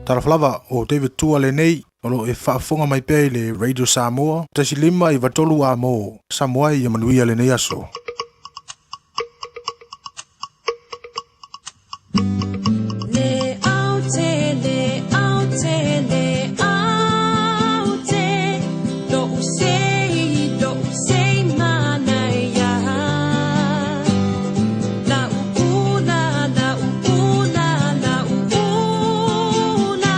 Talofa lava, o David Tua lenei, o lo o e faafofoga mai pea i le Radio Samoa, 1 5 93 A mo Samoa ia manuia lenei aso. Le aute, le aute, le aute, lo'u sei, lo'u sei manaia. La'u ula, la'u ula, la'u ula,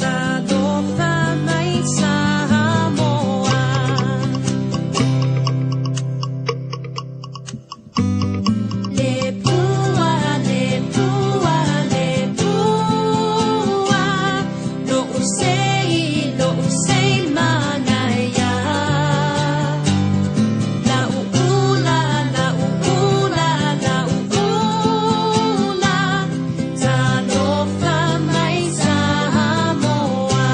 talofa mai Samoa. Le pua, le pua, le pua, lo'u sei, lo'u sei manaia. La'u ula, la'u ula, la'u ula, talofa mai Samoa.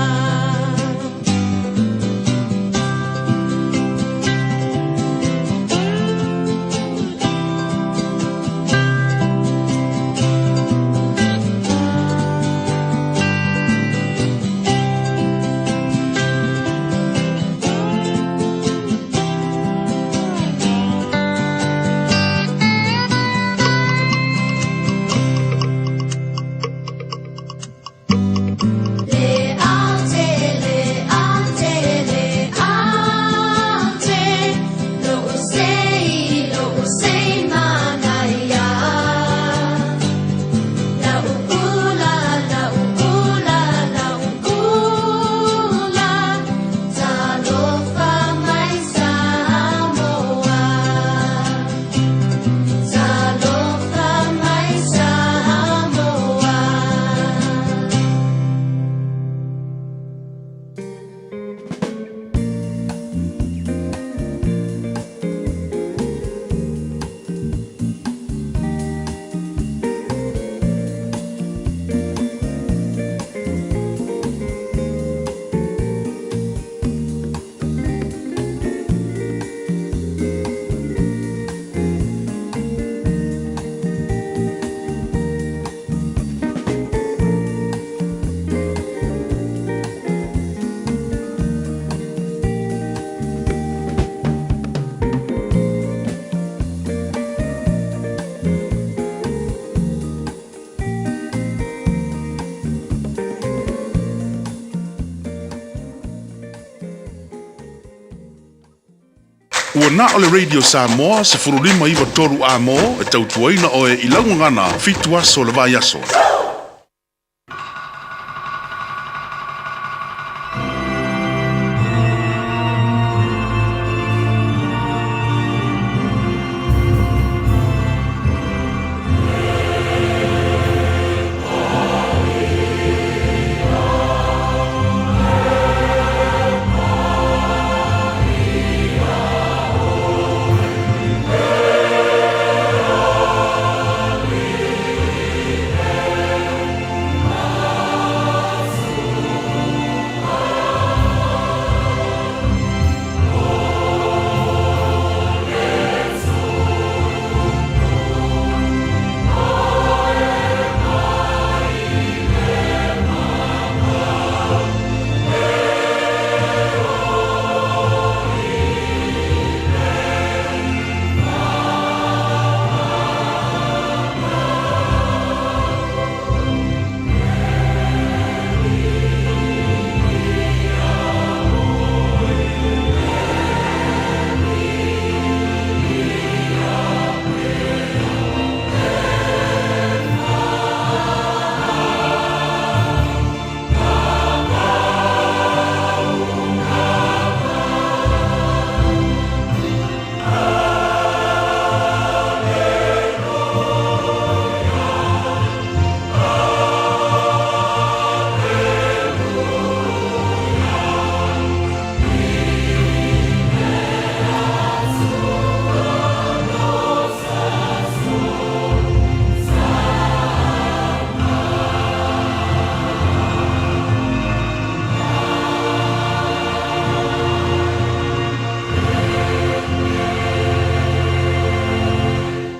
Le aute, le aute, le aute, lo'u sei, lo'u sei manaia. La'u ula, la'u ula, la'u ula, talofa mai Samoa. Talofa mai Samoa. Ua na o le Radio Samoa 15 93 A mo e tautuaina oe i lau gagana 7 aso o le vaiaso.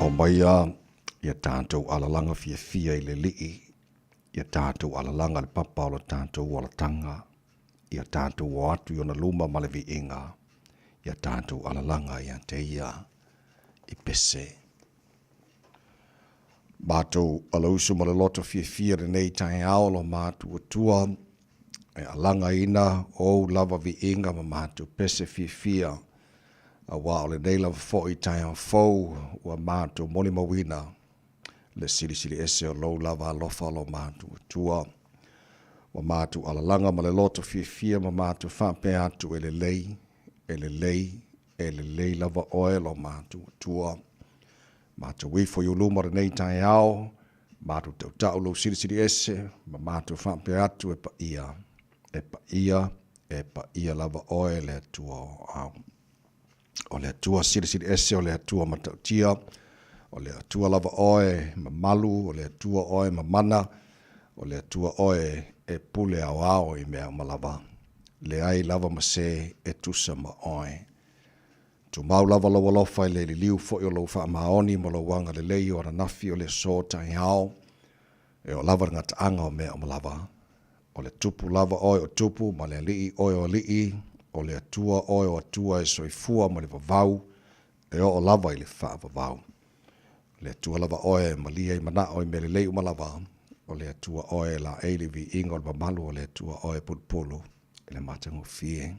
Aumaia ia tatou alalaga fiafia i le Alii. Ia tatou alalaga le papa o lo tatou olataga, ia tatou o atu i ona luma ma le viiga, ia tatou alalaga ia te ia i pese. Matou alausu ma le loto fiafia lenei taeao lo matou Atua, e alagaina ou lava viiga ma matou pese fiafia, auā o lenei lava foi taeao fou ua matou molimauina le silisili ese o lou lava alofa lo matou Atua. Ua matou alalaga ma le loto fiafia ma matou faapea atu e lelei, e lelei, e lelei lava oe lo matou Atua. Matou ifo i ou luma lenei taeao, matou tautau lou silisili ese ma matou faapea atu e paia, e paia, e paia lava oe le Atua o au. O le Atua silisili ese, o le Atua matautia, o le Atua lava oe mamalu, o le Atua oe mamana, o le Atua oe e pule aoao i mea uma lava. Leai lava ma se e tusa ma oe. Tumau lava lou alofa i le liliu foi o lou faamaoni ma lou agalelei o ananafi o le aso taeao, e oo lava le gataaga o mea uma lava. O le Tupu lava oe o Tupu ma le Alii oe o Alii, o le Atua oe o Atua e soifua ma le vavau, e oo lava i le faavavau. O le Atua lava oe e malie ai manao i mea lelei uma lava, o le Atua oe e laei le viiga o le mamalu, o le Atua oe e pulupulu i le matagofie.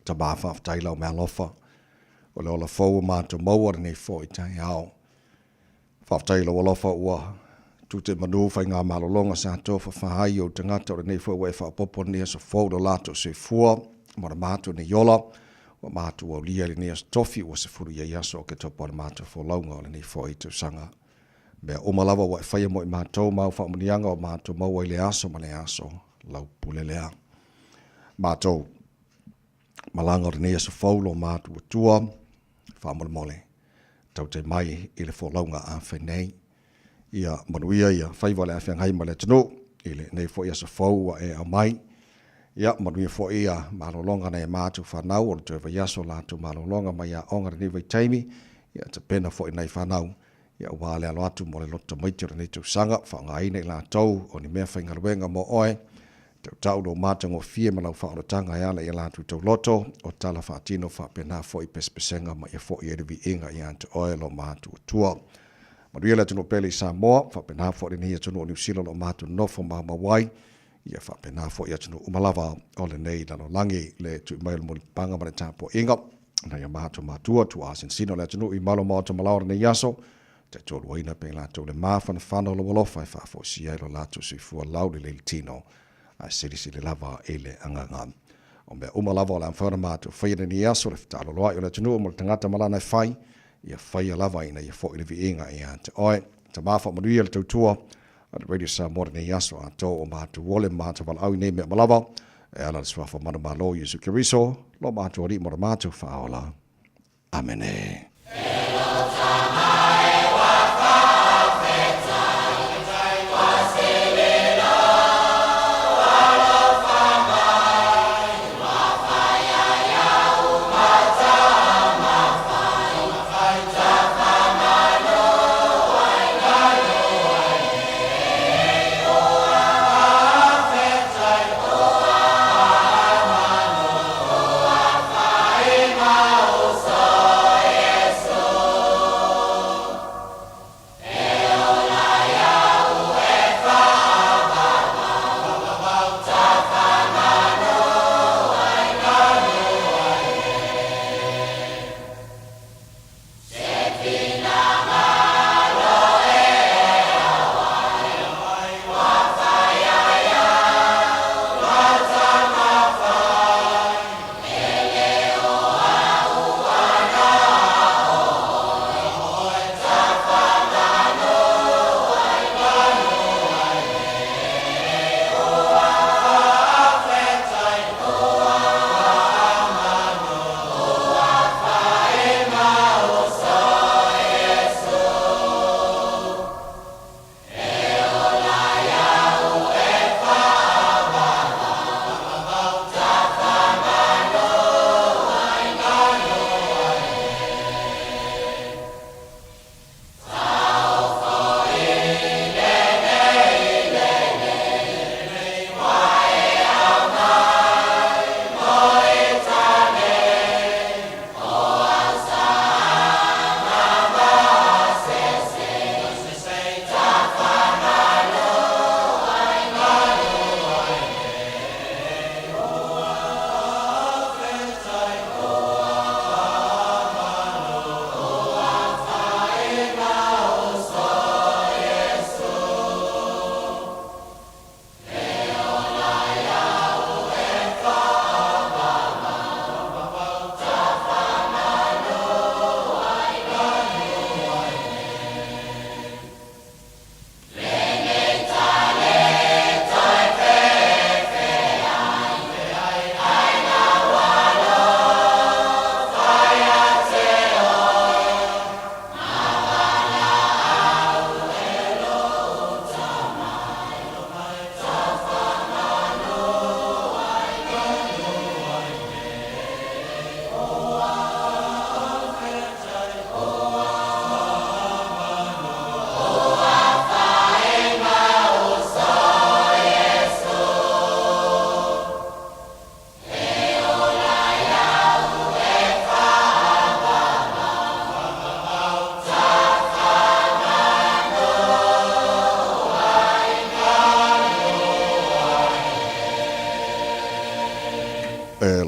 Tama, faafetai lau meaalofa, o le ola fou ua matou maua lenei foi taeao. Faafetai i lou alofa ua tute manu faiga malologa sa tofafa ai ou tagata o lenei foi ua e faaopoopo lenei aso fou lo latou soifua ma le matou nei ola ua matou aulia i lenei aso tofi ua sefulu i ai aso o Oketopa o le matou folauga o lenei foi tausaga. Mea uma lava ua e faia mo i matou ma au faamanuiaga ua matou maua i lea aso ma lea aso, lau pule lea. Matou malaga o lenei aso fou lo matou Atua, faamolemole, tautai mai i le folauga a fai nei. Ia manuia ia faiva o le a feagai ma le atunuu i lenei foi aso fou ua e aumai. Ia manuia foi ia malologa nai a matou fanau o le toe vaiaso latou malologa mai aoga lenei vaitaimi. Ia tapena foi nai fanau ia aua le alo atu mo le loto tamaiti o lenei tausaga, faaaogaina i latou o ni mea faigaluega mo oe. Tautau lou matagofie ma lau faaolataga e ala i a latou tauloto, o tala faatino faapena foi pesepesega ma ia foi ai le viiga ia te oe lo matou Atua. Manuia le atunuu pele i Samoa, faapena foi lenei atunuu o Niu Sila o lo o matou nonofo maumau ai, ia faapena foi atunuu uma lava o lenei lalolagi. Le tui mai o le mulipapaga ma le tapuaiga nai a matou matua, tuaa sinosino o le atunuu i malo maota malao o lenei aso, taitoluaina pea i latou le mafanafana o lou alofa e faafoisia ai lo latou soifua laulelei le tino, ae silisili lava i le agaga. O mea uma lava o le a mafai ona matou faia i lenei aso, le fetaaloloai o le atunuu ma le tagata ma lana e fai, ia faia lava ina ia foi le viiga ia te oe. Tama faamanuia le tautua a le Radio Samoa lenei aso atoa ua matou ole ma matou valaau i nei mea uma lava, e ala i le Suafa manumalo Iesu Keriso, lo matou Alii ma lo matou Faaola. Amene.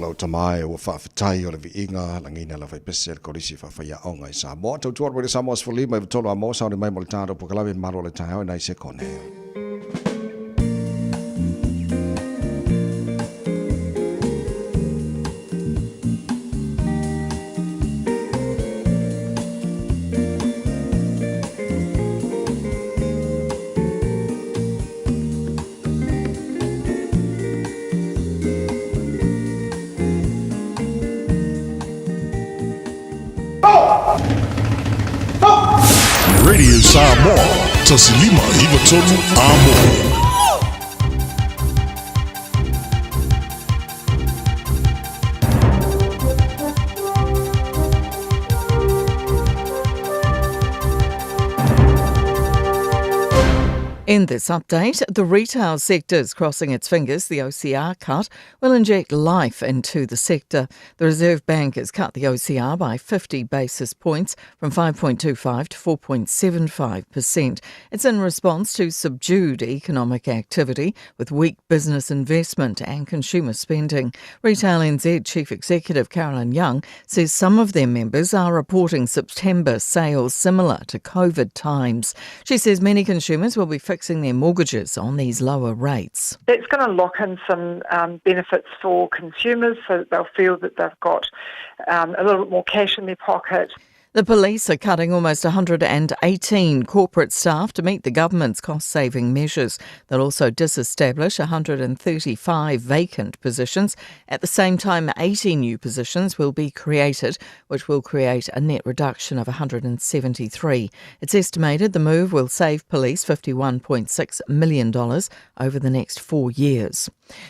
lau tama e ua faafetai o le viiga lagiina lau faipese le Kolisi Faafaiaoga i Samoa. Tautua atu i le Samoa 15 i tolu a mo sauni mai mo le tatou polokalame malo le taeao i nai sekone. Radio Samoa, tasilima iva tolu amo. In this update, the retail sector is crossing its fingers the OCR cut will inject life into the sector. The Reserve Bank has cut the OCR by 50 basis points from 5.25 to 4.75%. It's in response to subdued economic activity with weak business investment and consumer spending. Retail NZ Chief Executive Carolyn Young says some of their members are reporting September sales similar to COVID times. She says many consumers will be fixing their mortgages on these lower rates. That's going to lock in some um, benefits for consumers so that they'll feel that they've got um, a little bit more cash in their pocket. The police are cutting almost 118 corporate staff to meet the government's cost saving measures. They'll also disestablish 135 vacant positions. At the same time, 80 new positions will be created, which will create a net reduction of 173. It's estimated the move will save police $51.6 million over the next four years.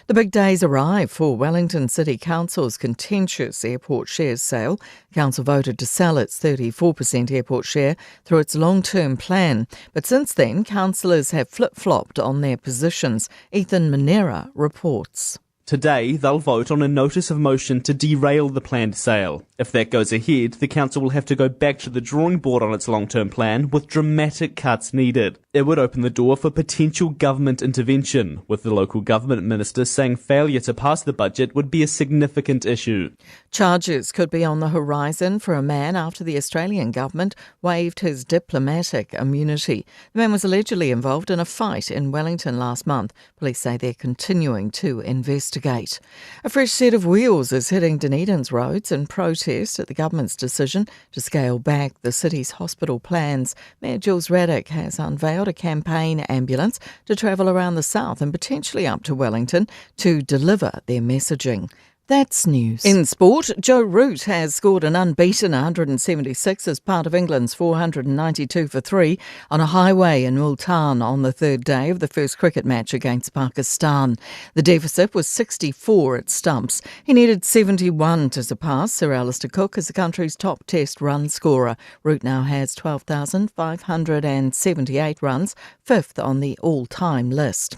The big days arrive for Wellington City Council's contentious airport shares sale. Council voted to sell its 34% airport share through its long term plan. But since then, councillors have flip flopped on their positions. Ethan Manera reports. Today, they'll vote on a notice of motion to derail the planned sale. If that goes ahead, the council will have to go back to the drawing board on its long term plan with dramatic cuts needed. It would open the door for potential government intervention, with the local government minister saying failure to pass the budget would be a significant issue. Charges could be on the horizon for a man after the Australian government waived his diplomatic immunity. The man was allegedly involved in a fight in Wellington last month. Police say they're continuing to investigate. A fresh set of wheels is hitting Dunedin's roads in protest at the government's decision to scale back the city's hospital plans. Mayor Jules Ruddock has unveiled a campaign ambulance to travel around the south and potentially up to Wellington to deliver their messaging. That's news. In sport, Joe Root has scored an unbeaten 176 as part of England's 492 for 3 on a highway in Multan on the third day of the first cricket match against Pakistan. The deficit was 64 at stumps. He needed 71 to surpass Sir Alistair Cook as the country's top test run scorer. Root now has 12,578 runs, fifth on the all-time list.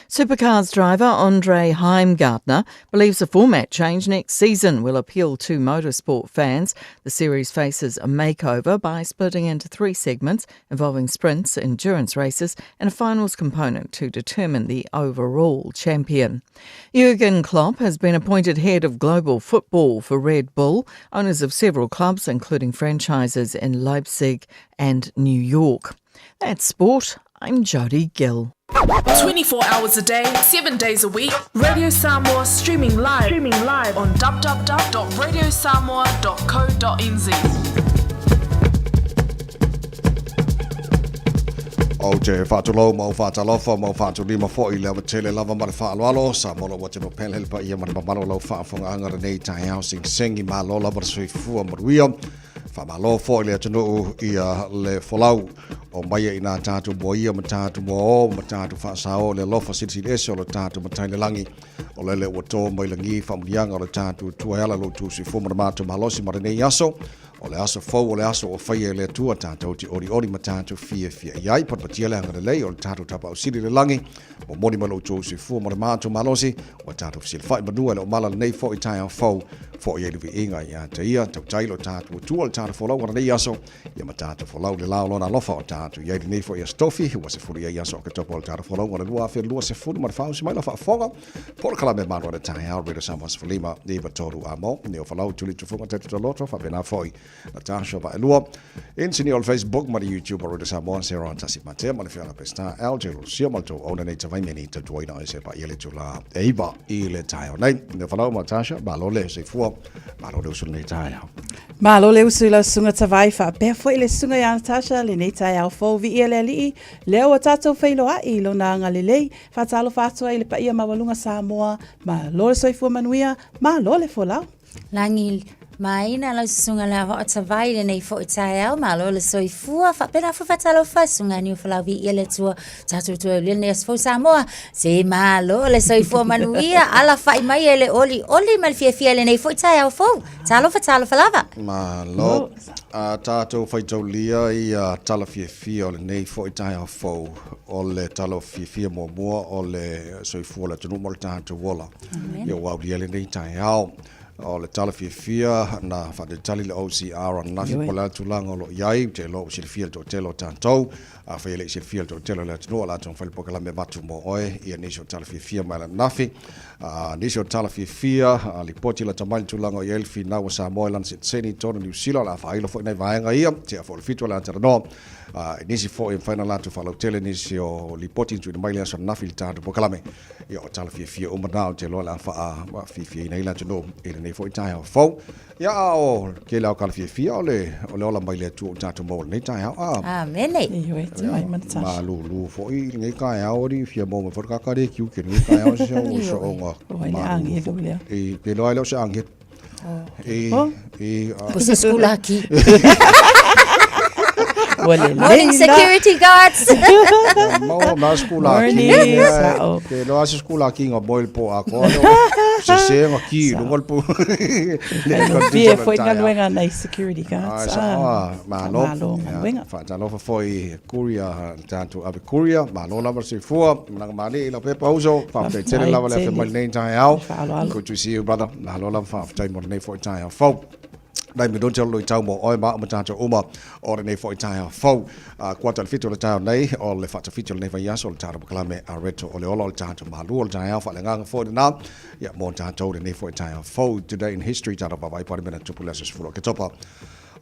Supercars driver Andre Heimgartner believes a format change next season will appeal to motorsport fans. The series faces a makeover by splitting into three segments involving sprints, endurance races, and a finals component to determine the overall champion. Jurgen Klopp has been appointed head of global football for Red Bull, owners of several clubs, including franchises in Leipzig and New York. That's sport. I'm Jody Gill. 24 hours a day, 7 days a week. Radio Samoa streaming live, streaming live on www.radiosamoa.co.nz. Ou te faatulou ma ou faatalofa ma ou faatulima foi i le avatele lava ma le faaaloalo. Samoa lau atunuu pele le paia ma le mamalu o lau faafofogaaga lenei taeao segisegi malo lava le soifua manuia. Faamalo foi le atunuu ia le folau o mai i nā tātou moa ia ma tātou moa o ma tātou faasao le alofa silisili ese o le tātou matai le lagi o lele ua tō mai lagi faamuniaga o le tātou tua e ala lo tu soifua ma le matou malosi ma lenei aso. O le aso fou o le aso ua faia e le Atua tatou te olioli ma tatou fiafia i ai. Patepatia le agalelei o le tatou Tapaau Sili i le lagi, momoli mai lo outou soifua ma le matou malosi, ua tatou fesilafai manua e le o mala lenei foi taeao fou, foi ai le viiga ia te ia, tautai lo tatou Atua le tatou folauga lenei aso, ia ma tatou folau i le la o lona alofa o tatou i ai lenei foi aso tofi, ua sefulu i ai aso o Oketopa o le tatou folauga o le 2024 usi mai lau faafofoga. Polokalame Malo o le Taeao, Radio Samoa 15, 93 a mo, Neo Falau, Tuli Tufunga, Tete Toloto, faapena foi Natasha Vaelua, Insinia o le Facebook ma le YouTube o Radio Samoa, Sarah Tasi Matea ma le Fianga Pesta, LJ Lucia ma le tou ona nei tavai meni tautuaina ai se paia le tula e iva i le taeao nei. Neo Falau ma Natasha, malo le soifua, malo le usu lenei taeao. Malo le usu i lau susuga Tavai, faapea foi le susuga ia Natasha lenei taeao fou. Viia le Alii, lea ua tatou feiloai i lona agalelei. Faatalofa atu ai i le paia maualuga Samoa, malo le soifua manuia, malo le folau. Lagi maina lau susuga le ava o Tavai lenei foi taeao, malo le soifua, faapena foi faatalofa susuga Niu Folau viia le Atua, tatou toe aulia lenei aso fou Samoa, se malo le soifua manuia, alafai mai e le olioli ma le fiafia i lenei foi taeao fou. Talofa, talofa lava. Malo. A tatou faitaulia ia tala fiafia o lenei foi taeao fou, o le tala fiafia muamua o le soifua o le atunuu ma le tatou ola. Ia ua aulia lenei taeao. O le tala fiafia na faatalitali le OCR ananafi po o le a le tulaga o lo o i ai, ou te iloa ua silafia le toatele o tatou. Afai e le i silafia le toatele o le atunuu, o le a taumafai le polokalame e avatu mo oe ia nisi o tala fiafia mai ananafi. Nisi o tala fiafia, lipoti lata mai le tulaga o i ai le finau a Samoa i lana sitiseni i totonu o Niu Sila, o le a faailo foi nai vaega ia, tea foi o le 7 o le a talanoa. I nisi foi e mafai ona latou faalautele nisi o lipoti na tuuina mai le aso ananafi i le tatou polokalame. Ia o tala fiafia uma na, ou te iloa o le a faafiafiaina ai le atunuu i lenei foi taeao fou. Ia a o ke lea o tala fiafia o le o le ola mai le Atua ua tatou maua i lenei taeao. A. Amene. Ioe, te mai ma Natasha. Malulu foi i lenei taeao alii fia maua mai foi le kaka le kiu ke lenei taeao se o so o nga. O ai le agelu lea. I ke loa ai lea o se agelu. I i Po se skulaki. Ua lelei Morning la. security guards. Maua ma skulaki. Morning, sao. Ke loa se skulaki nga moi le po akoa lea o se se nga ki i lunga le pu. Faigofie foi galuega a nai security guards. Ai, sao, Ah, malo. Malo galuega. Faatalofa foi i courier, le tatou ave courier. Malo lava le soifua. Malaga malie i lau pepa uso. Faafetai tele lava le afe mai lenei taeao. Faaaloalo. Good to see you, brother. Malo lava faafetai mo lenei foi taeao fou. Nai minute o le luitau mo oe ma au ma tatou uma o lenei foi taeao fou. Kuata i le 7 o le taeao nei, o le faatafiti o lenei vaiaso o le tatou polokalame a Reto o le Ola o le tatou malu o le taeao faaleagaga foi lena. Ia, mo tatou lenei foi taeao fou. Today in History, tatou vaavaai po o le mea na tupu i le aso 10 o Oketopa.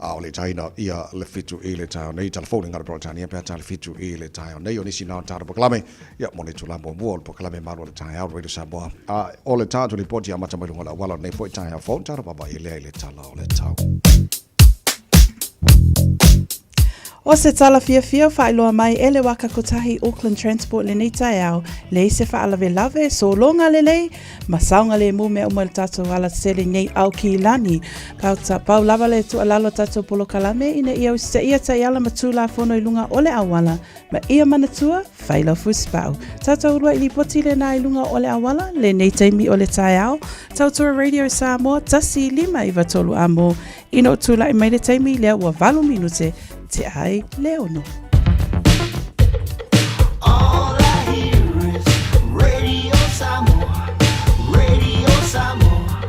A o le taina ia le 7 i le taeao nei, tala fou le gala Peretania pe a tala 7 i le taeao nei. O nisi na o tatou polokalame, ia, mo le itula muamua o le polokalame malu o le taeao, Radio Samoa. A o le tatou lipoti e amata mai luga o le auala o lenei foi taeao fou, tatou vaavaai lea i le tala o le tau. O se tala fiafia faailoa mai e le Waka Kotahi Auckland Transport lenei taeao, leai se faalavelave, sologa lelei, ma saogalemu mea uma i le tatou alatele nei Aukilani. Pau, ta, pau lava le tuualalo a tatou polokalame ina ia usitaia taiala ma tulafono i luga o le auala, ma ia manatua, fai lau fusipau. Tatou uluai lipoti lena i luga o le auala, lenei taimi o le taeao, Tautua Radio Samoa, 1593 amo, Ina ua tulai mai le taimi lea ua 8 minute te ai le ono. All I hear is Radio Samoa, Radio Samoa,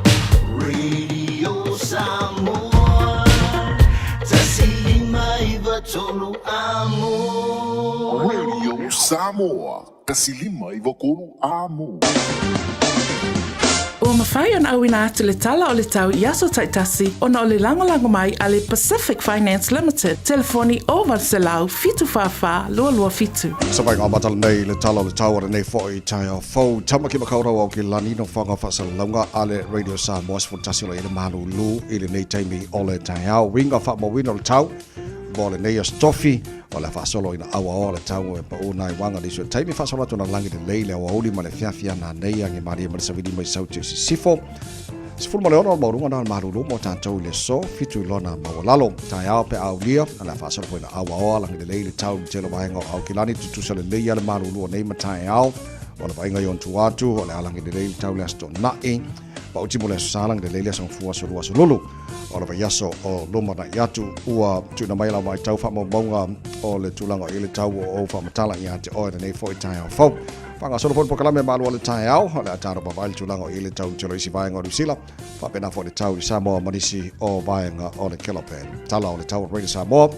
Radio Samoa. Tasi lima iva tolu amo. Radio Samoa, tasi lima iva kolu amo. Ua mafai ona auina atu le Tala o le Tau i aso taitasi ona o le lagolago mai a le Pacific Finance Limited, telefoni 0800 744 227. Sa vaega amata lenei le Tala o le Tau o lenei foi taeao fou. Tamaki Makaurau au ki lani no whanga whaasalalauga a le Radio Samoa 11 o lo i le malulu i lenei taimi o le taeao. Winga whaamauina o le tau mo lenei aso tofi o le a faasolo ina auaoa le tau e pau nai waga nisi o taimi faasolo atu na lagi lelei le aoauli ma le fiafia nanei age malie ma le savili mai sauti o sisifo. 16 o le maualuga na o le malulu mo tatou i le aso 7 i lona maualalo. Taeao pe a aulia, o le a faasolo foi ina auaoa lagi lelei le tau i le tele o vaega o Aukilani tutusa lelei a le malulu o nei ma taeao. O le vaaiga i ona tua atu, o le a lagi lelei le tau i le aso Toonai. Pa'uti mo le Aso Sa lagi lelei le Aso Gafua aso lua aso lulu o le vaiaso o lumanai atu. Ua tuuina mai lau matau faamaumauga o le tulaga o i ai le tau o ou faamatala ia te oe lenei foi taeao fou. Faagasolo foi le polokalame Malu o le Taeao, o le a tatou vaavaai le tulaga o i ai le tau i tele o isi vaega o Niu Sila, faapena foi le tau i Samoa ma nisi o vaega o le Kelope. Tala o le tau o Radio Samoa,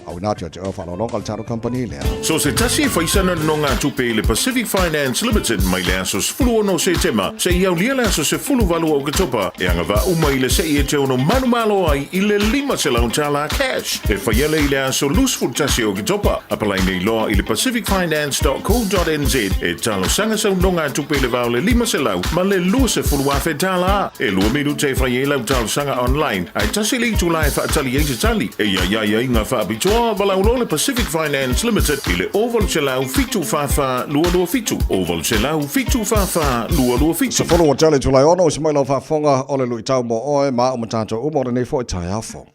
auina atu ia te oe faaaloaloga le tatou kamupani lea. So se tasi e fai sana nonogatupe i le Pacific Finance Limited mai le aso 16 Setema seia aulia le aso 18 Oketopa e agavaa uma i le se'i e te ono manumalo ai i le $500 cash e faia lea i le aso 21 Oketopa. Apalai nei loa i le pacificfinance.co.nz e talosaga sau nonogatupe i le va o le 500 ma le $20,000. E lua minute e fai ai lau talosaga online, ae tasi le itula e faatali ai se tali. E iai ai ngā faapitoa, valaau loa le Pacific Finance Limited i le 0800 744 227, 0800 744 227. Sefulu o tele Tulai ono, usi mai lau faafofoga o le luitau mo oe ma au ma tatou uma o lenei foi taeao fou.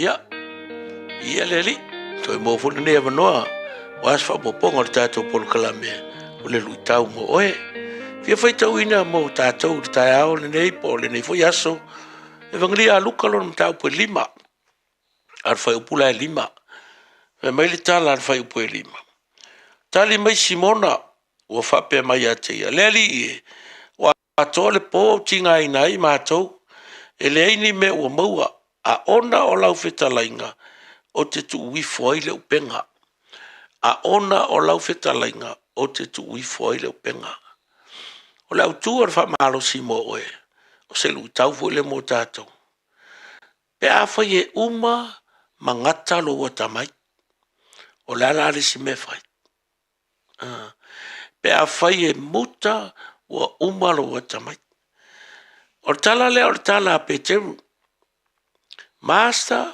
Ia, ia le alii, toe maua foi lenei avanoa aua se faaopoopoga o le tatou polokalame o le luitau mo oe. Fia faitauina mo tatou i le taeao lenei po o lenei foi aso, Evangelia a Luka lona mataupu e lima, a le fuaiupu la e lima. Fai mai le tala a le fuaiupu e lima. Tali mai Simona, ua faapea mai ia te ia, Le Alii e, ua atoa le po o tigaina ai matou, e leai ni mea ua maua, a ona o lau fetalaiga, ou te tuu ifo ai le upega. A ona o lau fetalaiga, ou te tuu ifo ai le upega. O le autu o le faamalosi mo oe, o se luitau foi lea mo tatou. Pe afai e uma ma gata lou atamai, o le a la le isi mea e fai? Pe afai e muta ua uma lou atamai. O le tala lea o le tala a Peteru. Master,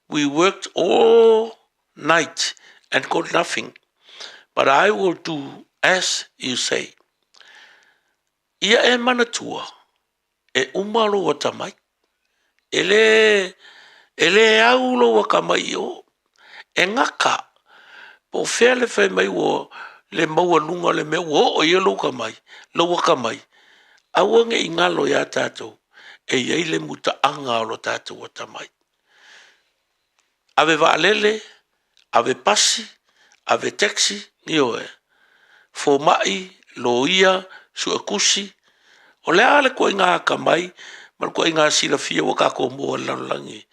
we worked all night and got nothing, but I will do as you say. Ia e manatua, e uma lou atamai. E le, e le au lou atamai i o. E gata. Po o fea le fai mai ua le maualuga o le mea ua oo i ai lou atamai, lou atamai, aua ne i galo ia tatou e i ai le mutaaga o lo tatou atamai. Ave vaalele, ave pasi, ave taxi, ioe, fomai, loia, suetusi, o le a le ituaiga atamai ma le ituaiga silafia ua tatou maua i le lalolagi,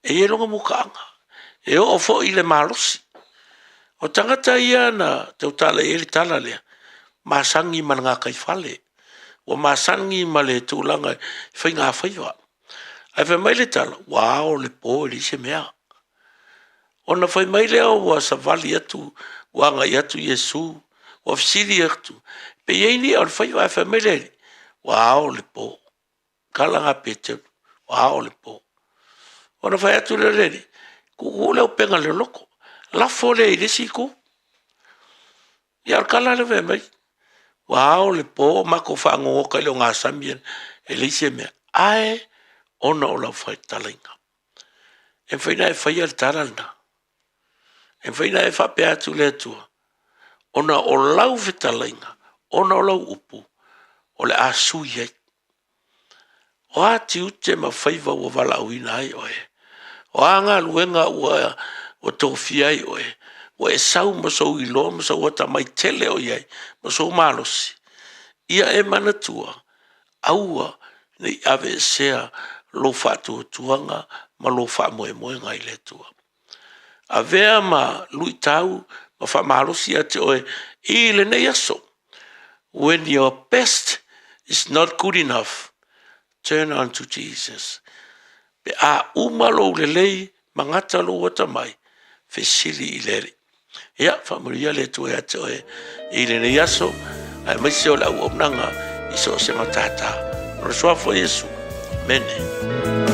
e i ai lona mutaaga, e oo foi i le malosi. O tagata ia na tautala i ai le tala lea, masani ma le gataifale, ua masani ma le tulaga i faigafaiva. Ae fai mai le tala, ua ao le po e leai se mea. Ona fai mai lea ua savali atu, ua agai atu Iesu, ua fesili atu, pe i ai ni i'a o le faiva, ae fai mai le Alii, ua ao le po. Tala na Peteru, ua ao le po. Ona fai atu lea o le Alii, tuutuu le upega i le loloto, lafo lea i le isi itu. Ia o le tala lea fai mai, ua ao le po o matou faanogota i le ogasami e leai se mea, ae ona o lau fetalaiga. E mafai ona e faia le tala lena. E mafai ona e faapea atu i le Atua, ona o lau fetalaiga, ona o lau upu, o le a sui ai. O a tiute ma faiva ua valaauina ai oe? O a galuega ua tofia ai oe? Ua e sau ma sou iloa ma sou atamai tele o i ai, ma sou malosi. Ia e manatua, aua ne i aveesea lou faatuatuaga ma lou faamoemoega i le Atua. Avea ma luitau ma faamalosi ia te oe i lenei aso. When your best is not good enough, turn unto Jesus. Pe a uma lou lelei ma gata lou atamai, fesili i le Alii. Ia, faamanuia le Atua ia te oe i lenei aso. aemaise o le auaunaga i so o se matata. O le Suafa o Iesu. Amene.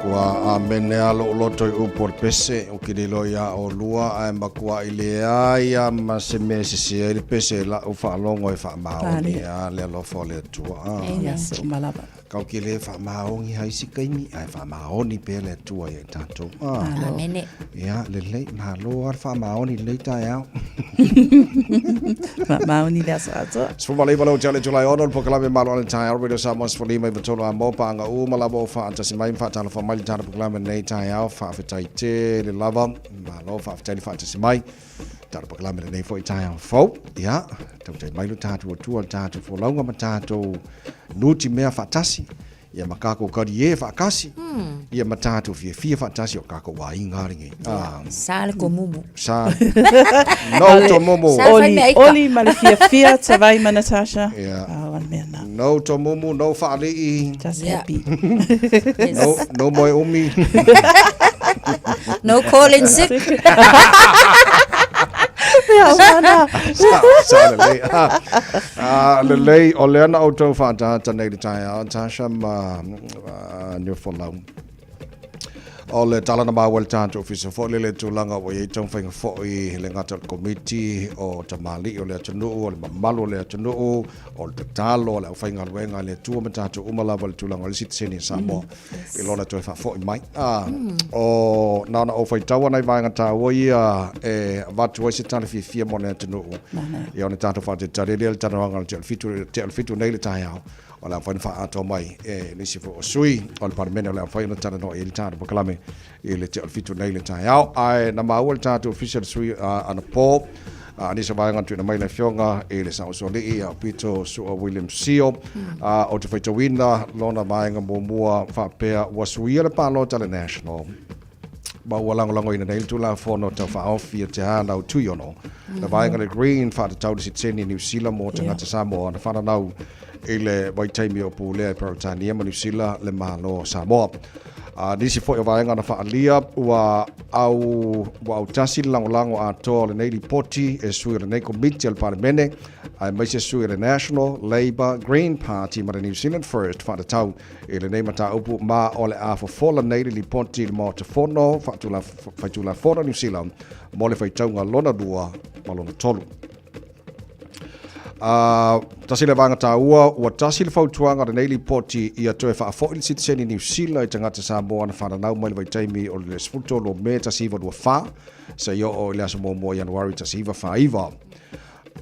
Matua amene a lou loto i upu o le pese, ou te le iloa iā ʻolua, ae matuaʻi leai a ma se mea e sese ai le pese i laʻu faalogo e faamaoni a le alofa o le Atua. Ah. Kau ke le faamaoni ha isi taimi, ae faamaoni pea le Atua ia i tatou. Ah. Amene. Ia, lelei, malo a le faamaoni lenei taeao. Faamaoni le aso atoa. 19 lau tale Julai 6 le polokalame malo ale taeao Radio Samoa 15 i a mo paanga uma lava o faatasi mai ma faatalofa mai le tatou polokalame lenei taeao faafetai tele lava malo faafetai le faatasi mai tatou polokalame lenei foi taeao fou ia tautai mai lo tatou atua le tatou folauga ma tatou nuti mea faatasi ia ma kākou karie faakasi, ia ma tātou fiafia faatasi o kākou aiga lenei. Ah. Sa le komumu. Sa. No to mumu. Sa Oli, whai mea ika. oli ma le fiafia, Tavai ma Natasha. Yeah. Ah, one mea na. No to mumu, no whaali'i. Just Yeah. happy. Yes. No, no moe umi. No calling sick. Mea wana. Sa, sa lelei. Ah, ah, lelei, o lea na outou faataata nei le taeao, Tasha ma Niufolau. O le tala na maua i le tatou ofisa foi lele tulaga ua i ai taumafaiga foi le gata o le komiti o tamalii o le atunuu, o le mamalu o le atunuu, o le tatalo a le aufaigaluega a le Atua ma tatou uma lava i le tulaga o le sitiseni a Samoa i lona toe faafoi mai. O na ona ou faitaua nai vaega taua ia e avatu ai se tala fiafia mo le atunuu. Ia ona tatou faatalitali lea i le talanoaga o le tea o le 7 nei le taeao. O le a mafai ona faaatoa mai e nisi foi o sui o le Palemene o le a mafai ona talanoa i ai le tatou polokalame i le tea o le 7 nei le taeao. Ae na maua le tatou ofisa le sui anapo a nisi o vaega na tuuina mai le afioga i le Saosoalii ia Pito Sua William Sio. Ou te faitauina lona vaega muamua faapea ua suia le palota le National ma ua lagolagoina nei le Tulafono Tau Faaofi o Te Hanau Tuiono. Le vaega le Green faatatau le sitiseni Niu Sila mo tagata Samoa na whananau i le vaitaimi o pulea i Peretania ma Niu Sila le Malo o Samoa. A nisi foi o vaega na faaalia ua au ua autasi le lagolago atoa o lenei lipoti e sui o lenei komiti o le Palemene aemaise sui o le National, Labour, Green Party ma le New Zealand First faatatau i lenei mataupu ma o le a fofola nei le lipoti i le Maota Fono Faitulafono Niu Sila mo le faitauga lona lua ma lona tolu. Tasi le vaega taua, ua tasi le fautuaga o lenei lipoti ia toe faafoi le sitiseni Niu Sila i tagata Samoa na fananau mai le vaitaimi o le 13 o Me 1924 seia oo i le aso muamua o Ianuari 1949.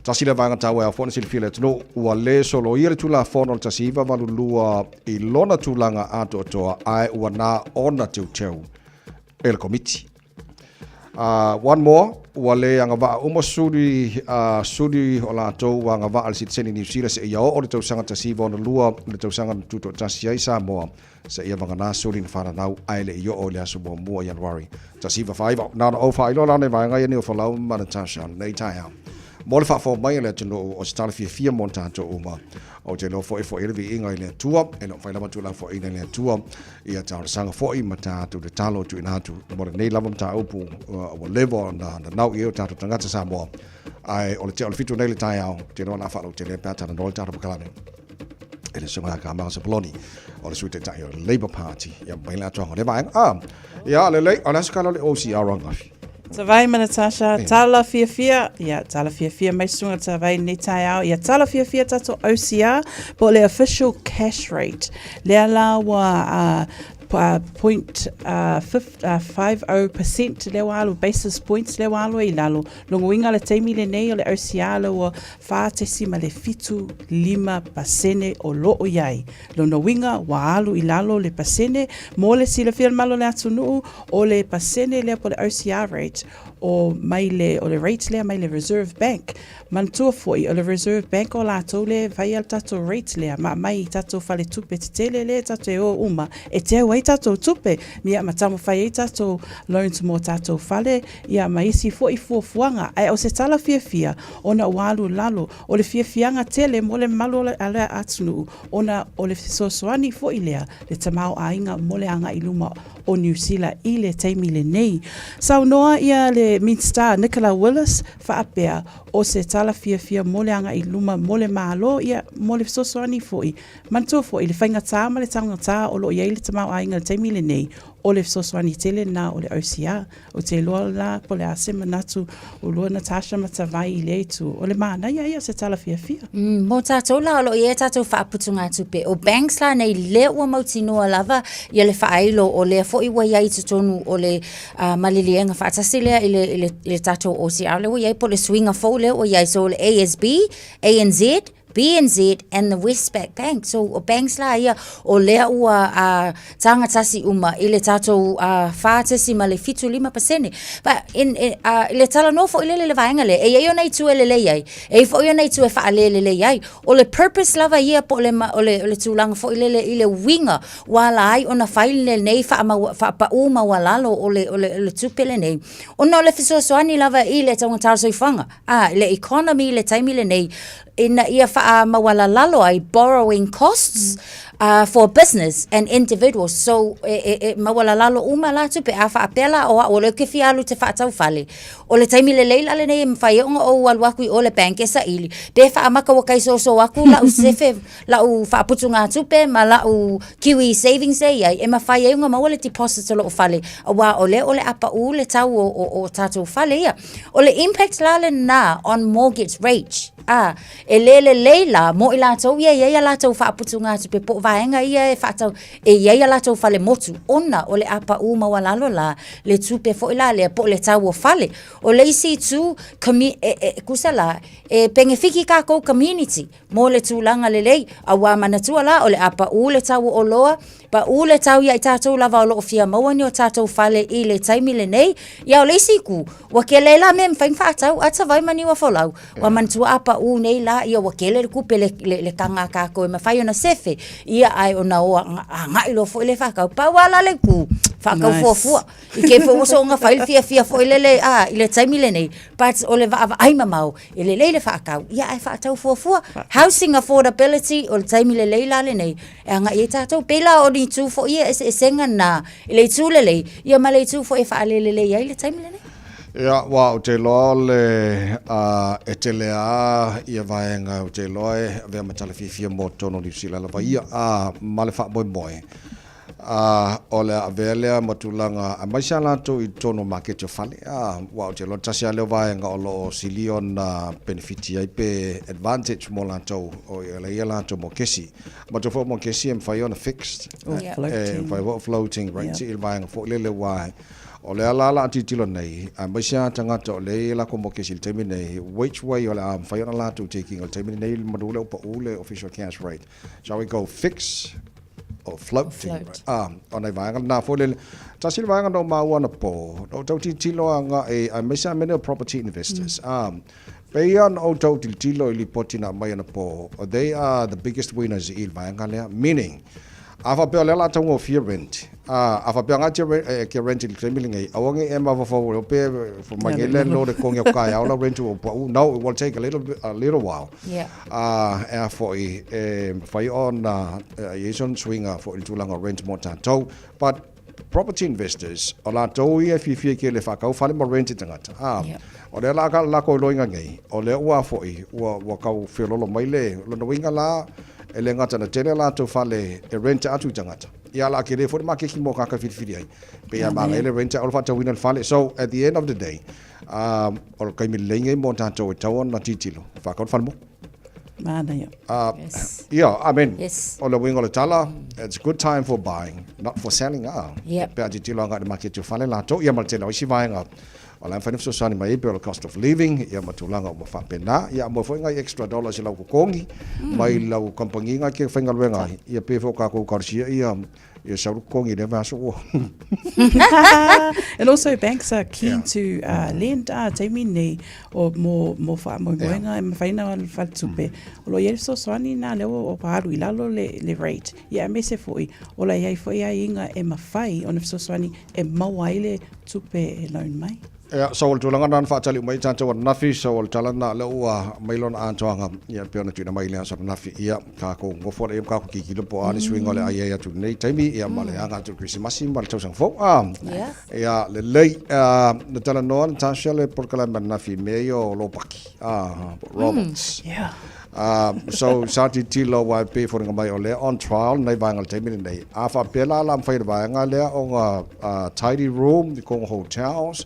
Tasi le vaega taua e ao foi ona silafia e le atunuu, ua le soloia le Tulafono o le 1982 i lona tulaga atoatoa ae ua na ona teuteu e le Komiti. One more, ua le agavaa uma suli, suli o latou ua agavaa i le sitiseni Niu Sila seia oo i le tausaga 1962, le tausaga na tutoatasi ai Samoa, seia vagana suli na fananau ae le i oo i le aso muamua o Ianuari 1949. Na ona ou faailoa la nei vaega ia Niufolau ma Natasha lenei taeao. Mo le faafofoga mai a le atunuu o se tala fiafia mo tatou uma. Ou te iloa foi foi ai le viiga i le Atua, e le o mafai lava tuulafoaiina e le Atua ia talosaga foi ma tatou tatalo tuuina atu mo lenei lava mataupu ua leva ona nanau i ai o tatou tagata Samoa. Ae o le tea o le 7 nei le taeao, ou te iloa o le a faalautele pe a talanoa le tatou polokalame e le susuga ia Kamau Sepuloni o le Sui Taitai o le Labour Party ia mai le atoaga o lea vaega. Ah, ia lelei, o le aso kala o le OCR angafi. Tavai ma Natasha, tala fiafia, ia, tala fiafia mai susuga Tavai nei taeao, ia tala fiafia tatou OCR, po o le official cash rate. Lea la ua point 50% lea ua alu, basis points lea ua alu ai i lalo. Lona uiga le taimi lenei o le OCR lea ua 4.75% o lo o i ai. Lona uiga ua alu i lalo le pasene mo le silafia e le mamalu o le atunuu, o le pasene lea po o le OCR rate o mai le, o le rate lea mai le Reserve Bank. Manatua foi, o le Reserve Bank o latou lea e faia le tatou rate lea ma aumai i tatou faletupe tetele lea tatou te o uma e teu ai tatou tupe, ia ma taumafai ai tatou loans mo tatou fale, ia ma isi foi fuafuaga. Ae o se tala fiafia ona ua alu i lalo, o le fiafiaga tele mo le mamalu o le atunuu ona o le fesoasoani foi lea le tamaoaiga mo le agai i luma o Niu Sila i le taimi lenei. Saunoa ia le le Minisita Nicola Willis faapea, o se tala fiafia mo le agai i luma mo le Malo, ia, mo le fesoasoani foi. Manatua foi le faigata ma le taugata o lo o i ai le tamaoaiga i le taimi lenei, o le fesoasoani tele lena o le OCR. Ou te iloa la po o le a se manatu o lua Natasha ma Tavai i lea itu. O le manaia ia o se tala fiafia. Mm, mo tātou la o lo o i ai tātou faaputugatupe. O banks la nei lea ua mautinoa lava ia le faailo o lea foi ua i ai i totonu o le uh, maliliega faatasi lea i le, i le, i le tātou OCR lea ua i ai po o le suiga fou lea ua i ai. So o le ASB, ANZ, BNZ and the Westpac Bank. So o banks la ia o lea ua uh, tagatasi uma i le tātou uh, 4.75%. But in, in, uh, i le talanoa foi lele le vaega lea, e i ai ona itu e lelei ai, e i ai foi ona itu e faalelelei ai. O le purpose lava ia po o le, o le, o le tulaga foi lele i le uiga ua ala ai ona fai lenei faapaū maualalo o le, o le, o le tupe lenei. Ona o le fesoasoani lava i le taugata o le soifuaga. A, i le economy i le taimi lenei, ina ia faamaualalalo ai borrowing costs for business and individuals. So, e, e, e maualalalo uma la tupe. A faapea la o au o lea ou te fia alu ou te faatau fale, o le taimi lelei la lenei e mafai ai ona ou alu atu i o i le bank e saili, pe faamata ua tai soso atu lau sefe, lau faaputugatupe ma lau Kiwi savings e i ai, e mafai ai ona maua le deposit o lou fale, aua o lea o le a pau le tau o, o, o tatou fale ia. O le impact la lena on mortgage rate, a, e le lelei la mo i latou ia e i ai a latou faaputugatupe po o vaega ia e faatau, e i ai a latou fale motu, ona o le a pau maualalo la le tupe foi la lea po o le tau o fale. O le isi itu, commu, e, e, tusa la, e penefiti tatou community mo le tulaga lelei, auā manatua la o le a paū le tau o oloa, paū le tau ia i tatou lava o lo o fia maua ni o tatou fale i le taimi lenei. Ia o le isi itu, ua tele la mea e mafai ona faatau, a tavai ma niu afolau, ua manatua a paū nei la, ia ua tele le tupe le, le, le taga a tatou e mafai ona sefe, ia ae ona o agai loa foi lea faatau. Pau lava la le itu, faatau Nice. fuafua. I kei foi ua soona fai le fiafia foi lele a, i le taimi lenei, but o le vaavaai mamao, e lelei le faatau, ia ae faatau fuafua. Housing affordability, o le taimi lelei la lenei, e agai ai tatou. Pei la o ni itu foi ia eseesega na, i le itu lelei, ia ma le itu foi e faalelelei ai le taimi lenei. Ia, aua ou te iloa o le, a, e tele lava ia vaega ou te iloa e avea ma tala fiafia mo totonu o Niu Sila lava ia, a, ma le faamoemoe. Ā, o le a avea lea ma tulaga aemaise a latou i totonu o maketi o fale, ā, aua ou te iloa tasi lava lea o vaega o lo o sili ona penefiti ai pe advantage mo latou o i ala ia latou mokesi. Matou foi o mokesi e mafai ona fixed, Or e floating. mafai foi o floating rate Yeah. i le vaega foi lele aua o lea la o le a tilotilo nei, aemaise lava tagata o lea e i ai latou mokesi i le taimi nei, which way o le a mafai ona latou take ina i le taimi lenei manu lea ua pau le official cash rate. Shall we go fix o floating. Float. Ah, o nai vaega lena foi lele. Tasi le vaega na ou maua anapo, na ou tau tilotilo agai, aemaise lava mea nei o property investors. Ah, pei lava ona ou tau tilotilo i lipoti na aumai anapo, they are the biggest winners i le vaega lea, meaning, a faapea o lea o le a taugofie rent, ah, a faapea nga te e ke rent i le taimi lenei, aua ne i e mafaufau o pe fai mai nei landlord e kongi atu taeao lau rent ua pau. No, it will take a little, a little while. Yeah. Ā, e a foi, e mafai ona i ai sona suiga foi i le tulaga o rent mo tatou. But property investors, o latou ia e fiafia tele e faatau fale ma rent i tagata. Ā, Yeah. o lea la lakou iloiga nei, o lea ua foi, ua, ua tau feololo mai le lona uiga la, e le gata ina tele a latou fale e rent atu i tagata, ia o le a tele foi le makeki mo tagata e filifili ai. Pei a manaia le rent au le faatauina o le fale. So, at the end of the day, Ā, o le taimi lelei lenei mo tatou e tatau ona tilotilo, faatau le fale motu. Manaia. Uh, Yes. Yeah, I mean, Yes. o le uiga o le tala, it's a good time for buying, not for selling, ah. Yep. Pe a tilotilo agai i le maketi o fale latou, ia ma le tele o isi vaega o la e mafai ona fesoasoani mai ai pei o le cost of living, ia ma tulaga uma faapena. Ia aumai foi nai extra dollars i lau totogi, mai lau kamupani nai ke faigaluega ai, ia pei foi o tatou ekalesia ia, Ia sau le totogi i lea vaiaso ua. And also banks are keen Yeah. to lend a taimi nei o mo mo faamoemoega e mafai ona faletupe. O lo o i ai le fesoasoani na lea ua ua alu i lalo le le rate. Ia aemaise foi o la i ai foi aiaiga e mafai ona fesoasoani e maua ai le tupe e loan mai. Ia, so o le tulaga lena na faatali uma ai tatou ananafi, so o le tala lena lea ua aumai lona atoaga, ia e pei ona tuuina mai i le aso ananafi, ia tatou nofo alii ma tatou tilotilo po o a ni suiga o le a i ai atu i lenei taimi, ia ma le aga atu i le Kerisimasi ma le tausaga fou. A, ia, lelei. Na talanoa Natasha le polokalame ananafi i mea ia o lopaki, a, po o robots. So sa tilotilo aua e pei e foliga mai o lea on trial lenei vaega i le taimi lenei. A faapea la o le a mafai e le vaega lea ona tidy room i totonu o hotels,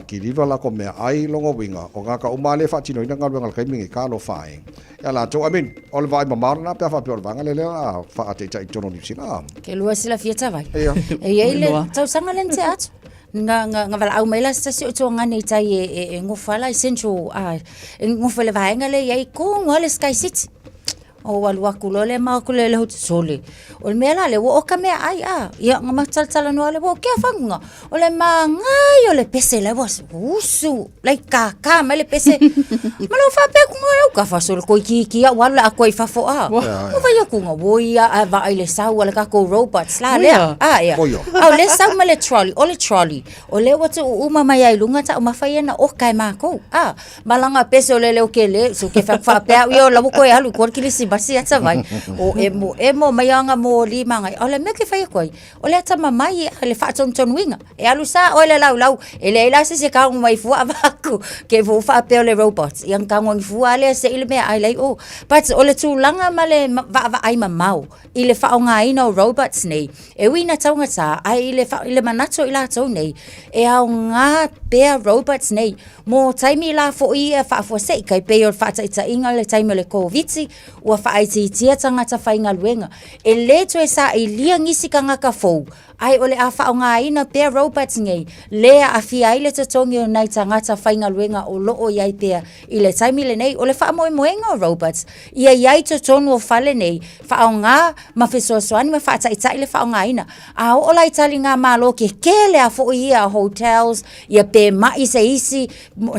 kiliva latou meaai, lona uiga, o tagata uma lava lea e faatinoina galuega i le taimi lenei, talofa e ia latou. I mean, o le vaai mamao lena pe a faapea o le vaega lea o le a faataitai i totonu o Niu Sila. Ke lua silafia tavai. E i ai le tausaga lea na tea atu. Nga, nga, nga valaau mai la se tasi o tuagane i tai e, e, e gofa la i Central, e gofa i le vaega lea i ai kogu lava le Sky City. O alu aku loa lea ma o atu lea i le hotu sole. O le mea la lea ua oka meaai a. Ia nga ma talatalanoa lea ua o kea faguga. O le magai o le pese la ua usu lai kākā mai le pese. Ma lou faapea atu nga e uka fa sole koi kiki au alu le atoa i fafo a. Ua fai atu nga ua ia a vaai le sau a le tatou robots la lea. A ia. A o lea sau ma le trolley, o le trolley, o lea ua tuu uma mai ai i luga taumafa ia na oka e makou. A, ma lana pese o le leo kele, so ke faapea au ia o la ua toe alu i tua le kilisimasi a tavai. O emo emo mai ana moli ma ana, o le mea ke fai atu ai, o le atamamai ia, le faatonutonuina. E alu sa oe le laulau, e leai la se isi e tago mai fua avatu, ke ua faapea o le robots, ia na tago ane fua lea se i le meaai la i o. But o le tulaga ma le vaavaai mamao i le faaaogaina o robots nei, e ui ina taugata, ae i le, i le manatu o i latou nei, e aoga pea robots nei mo taimi la foi ia faafuasei, tai pei o le faataitaiga le taimi o le Koviti, ua faaitiitia tagata faigaluega. E le toe sailia nisi tagata fou, ae o le a faaaogaina pea robots nei, le aafia ai le totogi o nai tagata faigaluega o lo o i ai pea i le taimi lenei. O le faamoemoega o robots, ia i ai totonu o fale nei, faaaoga ma fesoasoani ma faataitai le faaaogaina. A oo la i taligamalo kekele a foi ia hotels, ia pe mai se isi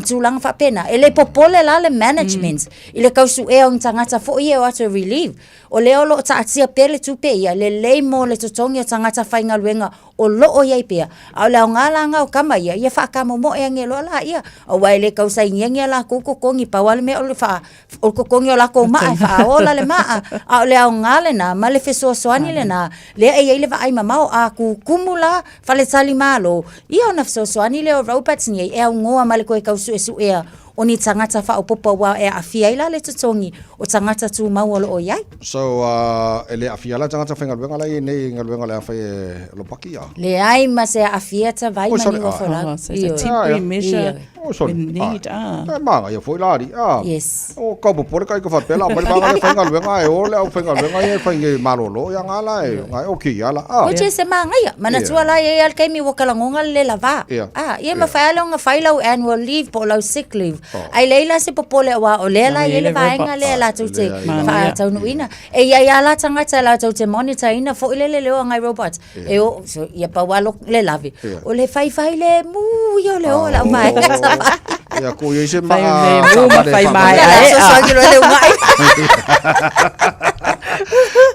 tulaga faapena, e le popole la le management i le tausuea o ni tagata foi ia e o atu e relieve. O lea o lo o taatia pea le tupe ia, lelei mo le totogi o tagata faigaluega o lo o i ai pea, a o le aoga la lena o tama ia, ia faatamomoe ane loa laia, aua e le tau sainiani a latou totogi, pau lava le mea o le faa, o le totogi o latou maa e faaola le maa, a o le aoga lena ma le fesoasoani lena, lea e i ai le vaai mamao, a tutumu la faletalimalo, ia ona fesoasoani lea o robots nei e aunoa ma le toe tau suesuea o ni tagata faaopoopo aua e aafia ai la le totogi o tagata tumau o lo o i ai. So, e le aafia la tagata faigaluega la i ai nei i galuega o le a fai e Lopaki a? Leai ma se aafia tavai ma ni ua folau. Oh, so it's a temporary measure when need, ah. E māngaia foi la alii, ah. Yes. O kau popole kai ka faapea la aumai le vaega lea e faigaluega ae o le aufaigaluega ia e fai nei malolo ia nga la e nga e okay ia la, ah. Which is e māngaia. Manatua la e i ai lava le taimi ua talagoga le le lava. Ah, ia mafai lava ona fai lau annual leave po o lau sick leave. Ai leai la se popole aua o lea la e i ai le vaega lea latou te faataunuuina. E i ai lava la tagata latou te monitor ina foi le leleo a ngai robots. E o, so, ia pau lava le lave. O le faifai lemu ia o le o lau vaega tavai. Ia ko ia se Fai maa lemu ma fai mai ae. So so ki le ungai.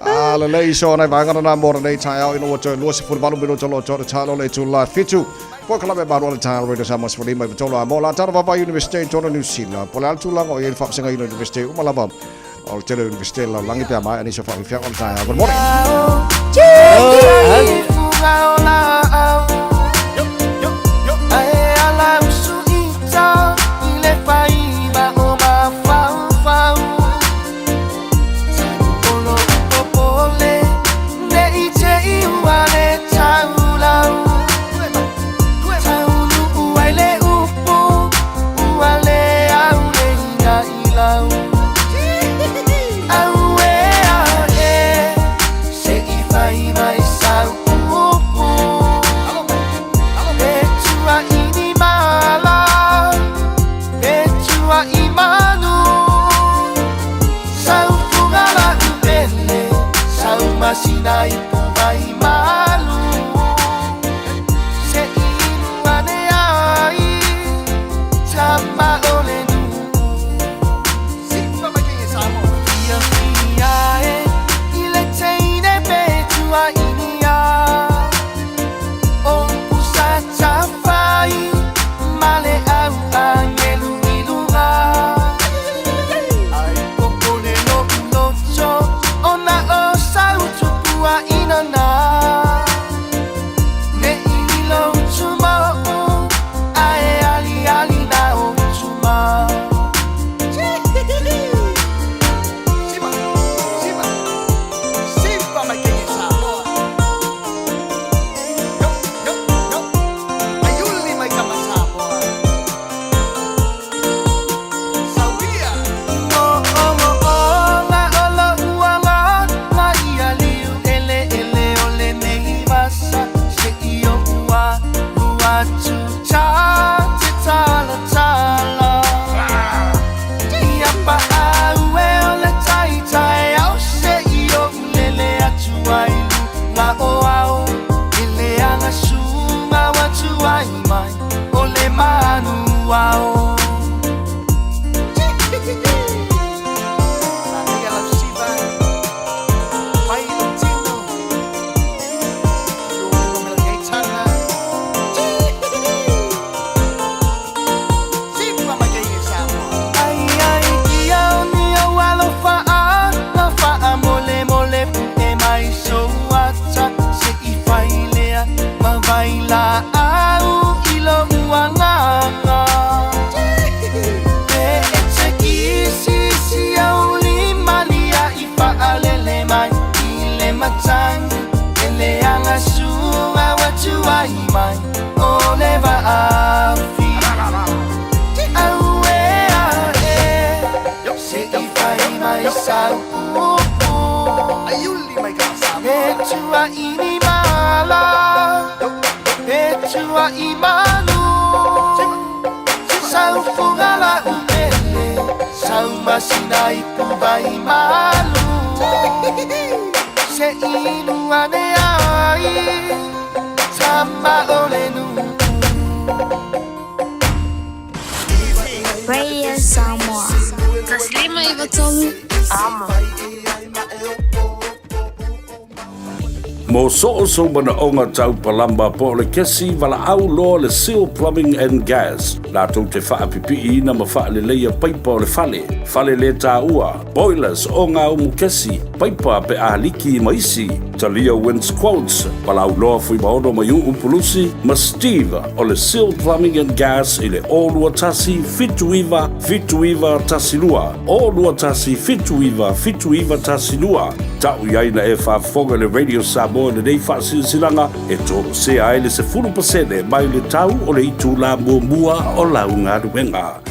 Ah, lelei so nai vaega na mo nei taeao ina ua toe 28 minuta loa toe talo le itula 7. Polokalame malo a le taeao Radio Samoa 15 i 3 a mo la tala vavai Universite i totonu o Niu Sila. Po o le a le tulaga o i ai le faavasegaina o Universite uma lava o le tele o Universite lalolagi pe a maea nisi o faafiafiaga o le taeao. Good morning. fai mai o le vaafi. Auē ae, se i fai mai sau upu. E tua'i ni mala, e tua'i manu. Sau fuga la'u pele, sau masina ipu vai malu. Se inu ane ai, tama o le nu'u. Radio Samoa. 153 Amo. Mo soo sou manaoga tau palama po o le kesi, valaau loa le Seal Plumbing and Gas latou te faapipiiina ma faaleleia paipa o le fale, fale le taua, boilers, ogaumu kesi, paipa pe a liki ma isi. Talia Wins Quotes, valaau loa Fuimaono Maiuu Pulusi ma Steve o le Seal Plumbing and Gas i le 021 79 79 12, 021 79 79 12. Ta'u i ai na e faafofoga i le Radio Samoa i lenei faasilasilaga e toesea ai le 10% mai le tau o le itulā muamua o lau galuega.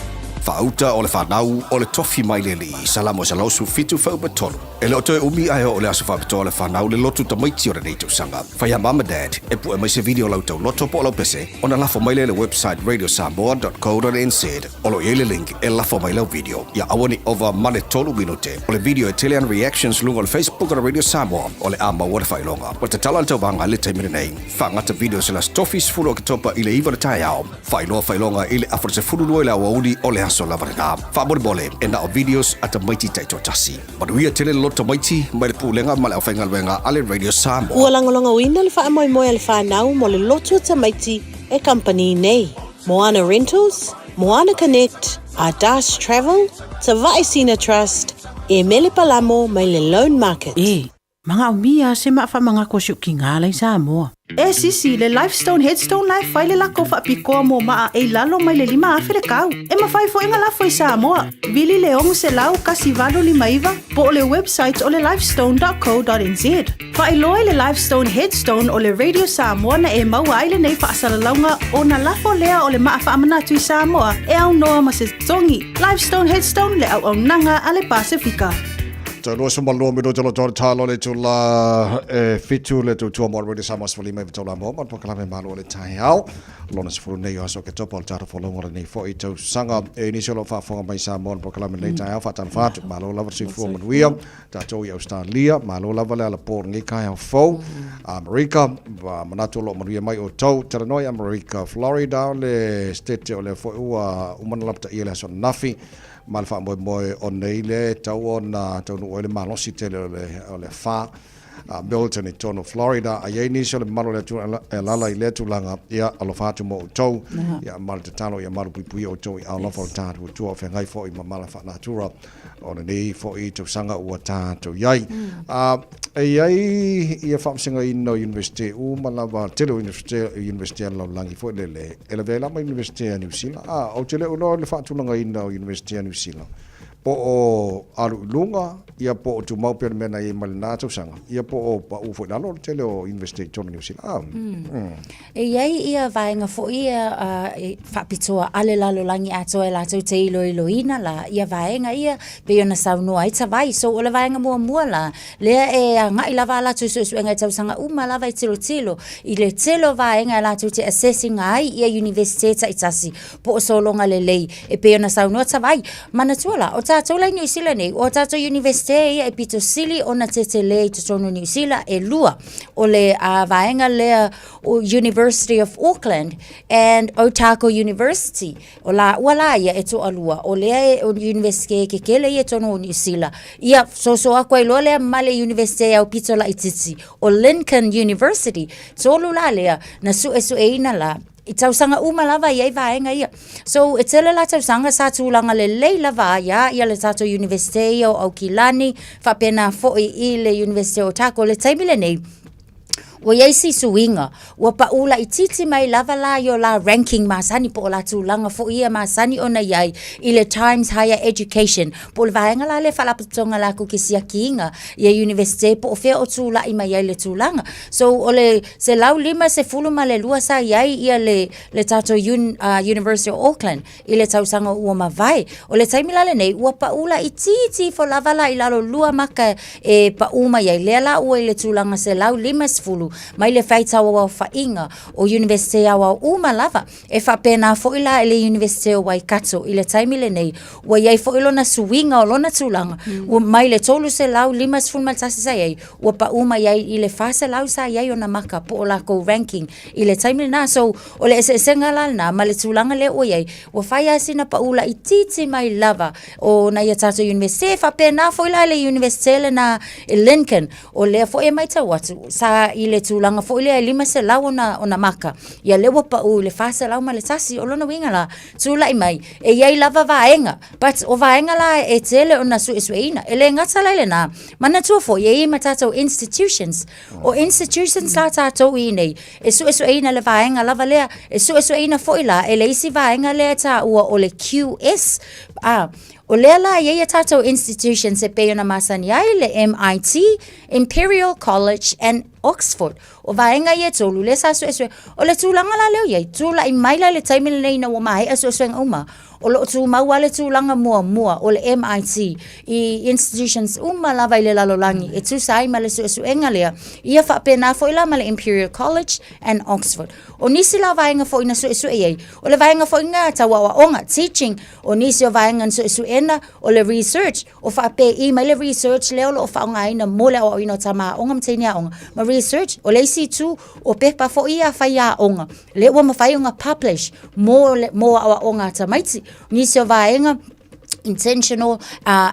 Faauta o le fanau o le tofi mai le Alii, Salamo 117 fuaiupu 3. E le o toe umi ae oo le aso faapitoa o le fanau le lotu tamaiti o lenei tausaga. Fai a mum and dad e pue mai se video o lau tauloto po o lau pese ona lafo mai lea i le website radiosamoa.co.nz o lo o i ai le link e lafo mai lau video. Ia aua ne i ova ma le 3 minute o le video e tele ana reactions luga o le Facebook o le Radio Samoa o le a maua le faailoga. Ua tatala le tauvaga i le taimi lenei. Faagata video se le Aso Tofi 10 Oketopa i le 9 o le taeao. Faailoa faailoga i le afa 12 i le aoauli o le aso lava lena. Faamolemole, e na o videos a tamaiti taitoatasi. Manuia tele le loto tamaiti mai le Pulega ma le Aufaigaluega a le Radio Samoa. Ua lagolagoina le faamoemoe a le whanau mo le lotu o tamaiti e kamupani nei. Moana Rentals, Moana Connect, Ardas Travel, Tavae Sina Trust, e Mele Palamo mai le Loan Market. E manaomia se maa faamagako si o kiga la i Samoa. E sisi le Lifestone Headstone la e fai le lako faapitoa mo maa e i lalo mai le 5,000 le kau. E mafai foi ona lafo i Samoa. Vili le 600 1859 po o le website o le lifestone.co.nz. Faailoa i le Lifestone Headstone o le Radio Samoa na e maua ai lenei faasalalauga ona lafo lea o le maa faamanatu i Samoa e aunoa ma se totogi. Lifestone Headstone le auaunaga a le Pasefika. Toe 22 minute lo tō talo le tula e fitu le tautua mo Radio Samoa 15 i taula mo ma pakalame malo le taeao. Lona 10 nei o aso Oketopa o le tatou folauga lenei foi tausaga. E nisi o lo o faafofoga mai Samoa le pakalame lenei taeao faatalofa atu. Malo lava le soifua manuia. Tatou i Australia, malo lava le alapō lenei taeao fou. Amerika, manatu o lo o manuia mai outou. Talanoa i Amerika, Florida o le state o lea foi ua uma ona lapataia le aso ananafi ma le faamoemoe o nei lea e tatau ona taunuu ai le malosi tele o le, o le afa Milton i totonu o Florida. A i ai nisi o le mamalu o le atunuu e alaala i lea tulaga, ia alofa atu mo outou, ia ma le tatalo ia malupuipuia outou i aao alofa o le tatou Atua o feagai foi ma mala faanatura o lenei foi tausaga ua tatou i ai. E i ai ia faamasinoina o Universite uma lava, tele o Universite, Universite a le lalolagi foi lele, e lavea ai lava ma Universite a Niu Sila. Ou te le o iloa le faatulagaina o Universite a Niu Sila, po o alu i luga, ia po o tumau pea le mea na i ai mai lena tausaga, ia po o paʻu foi i lalo le tele o Universite i totonu o Niu Sila. E i ai ia vaega foi ia e faapitoa a le lalolagi atoa e latou te iloiloina la ia vaega ia pei ona saunoa ai Tavai. So o le vaega muamua la, lea e agai lava a latou suesuega i tausaga uma lava e tilotilo i le tele o vaega e latou te assess ina ai ia Universite taitasi po o sologa lelei e pei ona saunoa Tavai. Manatua la, o tatou la i Niu Sila nei, o tatou Universite ia e pito sili ona tetele i totonu o Niu Sila e lua. O le vaega lea o University of Auckland and Otago University. O laua la ia e toalua, o lea e o Universite kekele ia i totonu o Niu Sila. Ia soso aku ai loa lea ma le Universite aupito laitiiti o Lincoln University. Tolu la lea na suesueina la i tausaga uma lava i ai vaega ia. So, e tele la tausaga sa tulaga lelei lava ai a ia le tatou Universite ia o Aukilani, faapena foi i le Universite o Otago. Le taimi lenei, Ua i ai si suiga, ua paʻu laitiiti mai lava la i o la ranking masani po o la tulaga foi ia masani ona i ai i le Times Higher Education po o le vaega la lea faalapotopotoga latou te siakiina ia Iunivesite po o fea o tulai mai ai le tulaga. So o le 152 sa i ai ia le le tatou un, University of Auckland i le tausaga ua mavae. O le taimi la lenei, ua paʻu laitiiti ifo lava la i lalo lua maka e paʻu mai ai. Lea la ua i le tulaga 150 mai le faitauaofaiga o Iunivesite aoao uma lava. E faapena foi la i le Iunivesite o Waikato i le taimi lenei, ua i ai foi lona suiga o lona tulaga, ua mai le 351 sa i ai, ua paʻu mai ai i le 400 sa i ai ona maka po o lakou ranking i le taimi lena. So, o le eseesega la lena ma le tulaga lea ua i ai, ua fai lava sina paʻu laitiiti mai lava o nai a tatou Iunivesite. E faapena foi la i le Iunivesite lena i Lincoln, o lea foi e matau atu, sa i le tulaga foi lea e 500 ona, ona maka, ia lea ua paʻu i le 401. O lona uiga la, tulai mai, e i ai lava vaega, but o vaega la e tele ona suesueina. E le gata la i lena, manatua foi e i ai ma tatou institutions. O institutions la tatou i inei, e suesueina le vaega lava lea, e suesueina foi la e le isi vaega lea e taua o le QS. A, o lea la e i ai a tatou institutions e pei ona masani ai le MIT, Imperial College and Oxford. O vaega ia e tolu lea sa suesue. O le tulaga la lea o i ai, tulai mai la i le taimi lenei ina ua maea suesuega uma, O lo o tumau lava le tulaga muamua o le MIT i institutions uma lava i le lalolagi e tusa ai ma le suesuega lea, ia faapena foi la ma le Imperial College and Oxford. O nisi la vaega foi na suesue i ai, o le vaega foi lena tau aoaoga, teaching, o nisi o vaega na suesuena o le research, o faapei mai le research lea o lo o faaaogaina mo le aoaoina o tama aoga ma teine aoga, ma research, o le isi itu, o pepa foi ia a faiaoga, lea ua mafai ona publish mo, le, mo aoaoga a tamaiti. Nisi o vaega, intentional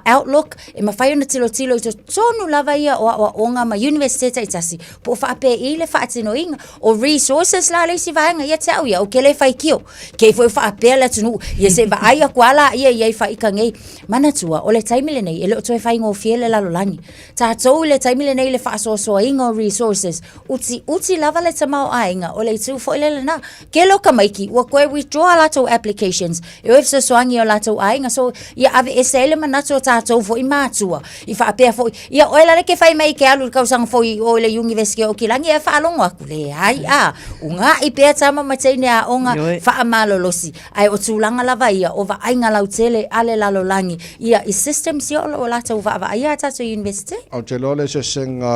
outlook, e mafai ona tilotilo i totonu lava ia o aoaoga ma Universite taitasi, po o faapei le faatinoina. O resources la le isi vaega, ia te au ia, ou te le faitio. Kei foi faapea le atunuu, ia se i vaai atu lava laia i ai faika nei. Manatua, o le taimi lenei, e le o toe faigofie le lalolagi. Tatou i le taimi lenei i le faasoasoaina o resources, utiuti lava le tamaoaiga, o le itu foi lea lena. Tele o tamaiti ua toe withdraw a latou applications e o e fesoasoani i o latou aiga. So, ia aveese ai le manatu o tatou foi matua i faapea foi, ia oe la lea e te fai mai e te alu i le tausaga fou i o i le Iunivesite o Aukilani, ia e faalogo atu, leai a, una'i pea tama ma teine aoga faamalolosi. Ae o tulaga lava ia o vaaiga lautele a le lalolagi ia i systems ia o lo o latou vaavaaia a tatou Iunivesite. Ou te iloa le eseesega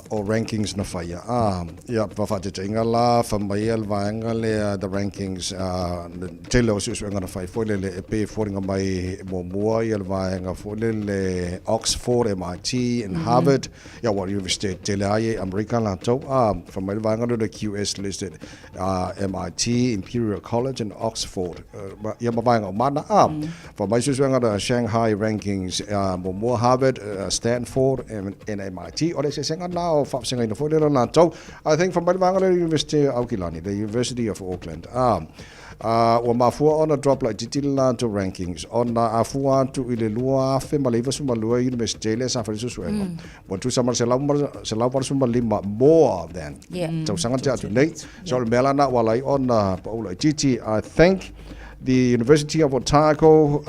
o rankings na faia. A, ia, faafaataitaiga la, fai mai ia le vaega lea the rankings, a, le tele o suesuega na fai foi lele e pei e foliga mai e muamua ia le vaega foi lele Oxford, MIT and Harvard, ia aua o le Iunivesite tele lava ia i Amerika latou, a, fai mai le vaega lea o le QS listed MIT, Imperial College and Oxford, ia ma vaega uma ana. A, fai mai suesuega na Shanghai Rankings, muamua Harvard, Stanford and MIT. O le eseesega na o faavasegaina foi lea o latou. I think fai mai le vaega lea o le University o Aukilani, the University of Auckland. A, ua mafua ona drop laitiiti le latou rankings ona a fua atu i le 2022 University lea sa fai le suesuega, Ua tusa ma le 185 more than tausaga tea atu nei. So o le mea la na ua ala ai ona pau laitiiti. I think the University of Otago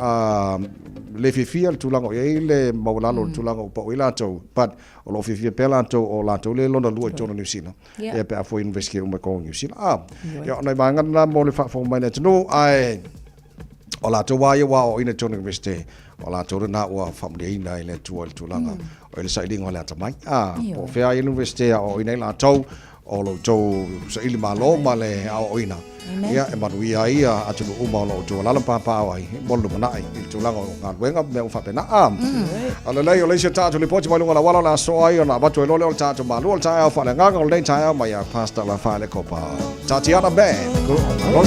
le fiafia le tulaga o i ai le maualalo o le tulaga ua pau ai latou, but o lo o fiafia pea latou o latou le lona lua i totonu o Niu Sila. Ia pe a fua i University uma i totonu o Niu Sila. Ah, ia o nai vaega na mo le faafofoga mai le atunuu, ae o latou lava ia ua aoaoina i totonu o le Iunivesite, o latou lena ua faamanuiaina e le Atua i le tulaga o le sailiga o le atamai. A, po o fea le Iunivesite e aoaoina ai latou, o lo outou saili malo ma le aoaoina. Ia, e manuia ai atunuu uma o lo outou alaala ma papaaao ai mo le lumanai i le tulaga o galuega ma mea uma faapena. A, a lelei, o le isi o tatou lipoti mai luga o le auala o le a soa ai ona avatu ai loa lea o le tatou malu o le taeao faaleagaga o lenei taeao mai ia Pastor Lafaele Kopa. Tatiana Band, Malo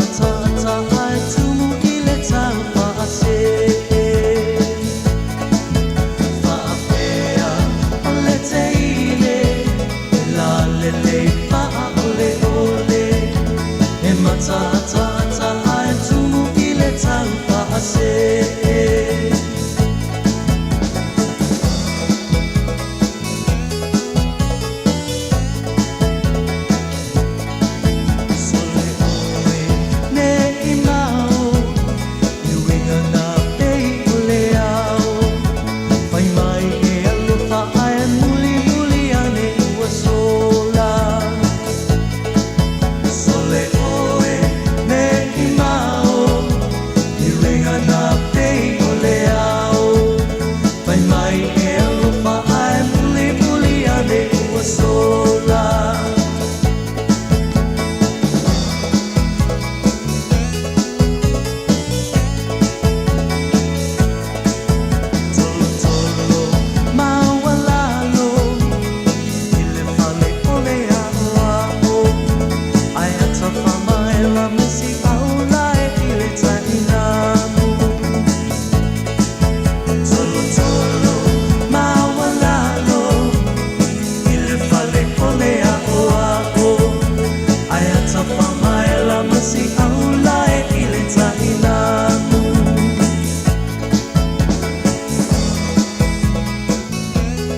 Mata'ata'a e tumu i le tau fa'asee. Fa'apea o le teine e lalelei fa'aoleole. E mata'ata'a e tumu i le tau fa'asee. Sole oe ne i mao, i uiga na pei o le ao. Fai mai e alofa ae mulimuli ane ua sola. Sole oe ne i mao, i uiga na pei o le ao. Fai mai e alofa ae mulimuli ane ua sola. Tolotolo maualalo i le fale o le aʻoaʻo, ae ata famaela misi aulae i le tainamu. Tolotolo maualalo i le fale o le aʻoaʻo, ae ata famaela masi aulae i le tainamu.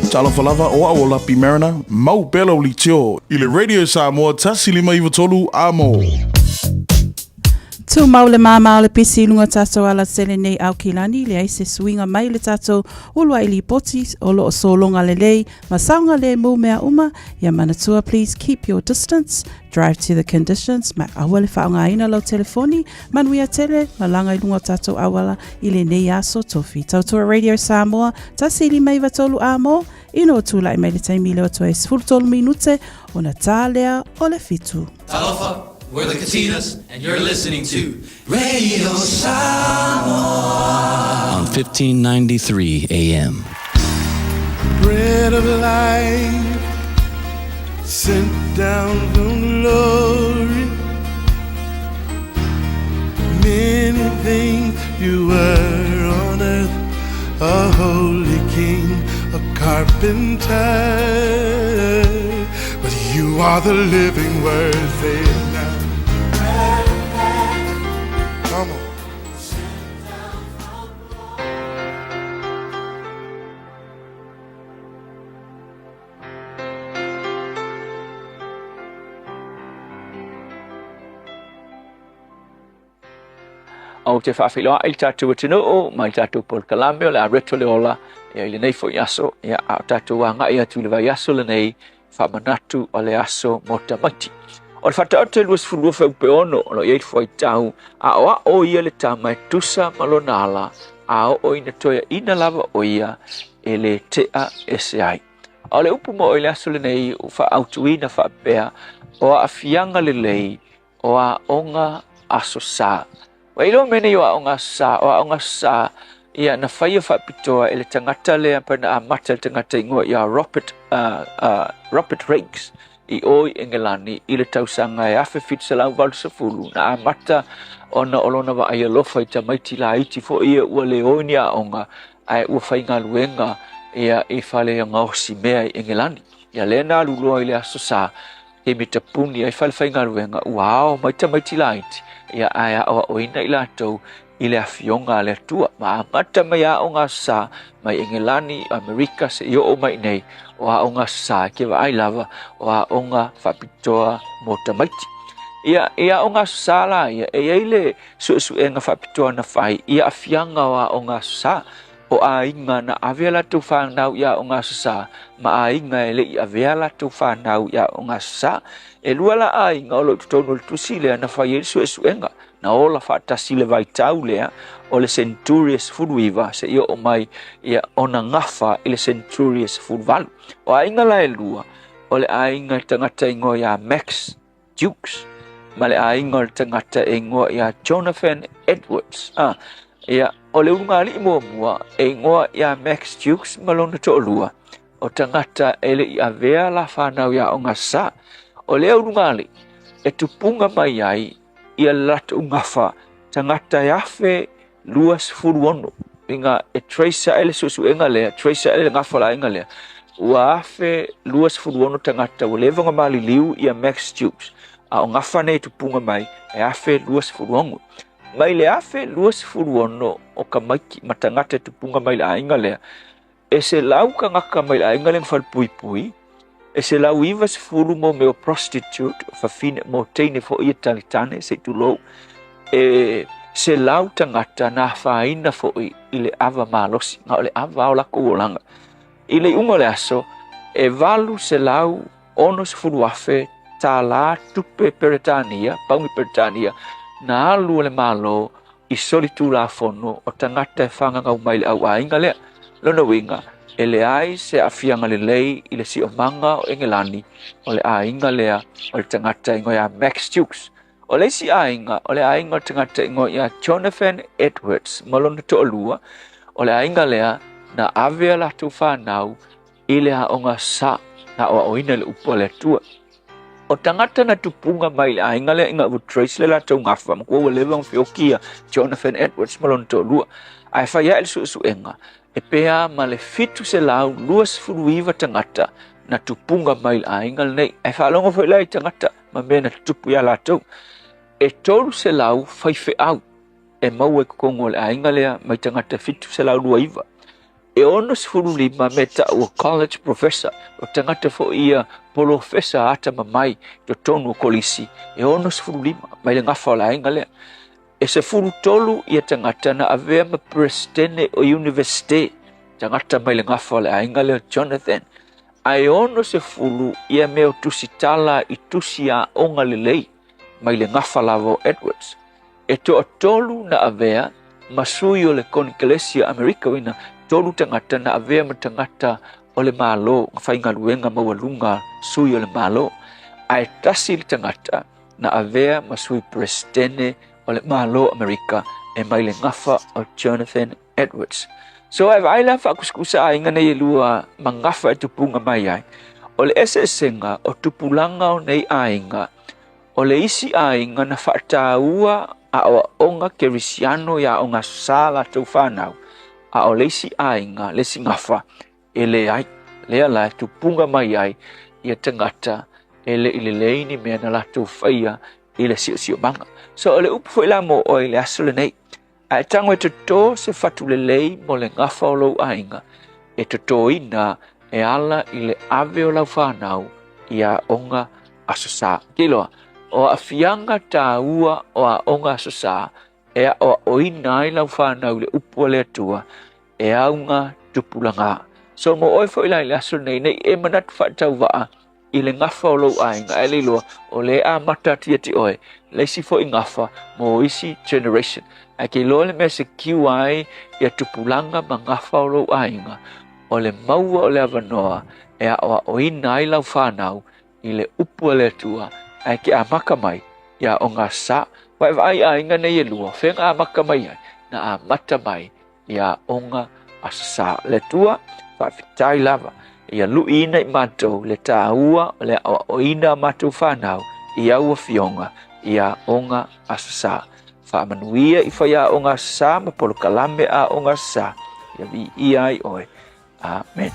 Talofa lava o a'u o Lapi Mariner, mau pea lau litio i le Radio Samoa 153 Amo. Tumau le māmā o le pisi i luga tatou ala tele nei Aukilani, leai se suiga mai le tatou uluai lipoti o loo sologa lelei ma saogalemu mea uma, ia manatua please keep your distance, drive to the conditions ma aua le faaaogaina lau telefoni, manuia tele, malaga i luga o tatou auala i lenei aso tofi. Tautua Radio Samoa, 153 Amo, ina ua tulai mai le taimi leo atu ai 13 minute ona tā lea o le fitu. Talofa, we're the Katinas, and you're listening to Radio Samoa on 1593 AM. Bread of life sent down from glory. Many things you were on earth, a holy king, a carpenter. But you are the living word, say it now. Come on. Ou te faafeiloai i le tatou atunuu ma i le tatou polokalame o le a reto le ola ia i lenei foi aso, ia a o tatou agai atu i le vaiaso lenei faamanatu o le aso mo tamaiti. O le faataoto e 22 faupeono o lo o i ai le fuaitau a o ao ia le tama e tusa ma lona ala a oo ina toeaina lava o ia e le tea ese ai. A o le upu mo i le aso lenei ua faaautuina faapea o aafiaga lelei o aoga aso sa. Ua iloa mea nei o aoga aso sa, o aoga aso sa, ia na faia faapitoa e le tagata lea pa na amata le tagata ingoa ia Robert, Robert Riggs i o i Engelani i le tausaga e 1780 na amata ona o lona vaai alofa i tamaiti laiti foi ia ua le o i ni aoga ae ua faigaluega ia i fale gaosi mea i Engelani. Ia lea na alu loa i le aso sa taimi tapuni ai fale faigaluega ua ao mai tamaiti laiti ia ae aʻoaʻoina i latou i le afioga a le Atua. Ma amata mai aoga aso sa mai Engelani, Amerika seia oo mai nei o aoga aso sa e ke vaai lava o aoga faapitoa mo tamaiti. Ia, i aoga aso sa la ia, e i ai le suesuega faapitoa na fai i aafiaga o aoga aso sa. O aiga na ave a latou fanau i aoga aso sa ma aiga e le i avea a latou fanau i aoga aso sa. E lua la aiga o lo o i totonu o le tusi lea na fai ai le suesuega. Na ola faatasi le vaitau lea o le senturi e 19 seia oo mai ia ona gafa i le senturi e 18. O aiga la e lua, o le aiga i le tagata ingoa ia Max Jukes ma le aiga o le tagata e ingoa ia Jonathan Edwards. Ah, ia, o le ulugalii muamua e ingoa ia Max Jukes ma lona toalua, o tagata e le i avea la fanau i aoga sa. O lea ulugalii e tupuga mai ai ia le latou gafa tagata e 1026 inga e trace ae le suesuega lea, trace ae le gafa o le aiga lea, ua 1026 tagata ua leva ona maliliu ia Max Jukes, a o gafa nei e tupuga mai e 1026. Mai le 1026 o tamaiti ma tagata e tupuga mai le aiga lea, e 100 tagata mai le aiga lea na falepuipui, e 190 mo mea o prostitute, o fafine, mo teine foi e talitane, se i tulou, e 100 tagata na afaina foi i le ava malosi, na o le ava o lakou olaga. I le iuga o le aso, e 860,000 tālā tupe Peretania, pauni Peretania, na alu e le Malo i solitulafono o tagata e fagagau mai i le auaiga lea. Lona uiga, e leai se aafiaga lelei i le siomaga o Engelani o le aiga lea o le tagata igoa ia Max Jukes. O le isi aiga, o le aiga o le tagata igoa ia Jonathan Edwards ma lona toalua, o le aiga lea na ave a latou fanau i le aoga sa na aoaoina i le upu a le Atua. O tagata na tupuga mai i le aiga lea ina ua trace le latou gafa, matua ua leva ona feoki ia Jonathan Edwards ma lona toalua. Ae fai ae le suesuega, e pea ma le 729 tagata na tupuga mai i le aiga lenei. Ae faalogo foi la i tagata ma mea na tutupu iā latou. E 300 faifeau e maua i totonu o le aiga lea mai tagata 729. E 65 mea tau o college professor, o tagata foi ia polofesa atamamai i totonu o kolisi, e 65 mai le gafa o le aiga lea. E 13 ia tagata na avea ma Peresetene o Iunivesite, tagata mai le gafa o le aiga lea o Jonathan. Ae 60 ia mea o tusitala i tusi aoga lelei mai le gafa lava o Edwards. E toatolu na avea ma sui o le Konikelesi a Amerika uina tolu tagata na avea ma tagata o le Malo na faigaluega maualuga sui o le Malo, ae tasi le tagata na avea ma sui Peresetene o le Malo Amerika e mai le gafa o Jonathan Edwards. So e vaai la faakusikusa aiga nei e lua ma gafa e tupuga mai ai, o le eseesega o tupulaga o nei aiga. O le isi aiga na faataua aoaoga Kerisiano i aoga sa latou fanau, a o le isi aiga, le isi gafa, e leai. Lea la e tupuga mai ai ia tagata e le i lelei ni mea na latou faia i le siosiomaga. So o le upu foi la mo oe i le aso lenei, a e tago e toto se fatu lelei mo le gafa o lou aiga, e totoina e ala i le ave o lau fanau i aoga Aso Sa. Keiloa, o aafiaga taua o aoga Aso Sa e aoaoina ai lau fanau i le upu a le Atua e auga tupulaga. So mo oe foi la i le aso nei, nei e manatu faatauvaa i le gafa o lou aiga, ae le iloa o lea e amata atu ia te oe le isi foi gafa mo isi generation. Ae ke iloa le mea e secure ai ia tupulaga ma gafa o lou aiga, o le maua o le avanoa e aoaoina ai lau fanau i le upu a le Atua, ae ke amata mai ia aoga sa. Vaevaai aiga nei e lua, fea na amata mai ai? Na amata mai ia aoga Aso Sa. Le Atua, faafetai lava ia luiina i matou le taua o le aoaoina a matou fanau i au afioga i aoga Aso Sa. Faamanuia i faiaoga Aso Sa ma polokalame aoga Aso Sa, ia viia ai oe. Amene.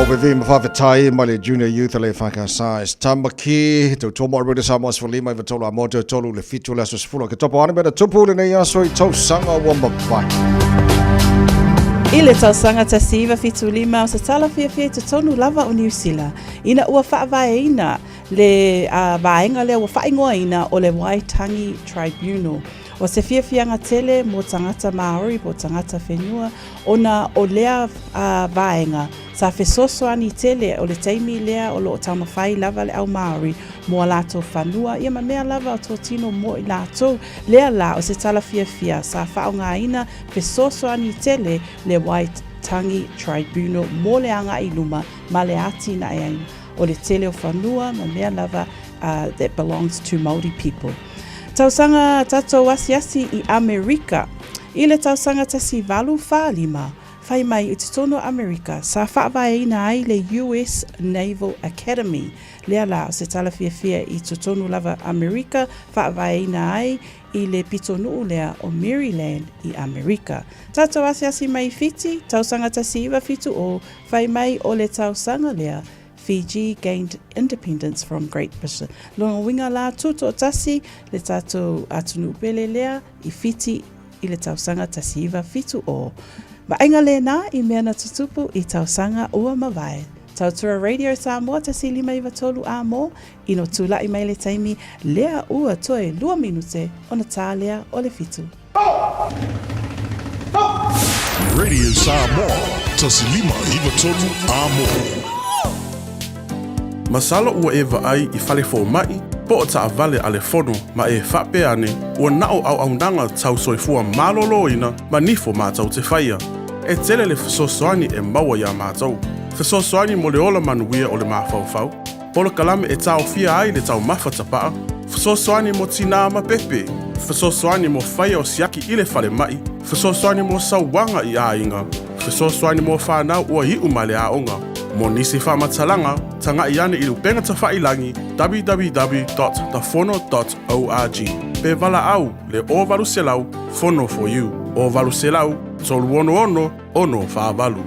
veve ma faafetai mai le Junior Youth a le EFKS Tamaki, tautua mo Radio Samoa 15 i tolu a moto tolu le 7 le aso 10 Oketopa. Ana mea na tupu lenei aso i tausaga ua mavae. I le tausaga 1975 o se tala fiafia i totonu lava o Niu Sila ina ua faavaeina le vaega lea ua faaigoaina o le Waitangi Tribunal. O se fiafiaga tele mo tagata Māori po o tagata whenua ona o lea vaega sa fesoasoani tele o le taimi lea o lo o taumafai lava le au Māori mo a latou fanua ia ma mea lava o totino mo i latou. Lea la o se tala fiafia sa faaaogaina fesoasoani tele le Waitangi Tribunal mo le agai i luma ma le atinaeina o le tele o fanua ma mea lava that belongs to Māori people. Tausaga tatou asiasi i Amerika. I le tausaga 1845, whai mai i totonu o Amerika, sa faavaeina ai le US Naval Academy. Lea la o se tala fiafia i totonu lava Amerika, faavaeina ai i le pitonuu lea o Maryland i Amerika. Tatou asiasi mai i Fiti, tausaga 1970, whai mai o le tausaga lea, Fiji gained independence from Great Britain. Lona uiga la, tutoatasi le tatou atunuu pele lea i Fiti i le tausaga 1970. Vaaiga lena i mea na tutupu i tausaga ua mavae. Tautua Radio Samoa 1593 a mo, ino tula'i mai le taimi lea ua toe lua minute ona tā lea o le fitu. Radio Samoa, 1593 Amo. Masalo ua e vaai i fale fomaʻi po o taavale a le fono ma e faapea ane ua na o auaunaga tau soifua malōlōina ma nifo matou te faia. E tele le fesoasoani e maua iā matou. Fesoasoani mo le ola manuia o le mafaufau, polokalame e taofia ai le taumafa tapaa, fesoasoani mo tinā ma pepe, fesoasoani mo faia o siaki i le falemaʻi, fesoasoani mo sauaga i aiga, fesoasoani mo fanau ua iʻu mai le aoga. Mo nisi faamatalaga, tagaʻi ane i le upega tafailagi www.thefono.org pe valaau le 0800 Fono for you 0800 366 648.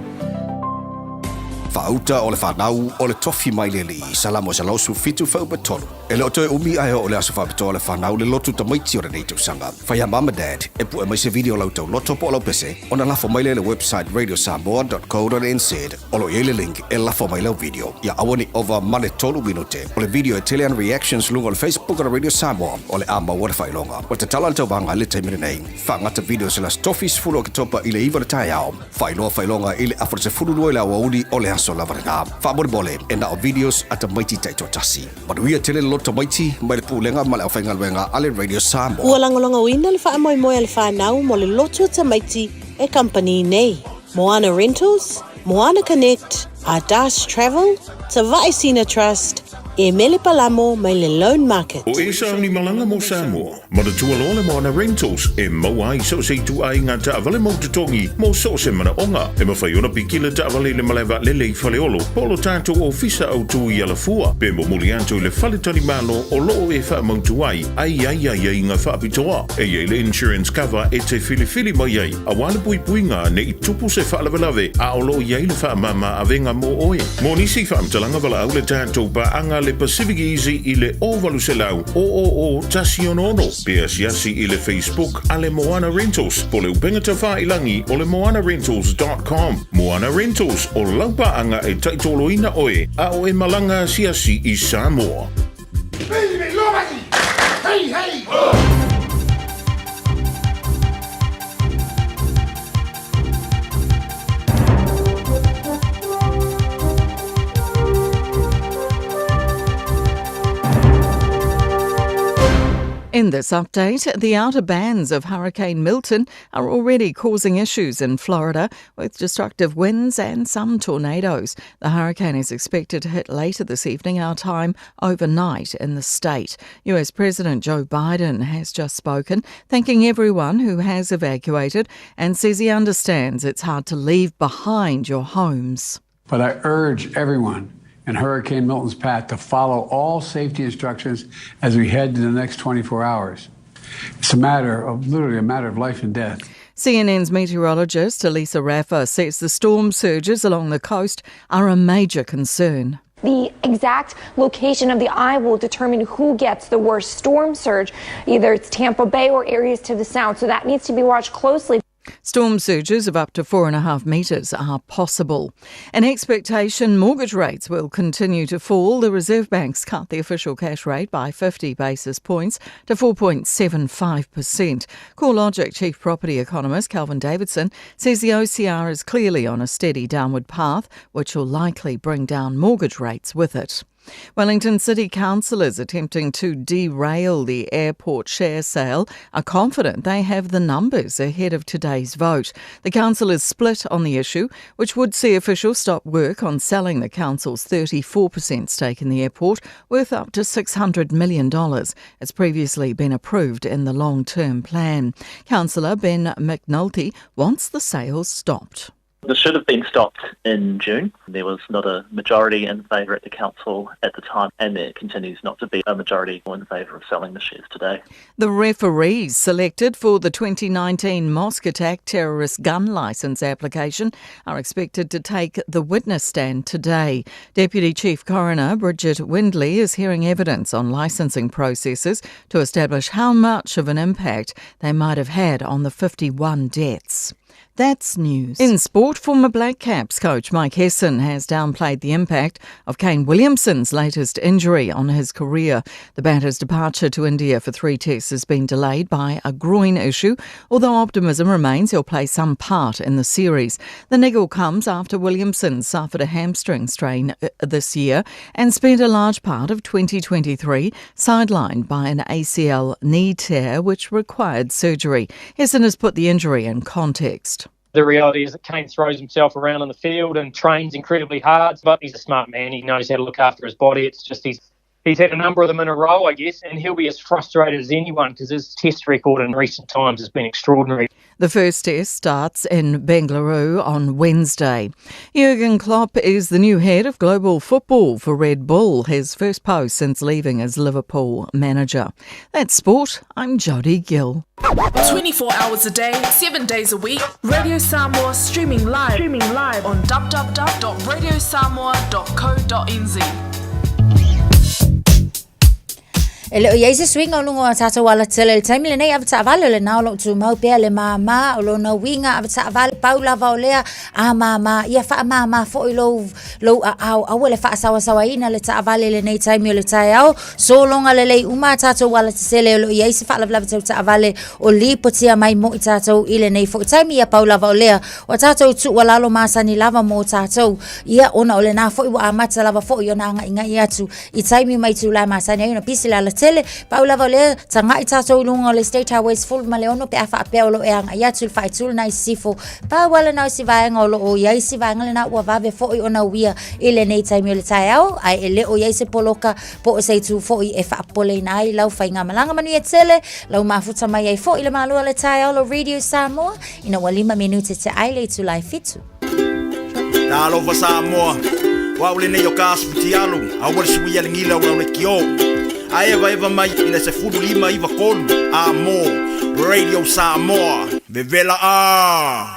Faauta o le fanau o le tofi mai le Alii, Salamo 117 fuaiupu 3. E le o toe umi ae oo le aso faapitoa o le fanau le lotu tamaiti o lenei tausaga. Fai a mum ma dad e pue mai se video o la outou loto po o lau pese ona lafo mai lea i le website radiosamoa.co.nz o lo o i ai le link e lafo mai lau video. Ia aua ne i ova ma le tolu minute o le video e tele ana reactions luga o le Facebook o le Radio Samoa o le a maua le faailoga. Ua tatala le tauvaga i le taimi lenei. Faagata videos i le Aso Tofi 10 Oketopa i le 9 o le taeao. Faailoa faailoga i le afa 12 i le aoauli o le aso lava lena. Faamolemole, e na o videos a tamaiti taitoatasi. Manuia tele le loto tamaiti mai le Pulega ma le Aufaigaluega a le Radio Samoa. Ua lagolagoina le faamoemoe a le whanau mo le lotu o tamaiti e kamupani nei. Moana Rentals, Moana Connect, Ardas Travel, Tavaesina Trust, e Mele Palamo mai le Loan Market. O Esa ni malaga mo Samoa. Manatua loa le Moana Rentals e maua ai so o se ituaiga taavale mau totogi mo so o se manaoga. E mafai ona piki le taavale i le malae vaalele i Faleolo po o lo tatou ofisa autū i Alafua pe momoli atu i le fale talimalo o lo o e faamautu ai a i ai aiaiga faapitoa. E i ai le insurance cover e te filifili mai ai aua le puipuiga ne i tupu se faalavelave a o lo o i ai le faamama avega mo oe. Mo nisi faamatalaga valaau le tatou paaga le Pacific Easy i le 0800 000 166 pe asiasi i le Facebook a le Moana Rentals po o le upega tafailagi o le moanarentals.com. Moana Rentals, o lau paaga e taitoloina oe a o e malaga asiasi i Samoa. Hey, hey! Oh! In this update, the outer bands of Hurricane Milton are already causing issues in Florida with destructive winds and some tornadoes. The hurricane is expected to hit later this evening, our time, overnight in the state. US President Joe Biden has just spoken, thanking everyone who has evacuated and says he understands it's hard to leave behind your homes. But I urge everyone in Hurricane Milton's path to follow all safety instructions as we head to the next 24 hours. It's a matter of literally a matter of life and death. CNN's meteorologist Elisa Raffa says the storm surges along the coast are a major concern. The exact location of the eye will determine who gets the worst storm surge. Either it's Tampa Bay or areas to the south. So that needs to be watched closely. Storm surges of up to 4.5 metres are possible. An expectation mortgage rates will continue to fall. The Reserve Bank's cut the official cash rate by 50 basis points to 4.75%. CoreLogic Chief Property Economist Kelvin Davidson says the OCR is clearly on a steady downward path, which will likely bring down mortgage rates with it. Wellington City councillors attempting to derail the airport share sale are confident they have the numbers ahead of today's vote. The council is split on the issue, which would see officials stop work on selling the council's 34% stake in the airport, worth up to $600 million. It's previously been approved in the long term plan. Councillor Ben McNulty wants the sale stopped. This should have been stopped in June. There was not a majority in favour at the council at the time, and there continues not to be a majority in favour of selling the shares today. The referees selected for the 2019 mosque attack terrorist gun licence application are expected to take the witness stand today. Deputy Chief Coroner Bridget Windley is hearing evidence on licensing processes to establish how much of an impact they might have had on the 51 deaths. That's news. In sport, former Black Caps coach Mike Hesson has downplayed the impact of Kane Williamson's latest injury on his career. The batter's departure to India for three tests has been delayed by a groin issue, although optimism remains he'll play some part in the series. The niggle comes after Williamson suffered a hamstring strain uh, this year and spent a large part of 2023 sidelined by an ACL knee tear, which required surgery. Hesson has put the injury in context. The reality is that Kane throws himself around in the field and trains incredibly hard, but he's a smart man. He knows how to look after his body. It's just he's he's had a number of them in a row, I guess, and he'll be as frustrated as anyone because his test record in recent times has been extraordinary. The first test starts in Bengaluru on Wednesday. Jurgen Klopp is the new head of global football for Red Bull, his first post since leaving as Liverpool manager. That's sport. I'm Jodie Gill. 24 hours a day, 7 days a week, Radio Samoa streaming live, streaming live on www.radiosamoa.co.nz. E le o i ai se suiga o luga o a tatou alatele i le taimi lenei, avetaavale o lena o lo o tumau pea le māmā o lona uiga avetaavale pau lava o lea a māmā ia faamāmā foi lou, lou aao aua le faasawasawaina le taavale i lenei taimi o le taeao sologa lelei uma a tatou alatetele o lo o i ai se faalavelave tau taavale o lipotia mai mo i tatou i lenei foi taimi ia pau lava o lea o a tatou tuualalo masani lava mo tatou ia ona o lena foi ua amata lava foi ona agaigai atu i taimi mai itulā masani ai ona pisi le alatele. Pau lava o lea, taga'i tatou i luga o le State Highway 16 pe a faapea o lo o e aga'i atu i le faaitu lena i sisifo. Pau lava lena o si vaega o lo o i ai si vaega lena ua vave foi ona uia i lenei taimi o le taeao, ae e le o i ai se poloka po o se itu foi e faapopoleina ai lau faigamalaga. Manuia tele lau mafuta mai ai foi le malo o le taeao lo Radio Samoa ina ua lima minute te ai le itula e fitu. Talofa Samoa, o au lenei o ka asu fitialu, aua le suia le gila o lau lekiō. A evaeva mai i le 15 9 3 a mo Radio Samoa, vevela a!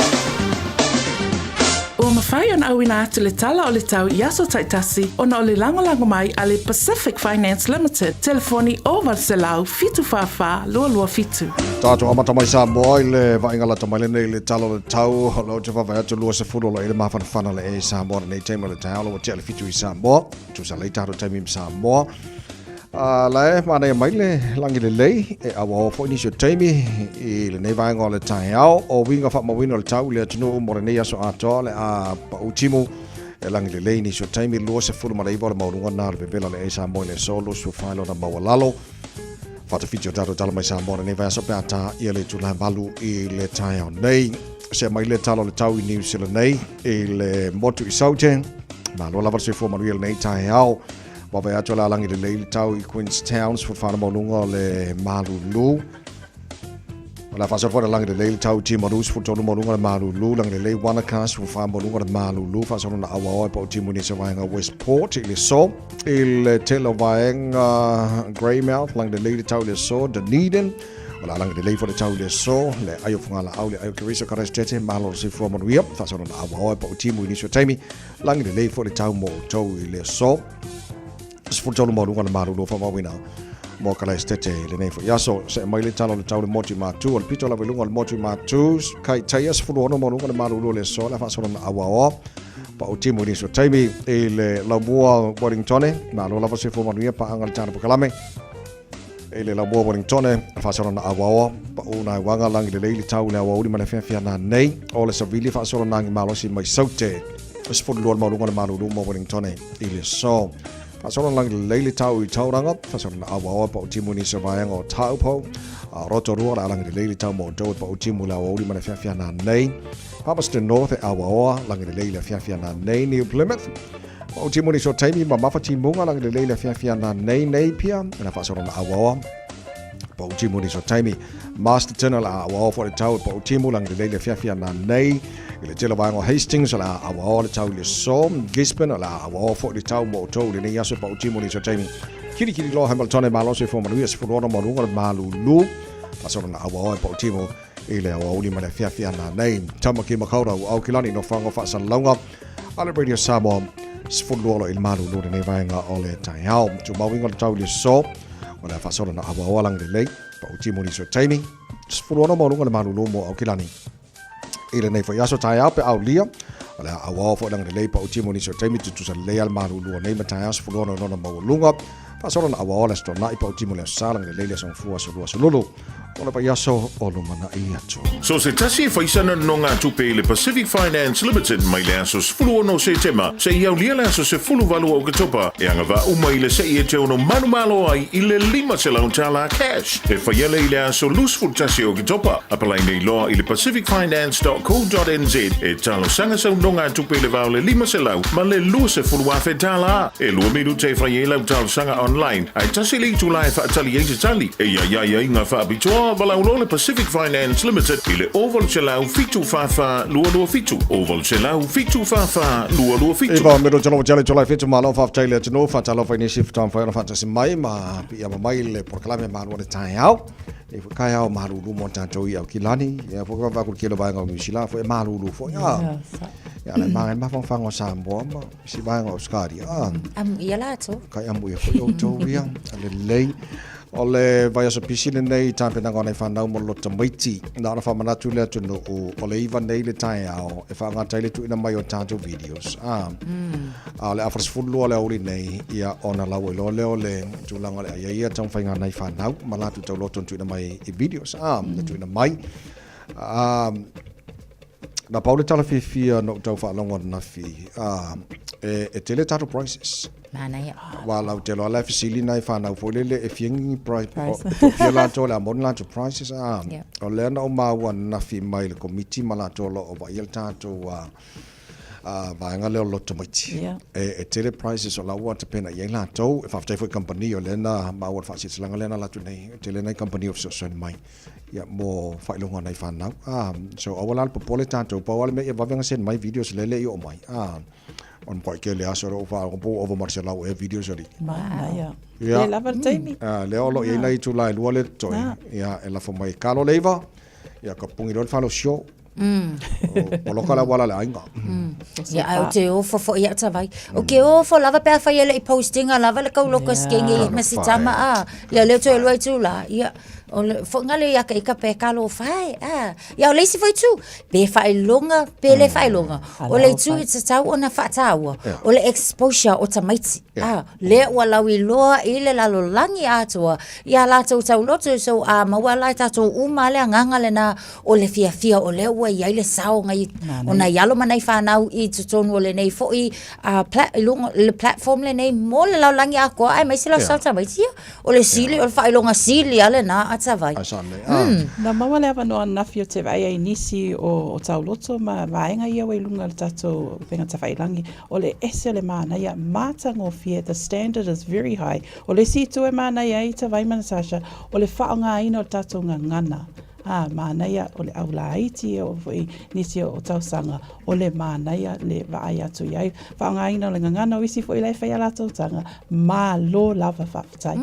Ua mafai ona auina atu le tala o le tau i aso taitasi ona o le lagolago mai a le Pacific Finance Limited, telefoni 0800 744 227. Tatou amata mai Samoa i le vaaiga lata mai lenei i le tala o le tau o lo te vaavaai atu 20 o lo i le mafanafana le e Samoa lenei taimi o le taeao lo ua tea le fitu i Samoa tusa lei tatou taimi ma Samoa A la e manaia mai le lagi lelei e auaoa foi nisi o taimi i lenei vaega o le taeao o uiga faamauina o le tau i le atunuu mo lenei aso atoa le a pau timu e lagi lelei nisi o taimi 29 o le maualuga na o le vevela o le e Samoa i le aso 24 lona maualalo Faatafiti o tatou tala mai Samoa lenei vaiaso pe a tā ia le itula valu i le taeao nei. Se mai le tala o le tau i New Zealand nei i le motu i Saute. Malo lava le soifua manuia lenei taeao. Vaavaai atu o le a lagi lelei le tau i Queenstown, 14 le maualuga o le malulu. O le a faasolo foi le lagi lelei le tau i Timaru, 13 maualuga o le malulu, lagi lelei Wanaka, 14 maualuga o le malulu, faasolo na auaoa e pau timu i nisi o vaega Westport i le aso. I le tele o vaega Greymouth, lagi lelei le tau i le aso, Dunedin, O le a lagi lelei foi le tau i le aso, le ai o Fogaalaau, le ai o Keriso Karasetete, malo le soifua manuia, faasolo na auaoa e pautimu i nisi o taimi, lagi lelei foi le tau mo outou i le aso. 13 maualuga le malulu o faamauina mo Karasetete i lenei foi aso. See mai le tala o le tau le motu i Matu, o le pito lava i luga o le motu i Matu, Kaitaia 16 maualuga le malulu o le aso, le faasolo na auaoa pautimu i nisi o taimi i le laumua Wellingtone, malo lava soifua manuia paaga le tala pakalame. I le laumua Wellingtone, faasolo na auaoa, pau nai uaga lagi lelei le tau i le aoauli ma le afiafi a nanei, o le savili faasolo nagi malosi mai Saute, 12 le maualuga o le malulu mo Wellingtone i le aso. Faasolo lagi lelei le tau i Tauranga, faasolo na auaoa pau timu i nisi o vaega o Taupo, a Rotorua le alagi lelei le tau mo outou e pau timu i le aoauli ma le afiafi a nanei. Palmerston North e auaoa, lagi lelei le afiafi a nanei. New Plymouth, Pau timu nisi o taimi ma mafa timuga lagi lelei le afiafi a nanei Napier, e na faasolo na auaoa. Pau timu nisi o taimi Masterton o le a auaoa foi le tau e pau timu lagi lelei le afiafi a nanei. I le tele o vaega o Hastings o le a auaoa le tau i le aso. Gisborne o le a auaoa foi le tau mo outou i lenei aso e pau timu nisi o taimi. Kilikili loa Hamilton e malosi e fua manuia 16 maualuga le malulu. Faasolo na auaoa e pau timu i le aoauli ma le afiafi a nanei. Tamaki Makaurau, Aukilani, Nofoaga o Faasalalauga. A le Radio Samoa, 12 olo i le malulu lenei vaega o le taeao. Tumauiga o le tau i le aso, o le a faasolo na auaoa lagi lelei, pau timu nisi o taimi, 16 maualuga le malulu mo Aukilani. I lenei foi aso taeao pe aulia, o le a auaoa foi lagi lelei pau timu nisi o taimi tutusa lelei a le malulu o nei ma taeao 16 lona maualuga. Faasolo na auaoa le Aso Toonai pau timu le Aso Sa lagi lelei le Aso Gafua Aso Lua Aso Lulu. O le vaiaso o lumanai atu. So se tasi e faisana nonogatupe i le Pacific Finance Limited mai le aso 16 Setema seia aulia le aso 18 o Oketopa e agavaa uma i le se'i e te ono manumalo ai i le $500 cash e faia lea i le aso 21 o Oketopa. Apalai nei loa i le pacificfinance.co.nz e talosaga sau nonogatupe i le va o le 500 ma le $20,000. E lua minute e fai ai lau talosaga online, ae tasi le itula e faatali ai se tali. E iai ai ngā faapitoa, valaau loa le Pacific Finance Limited i le 0800 744 227, 0800 744 227. Iva mero talo tele tolai fitu malo faafetai le atunuu faatalofa i nisi faatoa mafai ona faatasi mai ma piiama mai le polokalame Malu o le Taeao. E foi kai ao malulu mo tatou i Aukilani, ia foi ka vaku kilo vaega o New Zealand foi e malulu foi. Ah. Ia le manga mawhangawhanga o Samoa ma si vaega o Australia. Ah. Amu ia latou. Kai amu ia foi outou ia. Lelei. O le vaiaso pisi lenei i tapenaga o nai whanau mo lo tamaiti. Na ona whamanatu le atunuu o le iva nei le taeao e whaangata ai le tuuina mai o tatou videos. Ah. A o le afa 12 le aoauli nei, ia ona lau iloa lea o le tulaga o le ai ia taumafaiga a nai whanau ma latou tauloto na tuuina mai i videos. Ah, na tuuina mai. Ah, na pau le tala fiafia na ou tau faalogo ananafi, ah, e tele tatou prices. Manaia. Wa lau te loa la fesili nai whanau foi lele e fia ngi price, price. O, fia latou le a moni latou prices a. Yeah. O lea na o maua nafi mai le komiti ma latou lo o vaia le tatou a vaega lea o loto tamaiti. Yeah. E tele prices o la ua tapena i ai latou, e faafetai foi i kamupani o lea na maua le faasilasilaga lea na alu atu nei, e tele nai kamupani o fesoasoani mai ia mo faailoga o nai fanau. So aua la le popole tatou, pau lava le mea ia vave ona send mai videos lele i oo mai. O le makuai tele aso o lou faalogo po ua ova ma le 100 ea videos alii. Manaia. Ia. Le lava le taimi. Lea o lo o i ai nai itula e lua lea totoe. Ia, e lafo mai e kalo le iva, ia ka pungi loa le faleosio. Poloka le auala a le aiga. Ia, ae ou te ofo foi ia Tavai. Ou te ofo lava pe afai e le i postinga lava le kauloka skengi ma si tama a. Ia lea toe lua itula. Ia, o le foʻiga lea ia te ita pe talofa e, a. Ia o le isi foi itu, pe faailoga pe le faailoga, o le itu e tatau ona faataua, o le exposure o tamaiti, a, lea ua lauiloa i le lalolagi atoa ia latou tauloto. So a maua la e tatou uma le agaga lena o le fiafia o lea ua i ai le sao nai, o nai alo ma nai fanau i totonu o lenei foi i luga le platform lenei mo le lalolagi atoa aemaise la sao tamaiti ia. O le sili, o le faailoga sili lava lena a Tavai. Ai sa nei. Ah. Na maua le avanoa ananafi o te vaai ai nisi o tauloto ma vaega ia ua i luga o le tatou upega tafailangi. O le ese o le manaia, matagofie, the standard is very high. O le isi itu e manaia ai Tavai ma Natasha, o le faaaogaina o le tatou gagana. Ā, mānaia o le au laiti e oo foi i nisi o tausaga o le mānaia le vaai atu i ai. Faaaogaina o le gagana o isi foi la e fai a latou taga, malo lava faafetai.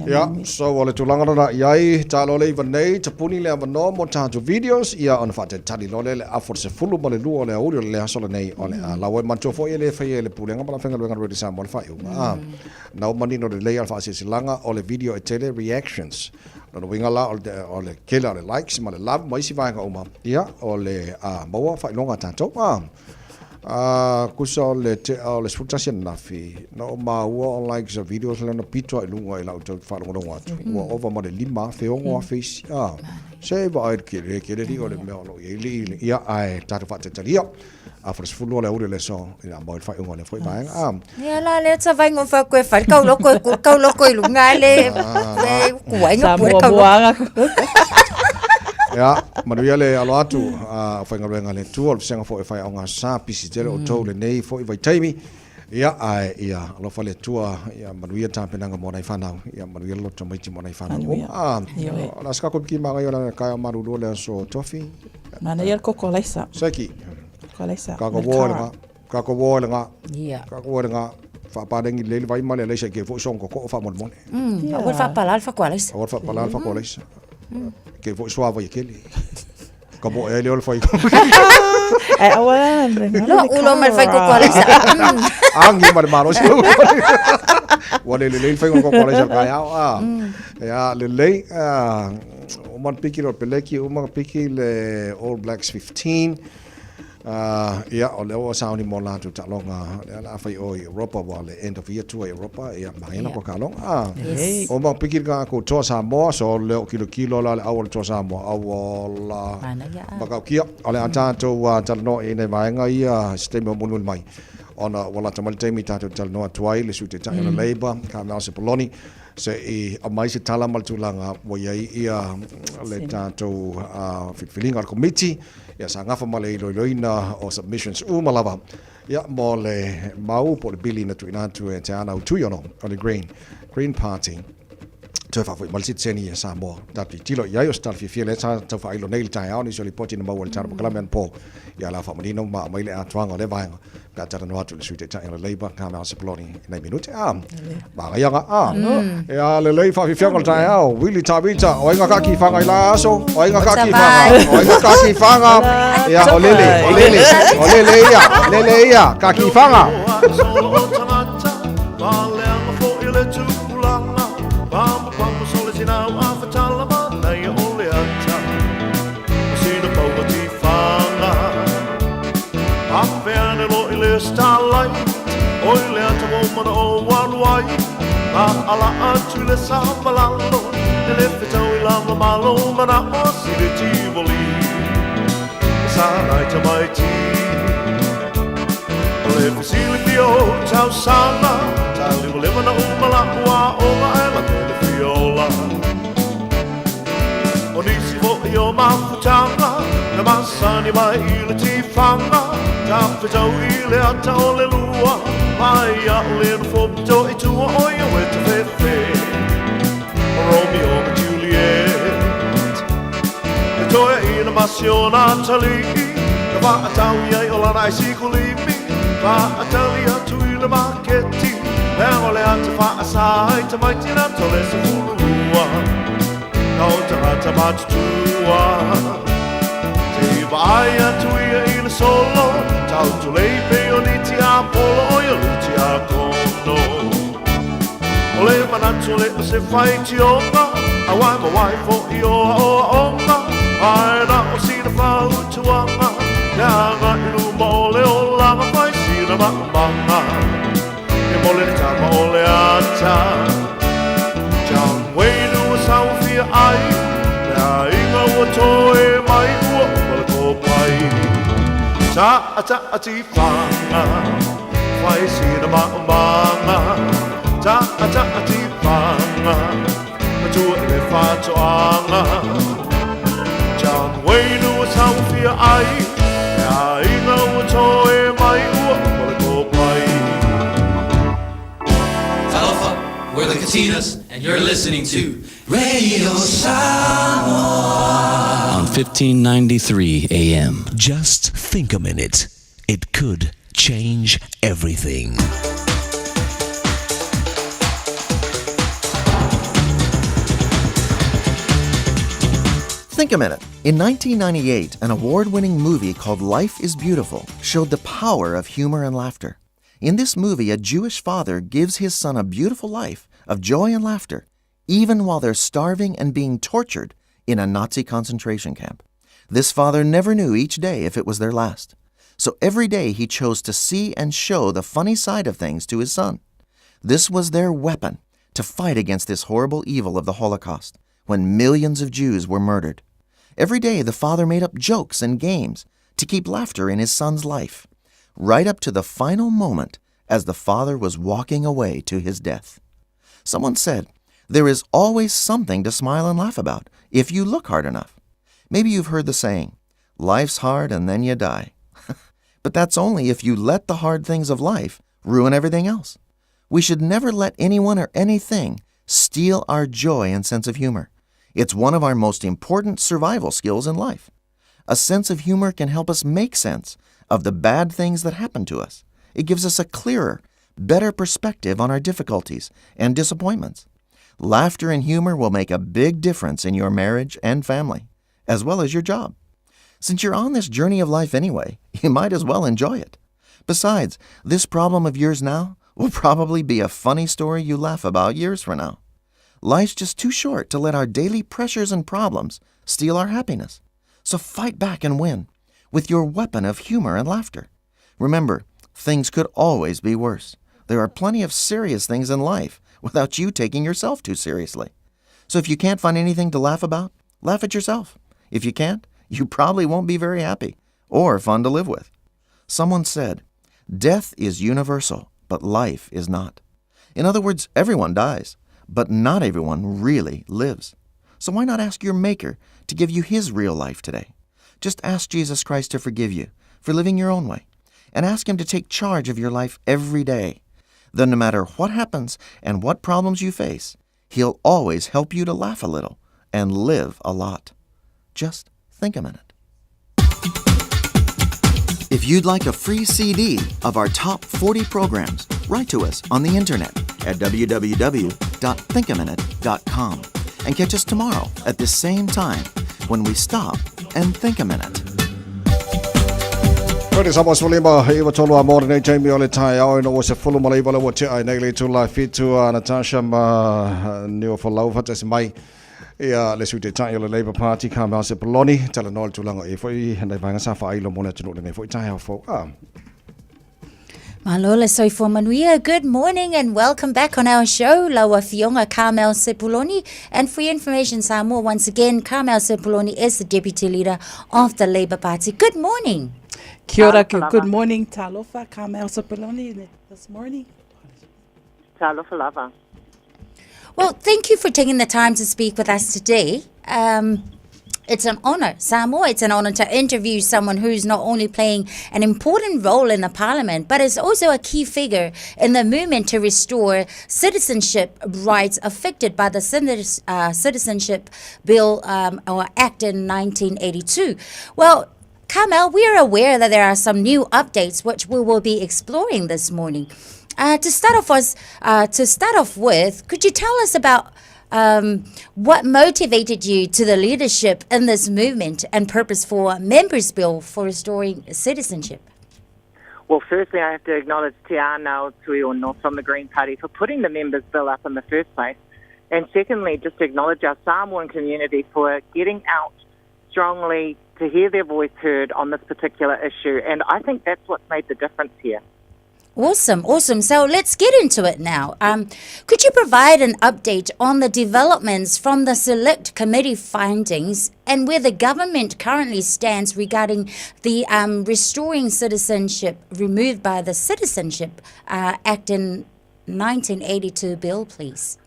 Ia, so o le tulaga lena i ai, talo le iva nei, tapuni le avanoa mo tatou videos, ia ona faatalitali loa lea i le afa o le 12 o le aoauli o le aso lenei o le a lau ai. Manatua foi e le faia e le Pulega ma le Aufaigaluega a le Radio Samoa le faaiuga. Ā, na ua manino lelei lava le faasilasilaga o le video e tele reactions. Lona uiga la o le tele o le likes ma le love ma isi vaega uma, ia, o le a maua faailoga a tatou. Ā, ā, tusa o le tea o le 11 ananafi, na ou maua o likes a videos lea na pito lava i luga i lau tau faalogologo atu, ua ova ma le 5,000, 6,000 isi. Ā, se vaai i le tele, tele alii o le mea o lo o i ai le, ia, ae tatou faatalitali ia. A for le 12 o le aoauli o le aso, ia maua ai le faaiuga o lea foi vaega. Ā. Ia la lea tavainga o fai koe fai kau loko e ku kau loko i lunga le le kuai nga pue kau loko. Ia, manuia le alo atu a o faigaluega a le Atua, o le vasega foi o faiaoga sa pisi tele outou lenei foi vaitaimi. Ia, ae ia alofa le Atua, ia manuia tapenaga mo nai fanau, ia manuia le loto tamaiti mo nai fanau uma. A, o le a se kako piki magaia o le taeao malulu o le aso Tofi? Manaia le koko alaisa. Seki. Koko alaisa. Kako wo le nga. Kako wo le nga. Ia. Kako wo le nga. Faapalagi lelei le vai ma le alaisa i ke foi song koko faamolemole. Aua le faapala le fako alaisa. Aua le faapala le fako alaisa. Ke foi suava i kele. Ka mo e le o le fai. Ai aua le Lo ulo ma le fai koko alaisa. Angi ma le malosi. Ua le lelei le faiga o le koko alaisa i le taeao. Ia lelei. Uma ona piki le Peleki, uma ona piki le All Blacks 15. Ia, o lea ua sauni mo latou taaloga, lea o le a fai o i Europa, ua le end of year tour i Europa, ia, manaia na kua taaloga. Uma ona piki le tatou Toa Samoa, so lea o kilokilo la le au o le Toa Samoa, au ola. Manaia. Matautia, o le a tatou talanoa i nai vaega ia i se taimi o mulimuli mai, ona ua lata mai le taimi tatou te talanoa atu ai le Sui Taitai o le Labour, Carmel Sepuloni, se i aumai se tala ma le tulaga ua i ai ia le tatou filifiliga o le Komiti, ia sa gafa ma le iloiloina o submissions uma lava ia mo le mau po o le bili na tuuina atu e Te Ana Tuiono o le Green, Green Party. Toe faafoi mai le sitiseni ia Samoa. Tatou tilotilo i ai o se tala fiafia lea sa tau faailo nei i le taeao nisi o lipoti na maua i le Tala Polokalame anapo. Ia la faamanino ma aumai le atoaga o lea vaega pe a talanoa atu i le Sui Taitai o le Labour, Carmel Sepuloni i nei minute. A, manaia a. Ea lelei faafiafiaga o le taeao. Willy Tavita, o ai nga kaki whanga i la aso? O ai nga kaki whanga? O ai nga kaki whanga? Ia, o lele, o lele, o lele ia, lele ia, kaki whanga. O nisi foi o mafutaga Na masani mai i le tifaga Tafetau i le ata o le lua Mai a o le nofo pito i tua O ia ue tafefe O Romeo ma Juliet Le toeaina ma si ona atalii Na faatau i ai o lana aisikulimi Faatali atu i le maketi Leaga o le ata faasa ai tamaiti na tole 12 Ka o tagata matutua Te i vaai atu ia i le solo Tau tulei pei o ni tiapolo O ia lu tiakono O le manatu le o se faitioga A wai ma wai fo'i o aoaoga Ae na o sina fautuaga Le aga i luma o le olaga Fai sina maumaga E mole le tama o le ata John Wayne ua saofia ai Le aiga ua toe mai ua uma le kopai Ta'a ta'a tifaga Fai sina maumaga Ta'a ta'a tifaga Matua i le faatoaga John Wayne ua saofia ai Le aiga ua toe mai ua uma le kopai. Talofa, We're the Katinas, and you're listening to Radio Samoa on 1593 AM. Just think a minute. It could change everything. Think a minute. In 1998, an award winning movie called Life is Beautiful showed the power of humor and laughter. In this movie, a Jewish father gives his son a beautiful life of joy and laughter, even while they're starving and being tortured in a Nazi concentration camp. This father never knew each day if it was their last. So every day he chose to see and show the funny side of things to his son. This was their weapon to fight against this horrible evil of the Holocaust when millions of Jews were murdered. Every day the father made up jokes and games to keep laughter in his son's life, right up to the final moment as the father was walking away to his death. Someone said, There is always something to smile and laugh about if you look hard enough. Maybe you've heard the saying, Life's hard and then you die. but that's only if you let the hard things of life ruin everything else. We should never let anyone or anything steal our joy and sense of humor. It's one of our most important survival skills in life. A sense of humor can help us make sense of the bad things that happen to us. It gives us a clearer, better perspective on our difficulties and disappointments. Laughter and humor will make a big difference in your marriage and family, as well as your job. Since you're on this journey of life anyway, you might as well enjoy it. Besides, this problem of yours now will probably be a funny story you laugh about years from now. Life's just too short to let our daily pressures and problems steal our happiness. So fight back and win with your weapon of humor and laughter. Remember, things could always be worse. There are plenty of serious things in life without you taking yourself too seriously. So if you can't find anything to laugh about, laugh at yourself. If you can't, you probably won't be very happy or fun to live with. Someone said, Death is universal, but life is not. In other words, everyone dies, but not everyone really lives. So why not ask your Maker to give you his real life today? Just ask Jesus Christ to forgive you for living your own way and ask him to take charge of your life every day. Then, no matter what happens and what problems you face, he'll always help you to laugh a little and live a lot. Just think a minute. If you'd like a free CD of our top 40 programs, write to us on the internet at www.thinkaminute.com and catch us tomorrow at this same time when we stop and think a minute. Koe sa mo lima i wa tolu a mōre nei taimi o le tai ao ina o se fulu ma leiva ua tea ai nei le tula fitu a Natasha ma Nio Folau whatasi mai ia le sui taitai o le Labour Party Carmel Sepuloni tala noa le tulaga e foi nei vaega sa faailo mo le atunuu lenei foi taeao fou a. Malo le soifua manuia. Good morning and welcome back on our show, Lau Afioga Carmel Sepuloni. And for your information, Samoa, once again, Carmel Sepuloni is the Deputy Leader of the Labour Party. Good morning. Kia ora, good morning, Talofa, Carmel Sepuloni, this morning. Talofa lava. Well, thank you for taking the time to speak with us today. Um, it's an honor, Samoa. It's an honor to interview someone who's not only playing an important role in the parliament, but is also a key figure in the movement to restore citizenship rights affected by the Citizenship Bill or Act in 1982. Well, Carmel, we are aware that there are some new updates which we will be exploring this morning. To start off us, to start off with, could you tell us about what motivated you to the leadership in this movement and purpose for Members Bill for restoring citizenship? Well, firstly, I have to acknowledge Te Anau Tuiono from the Green Party for putting the Members Bill up in the first place. And secondly, just to acknowledge our Samoan community for getting out strongly to hear their voice heard on this particular issue. And I think that's what's made the difference here. Awesome, awesome. So let's get into it now. Could you provide an update on the developments from the Select Committee findings and where the government currently stands regarding the restoring citizenship removed by the Citizenship Act in 1982 bill, please?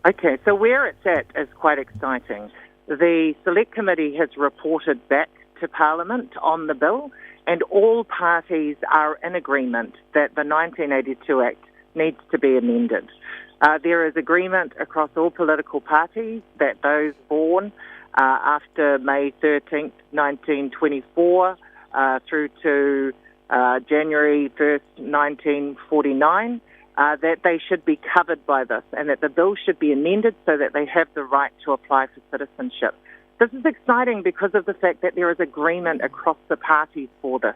Okay, so where it's at is quite exciting. The Select Committee has reported back to Parliament on the bill, and all parties are in agreement that the 1982 Act needs to be amended. There is agreement across all political parties that those born after May 13th, 1924, through to January 1st, 1949, that they should be covered by this and that the bill should be amended so that they have the right to apply for citizenship. This is exciting because of the fact that there is agreement across the parties for this.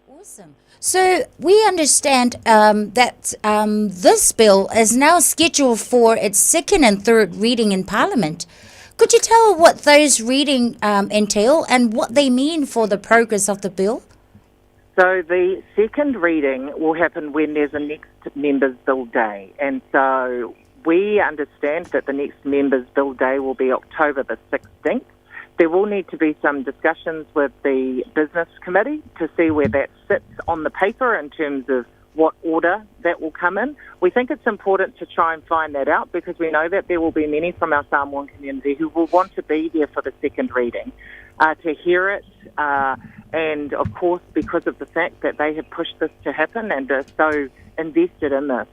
Awesome. So we understand that this bill is now scheduled for its second and third reading in Parliament. Could you tell what those reading entail and what they mean for the progress of the bill? So the second reading will happen when there's a next Members' Bill Day. And so we understand that the next Members' Bill Day will be October the 16th. There will need to be some discussions with the Business Committee to see where that sits on the paper in terms of what order that will come in. We think it's important to try and find that out because we know that there will be many from our Samoan community who will want to be there for the second reading, to hear it, and of course because of the fact that they have pushed this to happen and are so invested in this.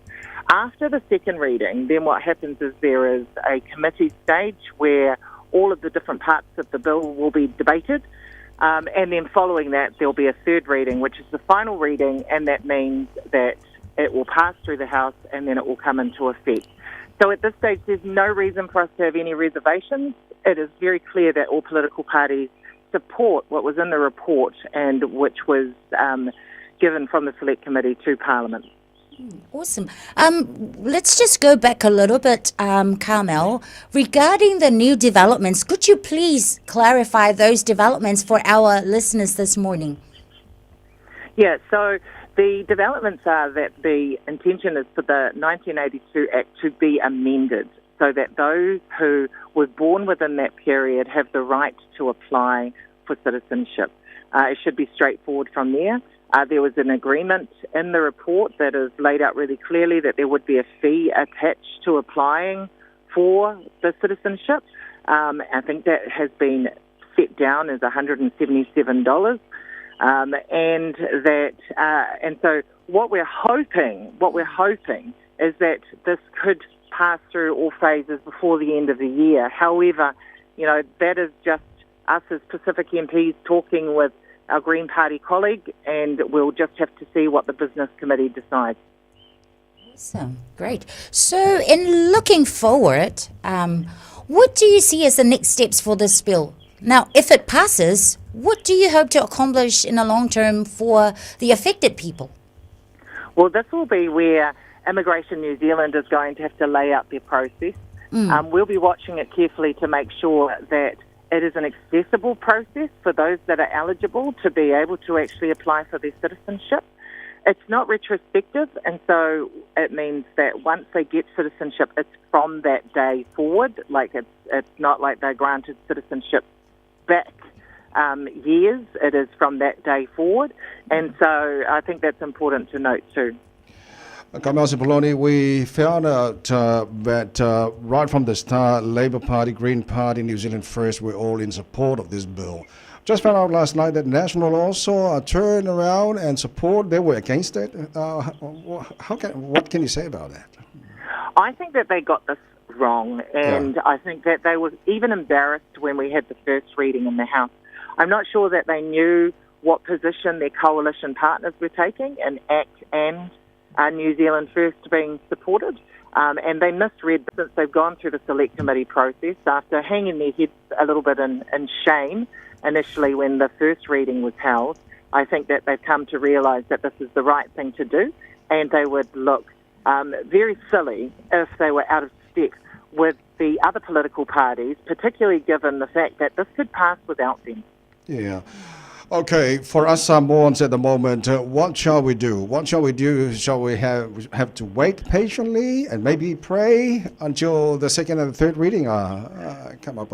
After the second reading, then what happens is there is a committee stage where all of the different parts of the bill will be debated. And then following that, there'll be a third reading, which is the final reading, and that means that it will pass through the House and then it will come into effect. So at this stage, there's no reason for us to have any reservations. It is very clear that all political parties support what was in the report and which was given from the Select Committee to Parliament. Awesome. Let's just go back a little bit, Carmel. Regarding the new developments, could you please clarify those developments for our listeners this morning? Yeah, so the developments are that the intention is for the 1982 Act to be amended so that those who were born within that period have the right to apply for citizenship. It should be straightforward from there. There was an agreement in the report that is laid out really clearly that there would be a fee attached to applying for the citizenship. I think that has been set down as $177. And so what we're hoping is that this could pass through all phases before the end of the year. However, you know, that is just us as Pacific MPs talking with our Green Party colleague, and we'll just have to see what the Business Committee decides. Awesome, great. So in looking forward, what do you see as the next steps for this bill? Now, if it passes, what do you hope to accomplish in the long term for the affected people? Well, this will be where Immigration New Zealand is going to have to lay out their process. We'll be watching it carefully to make sure that it is an accessible process for those that are eligible to be able to actually apply for their citizenship. It's not retrospective, and so it means that once they get citizenship, it's from that day forward. Like it's not like they're granted citizenship back years. It is from that day forward, and so I think that's important to note too. Carmel Sepuloni, we found out that right from the start, Labour Party, Green Party, New Zealand First were all in support of this bill. Just found out last night that National also turned around and support. They were against it. What can you say about that? I think that they got this wrong, and yeah. I think that they were even embarrassed when we had the first reading in the House. I'm not sure that they knew what position their coalition partners were taking, and ACT and New Zealand First being supported, and they misread since they've gone through the Select Committee process after hanging their heads a little bit in shame initially when the first reading was held. I think that they've come to realise that this is the right thing to do, and they would look very silly if they were out of step with the other political parties, particularly given the fact that this could pass without them. Yeah. Okay, for us Samoans at the moment, what shall we do? What shall we do? Shall we have to wait patiently and maybe pray until the second and the third reading come up?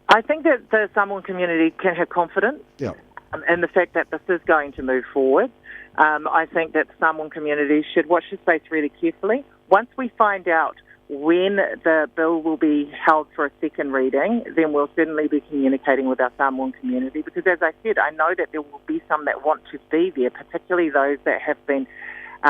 I think that the Samoan community can have confidence in the fact that this is going to move forward. I think that the Samoan community should watch the space really carefully. Once we find out when the bill will be held for a second reading, then we'll certainly be communicating with our Samoan community because, as I said, I know that there will be some that want to be there, particularly those that have been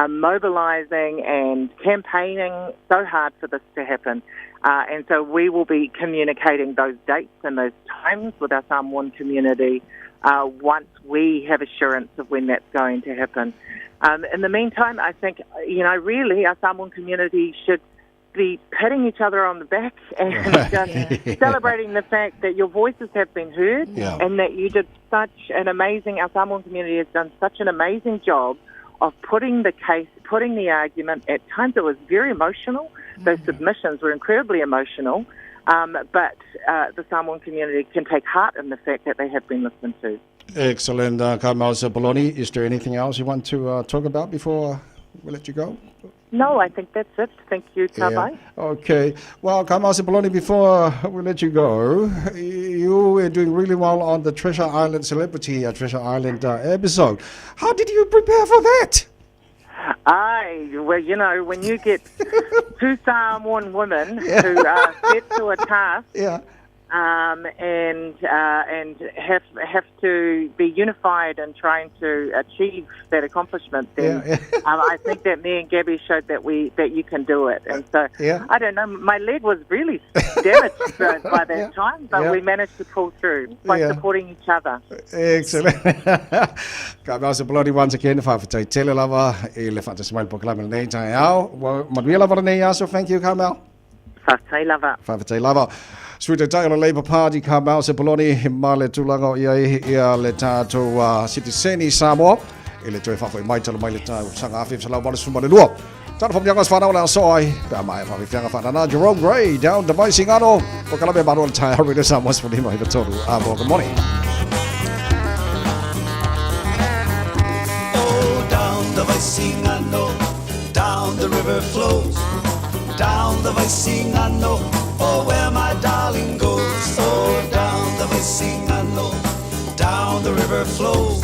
mobilising and campaigning so hard for this to happen. And so we will be communicating those dates and those times with our Samoan community once we have assurance of when that's going to happen. In the meantime, I think, you know, really our Samoan community should be patting each other on the back and just celebrating the fact that your voices have been heard and that you did such an amazing, our Samoan community has done such an amazing job of putting the case, putting the argument. At times it was very emotional. Those submissions were incredibly emotional. But the Samoan community can take heart in the fact that they have been listened to. Excellent. Carmel Sepuloni, is there anything else you want to talk about before we let you go? No, I think that's it. Thank you, Tabai. Yeah. Okay. Well, Carmel Sepuloni, before we let you go, you were doing really well on the Treasure Island Celebrity Treasure Island episode. How did you prepare for that? Well, you know, when you get two Samoan women who are set to a task, and have to be unified in trying to achieve that accomplishment, then I think that me and Gabby showed that that you can do it. And so I don't know, my leg was really damaged by that time, but we managed to pull through by supporting each other. Excellent. Carmel Sepuloni once again, faafetai tele lava i le faatasi mai i le polokalame i lenei taeao. Manuia lava lenei aso. Thank you, Carmel. Faafetai lava. Faafetai lava. Sui Taitai o le Labour Party, Carmel Sepuloni, ma le tulaga o i ai ia le tatou sitiseni Samoa i le toe faafoi mai talu mai le tausaga 1982. Tala whamnianga whanau le aso ai, pe a mai whawhiwhianga whanana Jerome Gray, down the Vaisingano, polokalame Malo i le Taeao, Radio Samoa, 15 93. A good morning. Oh, down the Vaisigano, down the river flows, down the Vaisigano, oh, where my darling goes. Oh, down the Vaisigano, down the river flows,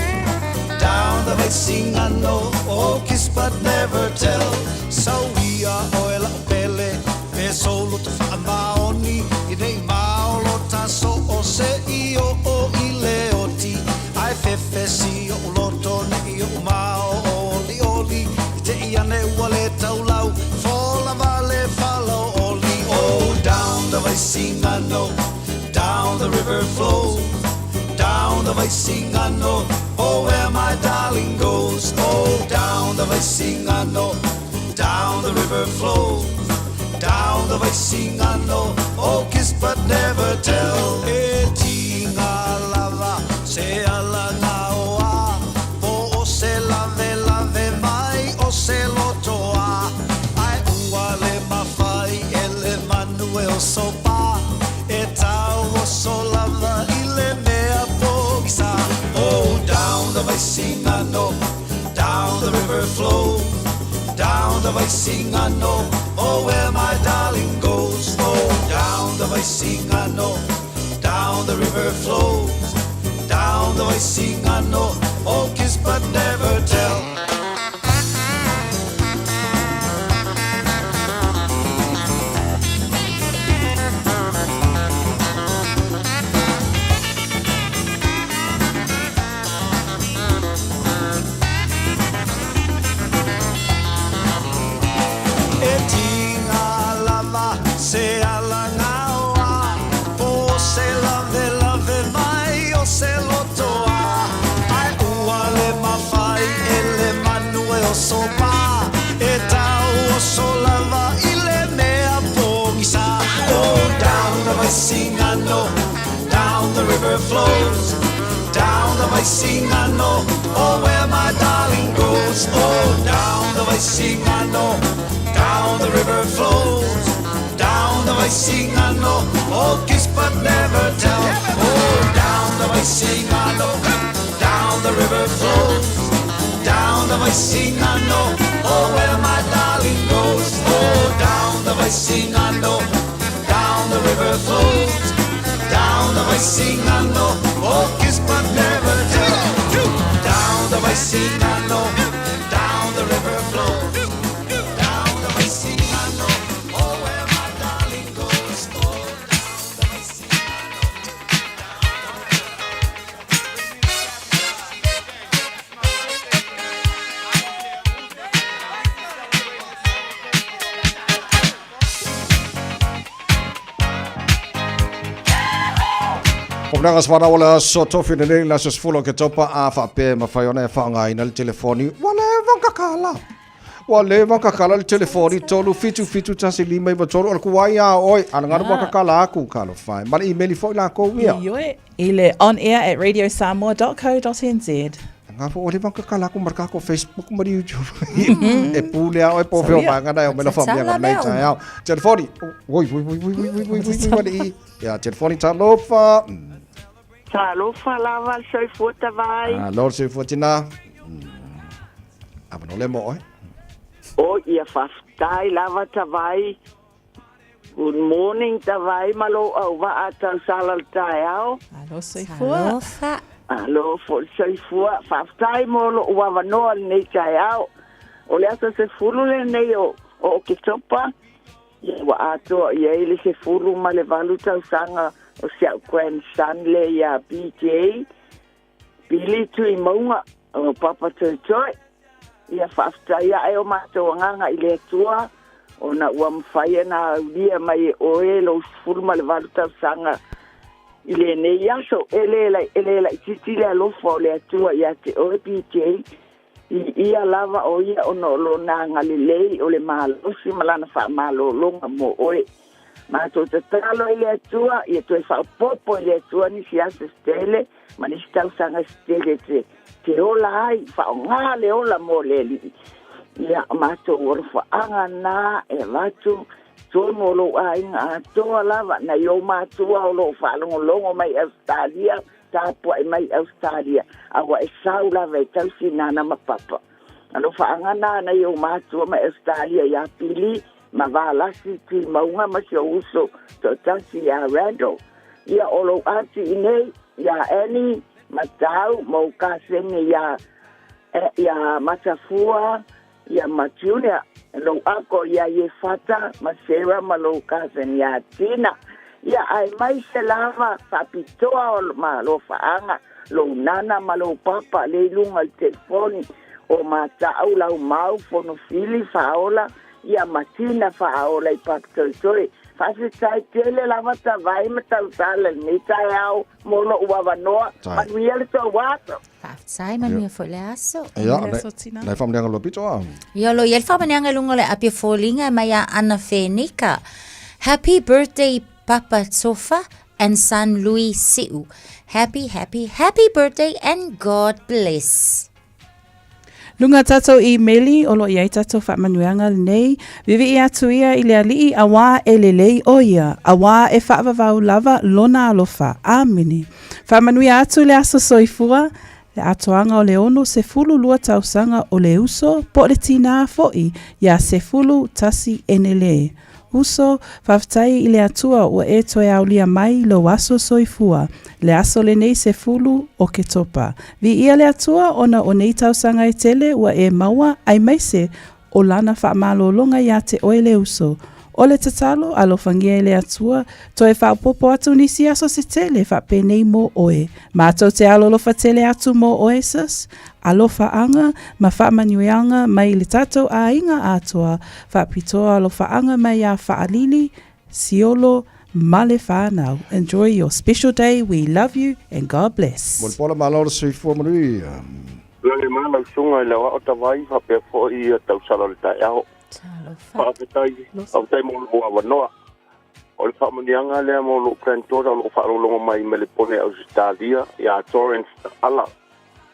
down the Vaisigano, oh, kiss but never tell. Sauia oe la'u pele, pe sou loto faamaoni, ina nei mao lo ta so o se i o o i le oti, ae fefesi o'u loto ne'i o'u mao o li oli, i te i ane ua le taulau, fola vale falaooli. Oh, down the Vaisigano, down the river flows, down the Vaisigano, oh, where my darling goes. Oh, down the Vaisigano, down the river flows, down the Vaisigano, oh, kiss but never tell. E tiga lava, se ala gaoa, po o se lave lave mai o se lotoa, ae ua le mafai e le manu e oso pa, e tau oso lava i le mea pogisa. Oh, down the Vaisigano, down the river flows, down the Vaisigano, oh, where my darling goes. Oh, down the Vaisigano, down the river flows, down the Vaisigano, oh, kiss but never tell. E tiga lava se ala gaoa, po se lave lave mai o se lotoa, ae ua le mafai e le manu e oso pa, e tau oso lava i le mea pogisa. Oh, down the Vaisigano, down the river flows, down the Vaisigano, oh, where my darling goes. Oh, down the Vaisigano, down the river flows, down the Vaisigano, oh, kiss but never tell. Oh, down the Vaisigano, down the river flows, down the Vaisigano, oh, where my darling goes. Oh, down the Vaisigano, down the river flows, down the Vaisigano, oh, kiss but never tell. Down the Vaisigano, down the river flows, down the Vaisigano, oh, where my darling goes. Oh, down the Vaisigano. Faamanuiaga sa fanau o le aso tofi lenei le aso 10 o Oketopa a faapea e mafai ona e faaaogaina le telefoni ua leva ona kakala. Ua leva ona kakala le telefoni 3 7 7 1 5 9 3 o le kuai a oe a na ua kakala aku talofa e. Ma le imeli foi lakou ia. Ioe, i le onair at radiosamoa.co.nz. Nga fo ua leva ona kakala aku ma le kako Facebook ma le YouTube. E pule a oe po o fea o vaega na e omai la faamanuiaga mai taeao. Telefoni. Oi, oi, oi, oi, oi, oi, oi, oi, oi, Ia, telefoni talofa. Talofa lava le soifua tavai. Alo le soifua tina. Avanoa lea mo oe. O ia faafetai lava tavai. Good morning tavai ma lou auvaa tausala le taeao. Alo soifua. Talofa. Alo foi le soifua. Faafetai mo lou avanoa lenei taeao. O le aso 10 lenei o Oketopa. Ia ua atoa i ai le 18 tausaga o si a'u grandson lea ia BJ, Billy Tuimauga o Papa Toetoe. Ia faafetai a'e o matou agaga i le Atua ona ua mafai ona aulia mai e oe lou 18 tausaga i lenei aso. E le e le laitiiti le alofa o le Atua ia te oe BJ I ia lava o ia ona o lona agalelei o le malosi ma lana faamalologa mo oe. Matou tatalo i le Atua ia toe faaopoopo e le Atua nisi aso se tele ma nisi tausaga se tele e te ola ai, faaaoga le ola mo le Alii. Ia, matou alofaaga na e avatu tonu o lou aiga atoa lava, nai ou matua o lo o faalogologo mai i Ausetalia, Tapuai mai Ausetalia, a ua e sau lava e tausi nana ma papa. Alofaaga na nai ou matua mai Ausetalia ia Pili ma Valasi Tuimauga ma si ou uso toatasi ia Randall. Ia o lou aunty inei ia Annie ma Tau ma ou kasene ia ia Matafua ia ma Junior, lou ako ia Iefata ma Sarah ma lou cousin ia Tina. Ia aemaise lava faapitoa o ma alofaaga lou nana ma lou papa le i luga i le telefoni o Mata'u Laumau Fonofili Faaola ia ma Tina Faaola i Papatoetoe. Faafetai tele lava Tavai ma Tausala i lenei taeao mo lou avanoa. Manuia le tou aso. Faafetai, manuia foi le aso. Ia, nai faamanuiaga lua pito a. Ia, o lo o i ai le faamanuiaga i luga o le api o foliga mai ia Ana Fenika. Happy birthday Papa Tofa and son Louis Si'u. Happy, happy, happy birthday and God bless. Lunga tatou imeli o lo o i ai tatou faamanuiaga lenei, Vivii atu ia i le Alii auā e lelei ʻo ia, auā e faavavau lava lona alofa. Āmene. Faamanuia atu le aso soifua, le atoaga o le 62 tausaga o le uso po o le tinā foʻi iā 11 enele. Uso, faafetai i le Atua ua e toe aolia mai lou aso soifua, le aso lenei 10 Oketopa. Viia le Atua ona o nei tausaga e tele ua e maua aemaise o Lana faamalologa iā te oe le uso. O le tatalo, alofangia e le Atua, toe faaopoopo atu nisi aso se tele faapenei mo oe. Matou te alolofa tele atu mo oe, sis. Alofaaga ma faamanuiaga mai le tatou aiga atoa, faapitoa alofaaga mai iā Faalili, Siolo ma le whanau. Enjoy your special day, we love you and God bless. Molipola malo le soifua manuia. Lagi mai lau susuga i le aoao tavai faapea foi ia tausala o le taeao. Faafetai, faafetai mo lou avanoa. O le faamanuiaga lea mo lou granddaughter o lo o faalogologo mai Melepone Ausetalia ia Torrance Ala.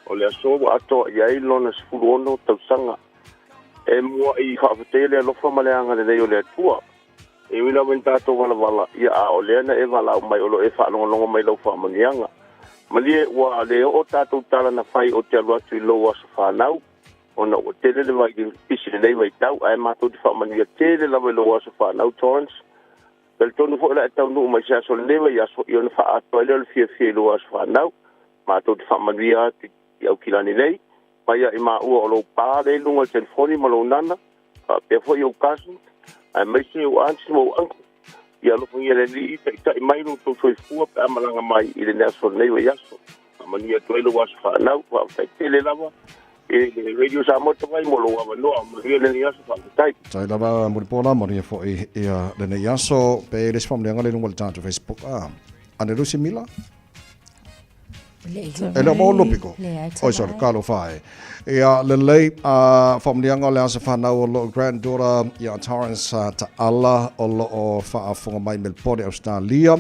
O le aso ua atoa i ai lona 16 tausaga. E muaʻi faafetaia le alofa ma le agalelei o le Atua. E ui lava ina tatou valavala, ia a o lea na e valaau mai o lo o e faalogologo mai i lau faamanuiaga. Malie, ua le oo tatou tala na fai ou te alu atu i lou aso fanau, ona ua tele le vai pisi lenei vaitau, ae matou te faamanuia tele lava i lou aso fanau, Torrance. Talitonu foi o le a e taunuu mai i se aso o lenei vaiaso, ia ona faaatoa ai lea o le fiafia i lou aso fanau. Matou te faamanuia atu i Aukilani nei, mai ia i maua o lou pa lea i luga o le telefoni ma lou nana, faapea foi ou cousins, aemaise ou aunties ma ou uncle. Ia alofagia e le Alii, taitai mai lo outou soifua pe a malaga mai i lenei aso o lenei vaiaso. Faamanuia atu ai lou aso fanau. Faafetai tele lava e le Radio Samoa Tavai mo lou avanoa. Manuia lenei aso, faafetai. Faafetai lava Mulipola, manuia foi ia lenei aso. Pe le isi faamanuiaga lea i luga o le tatou Facebook a Anelusi Mila. E le o maua lou piko? Oi, sorry, talofa e. Ia, lelei, faamanuiaga o le aso fanau o lou granddaughter ia Torrance Taala o lo o faafofoga mai i Melbourne, Ausetalia.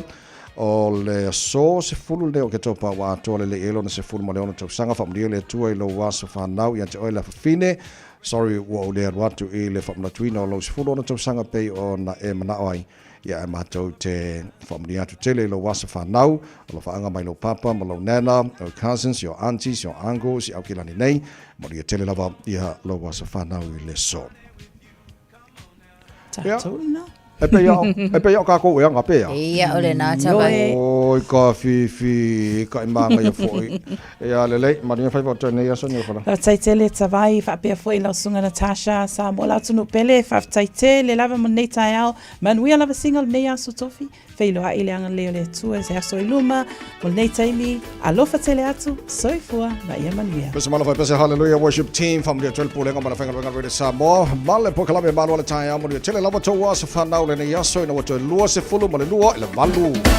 O le aso 10 lenei o Oketopa ua atoa lelei ai lona 16 tausaga. Faamanuia le Atua i lou aso fanau ia te oe le afafine. Sorry ua ou le alu atu i le faamanatuina o lou 16 tausaga pei ona e manao ai. Ia ae matou te faamanuia atu tele i lou aso fanau, alofaaga mai lou papa ma lou nana, your cousins, your aunties, your uncles i Aukilani nei. Manuia tele lava ia lou aso fanau i le aso. Tatou lena. E pei a, e pei a o kākou e aga pea. Ia, o lena tavai. Oi ka fifi, ka i māngaia foi. Ia, lelei, manuia faiva o toe nei aso ni o whala. Faafetai tele Tavai, faapea foi lau susuga Natasha, Samoa la atunuu pele, faafetai tele lava mo lenei taeao. Manuia lava siga o lenei aso tofi, feiloai le agalelei o le Atua i se aso i luma, mo lenei taimi, alofa tele atu, soifua ma ia manuia. Pese malo fai pese hallelujah worship team faamanuia atu ai le pulega ma le faigaluega Radio Samoa ma le polokalame malo a le taeao manuia tele lava tou aso fanau lenei aso ina ua toe 22 i le 8.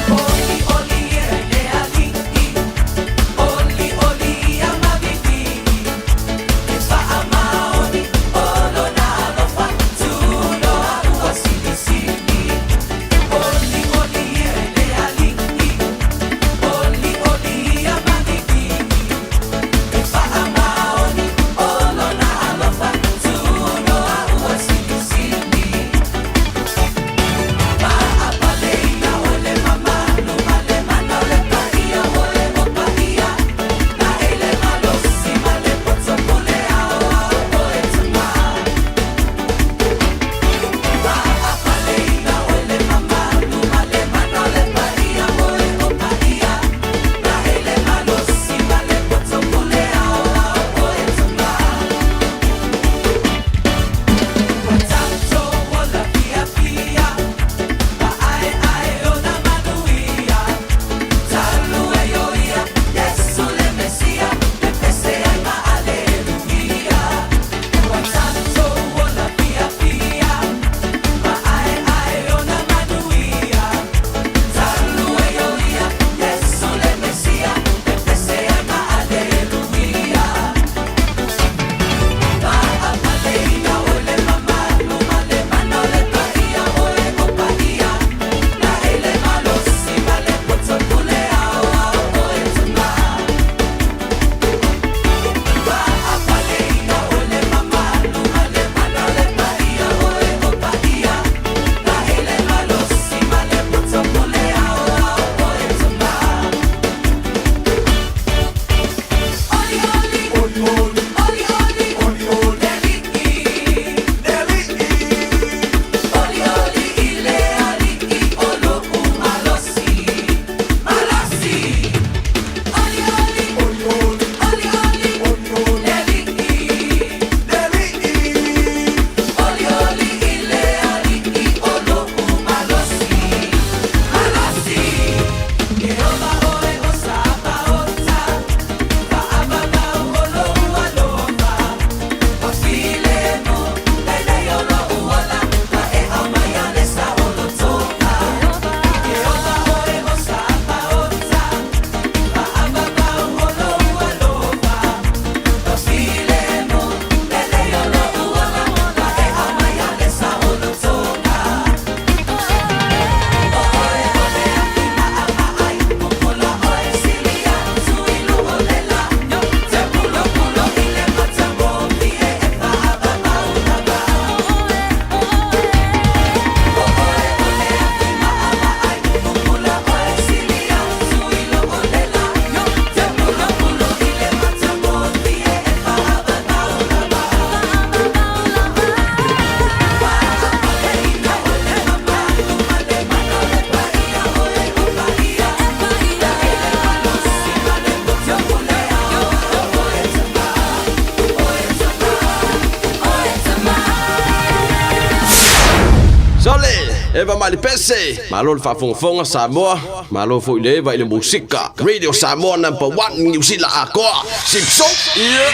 Sole, eva mai le pese, malo le faafogafoga Samoa, malo foi le eva i le musika. Radio Samoa number 1 Niu Sila atoa. Sipso, yeah.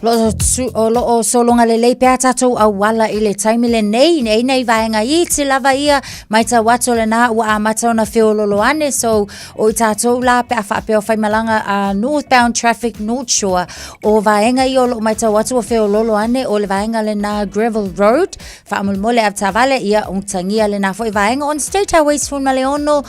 O loo sologa lelei pea tatou auala i le taimi lenei, e i ai nai vaega iti lava ia matau atu o lena ua amata ona feololo ane, so o i tatou la pe a faapea o faimalaga northbound traffic North Shore, o vaega ia o loo matau atu ua feololo ane, o le vaega lena Gravel Road, faamolemole avetaavale ia utagia lena foi vaega. On State Highway 16,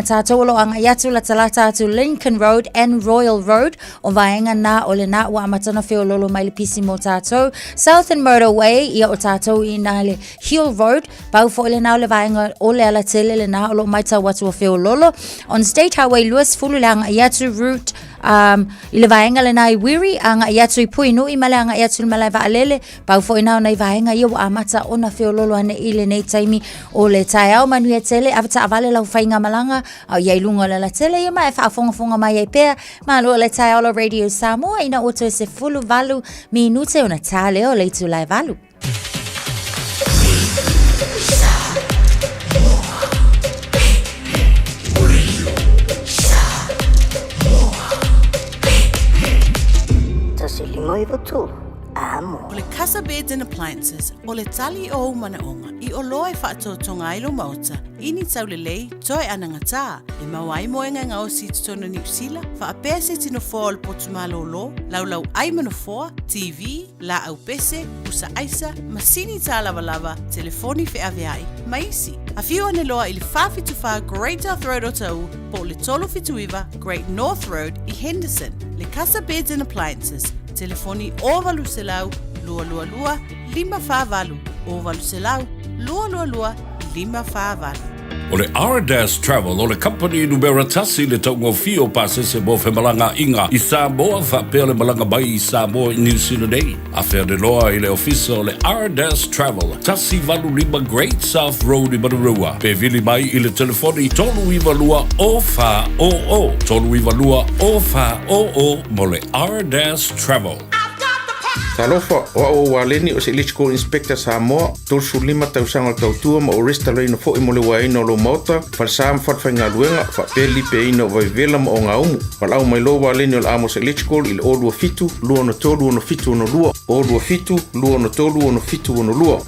tatou o loo agai atu latalata atu Lincoln Road and Royal Road, o vaega na o lena ua amata ona feololo mai le pisi mo tatou. Southern Motorway, ia o tatou i na le Hill Road, pau foi lena o le vaega o le alatele lena o loo matau atu ua feololo. On State Highway 20 le agai atu route i le vaega lena i Wiri, agai atu i Puinui ma le agai atu i le malae vaalele, pau foi na o nai vaega ia ua amata ona feololo ane i lenei taimi o le taeao. Manuia tele, avetaavale lau faigamalaga a o i ai luga o le alatele ia ma e faafogafoga mai ai pea. Malo le taeao la Radio Samoa ina ua toe 18 minute ona tā lea o le itula e 8. 1 5 9 3. Amo. O le Casa Beds and Appliances, o le tali o ou manaoga i oloa e faatotoga ai lou maota, i ni taulelei, toe anagatā, e maua ai moega e gaosi i totonu o Niu Sila, faapea se iti nofoa o le potu malōlō, laulau ai ma nofoa, TV, laau pese, pusa aisa, masini tālavalava, telefoni feaveai, ma isi. Afio ane loa i le 474 Great South Road o Taʻu po o le 379 Great North Road i Henderson. Le Casa Beds and Appliances, telefoni 0800 222 548, 0800 222 548. O le Ardas Travel o le kamupani numera tasi i le taugofie o pasese mo femalagaaiga i Samoa faapea le malaga mai i Samoa i Niu Sila nei. Afe ane loa i le ofisa o le Ardas Travel, 185 Great South Road i Manurewa, pe vili mai i le telefoni 392 0400, 392 0400 mo le Ardas Travel. Talofa, o au o Waleni o se Electrical Inspector Samoa, 35 tausaga o le tautua ma o restalaina foi mo le uaeina o lou maota, falesa ma falefaigaluega, faapea le lipeaina o vaivevela ma ogaumu. Valaau mai loa Waleni o le Amos Electrical i le 027 263 6762, 027 263 6762.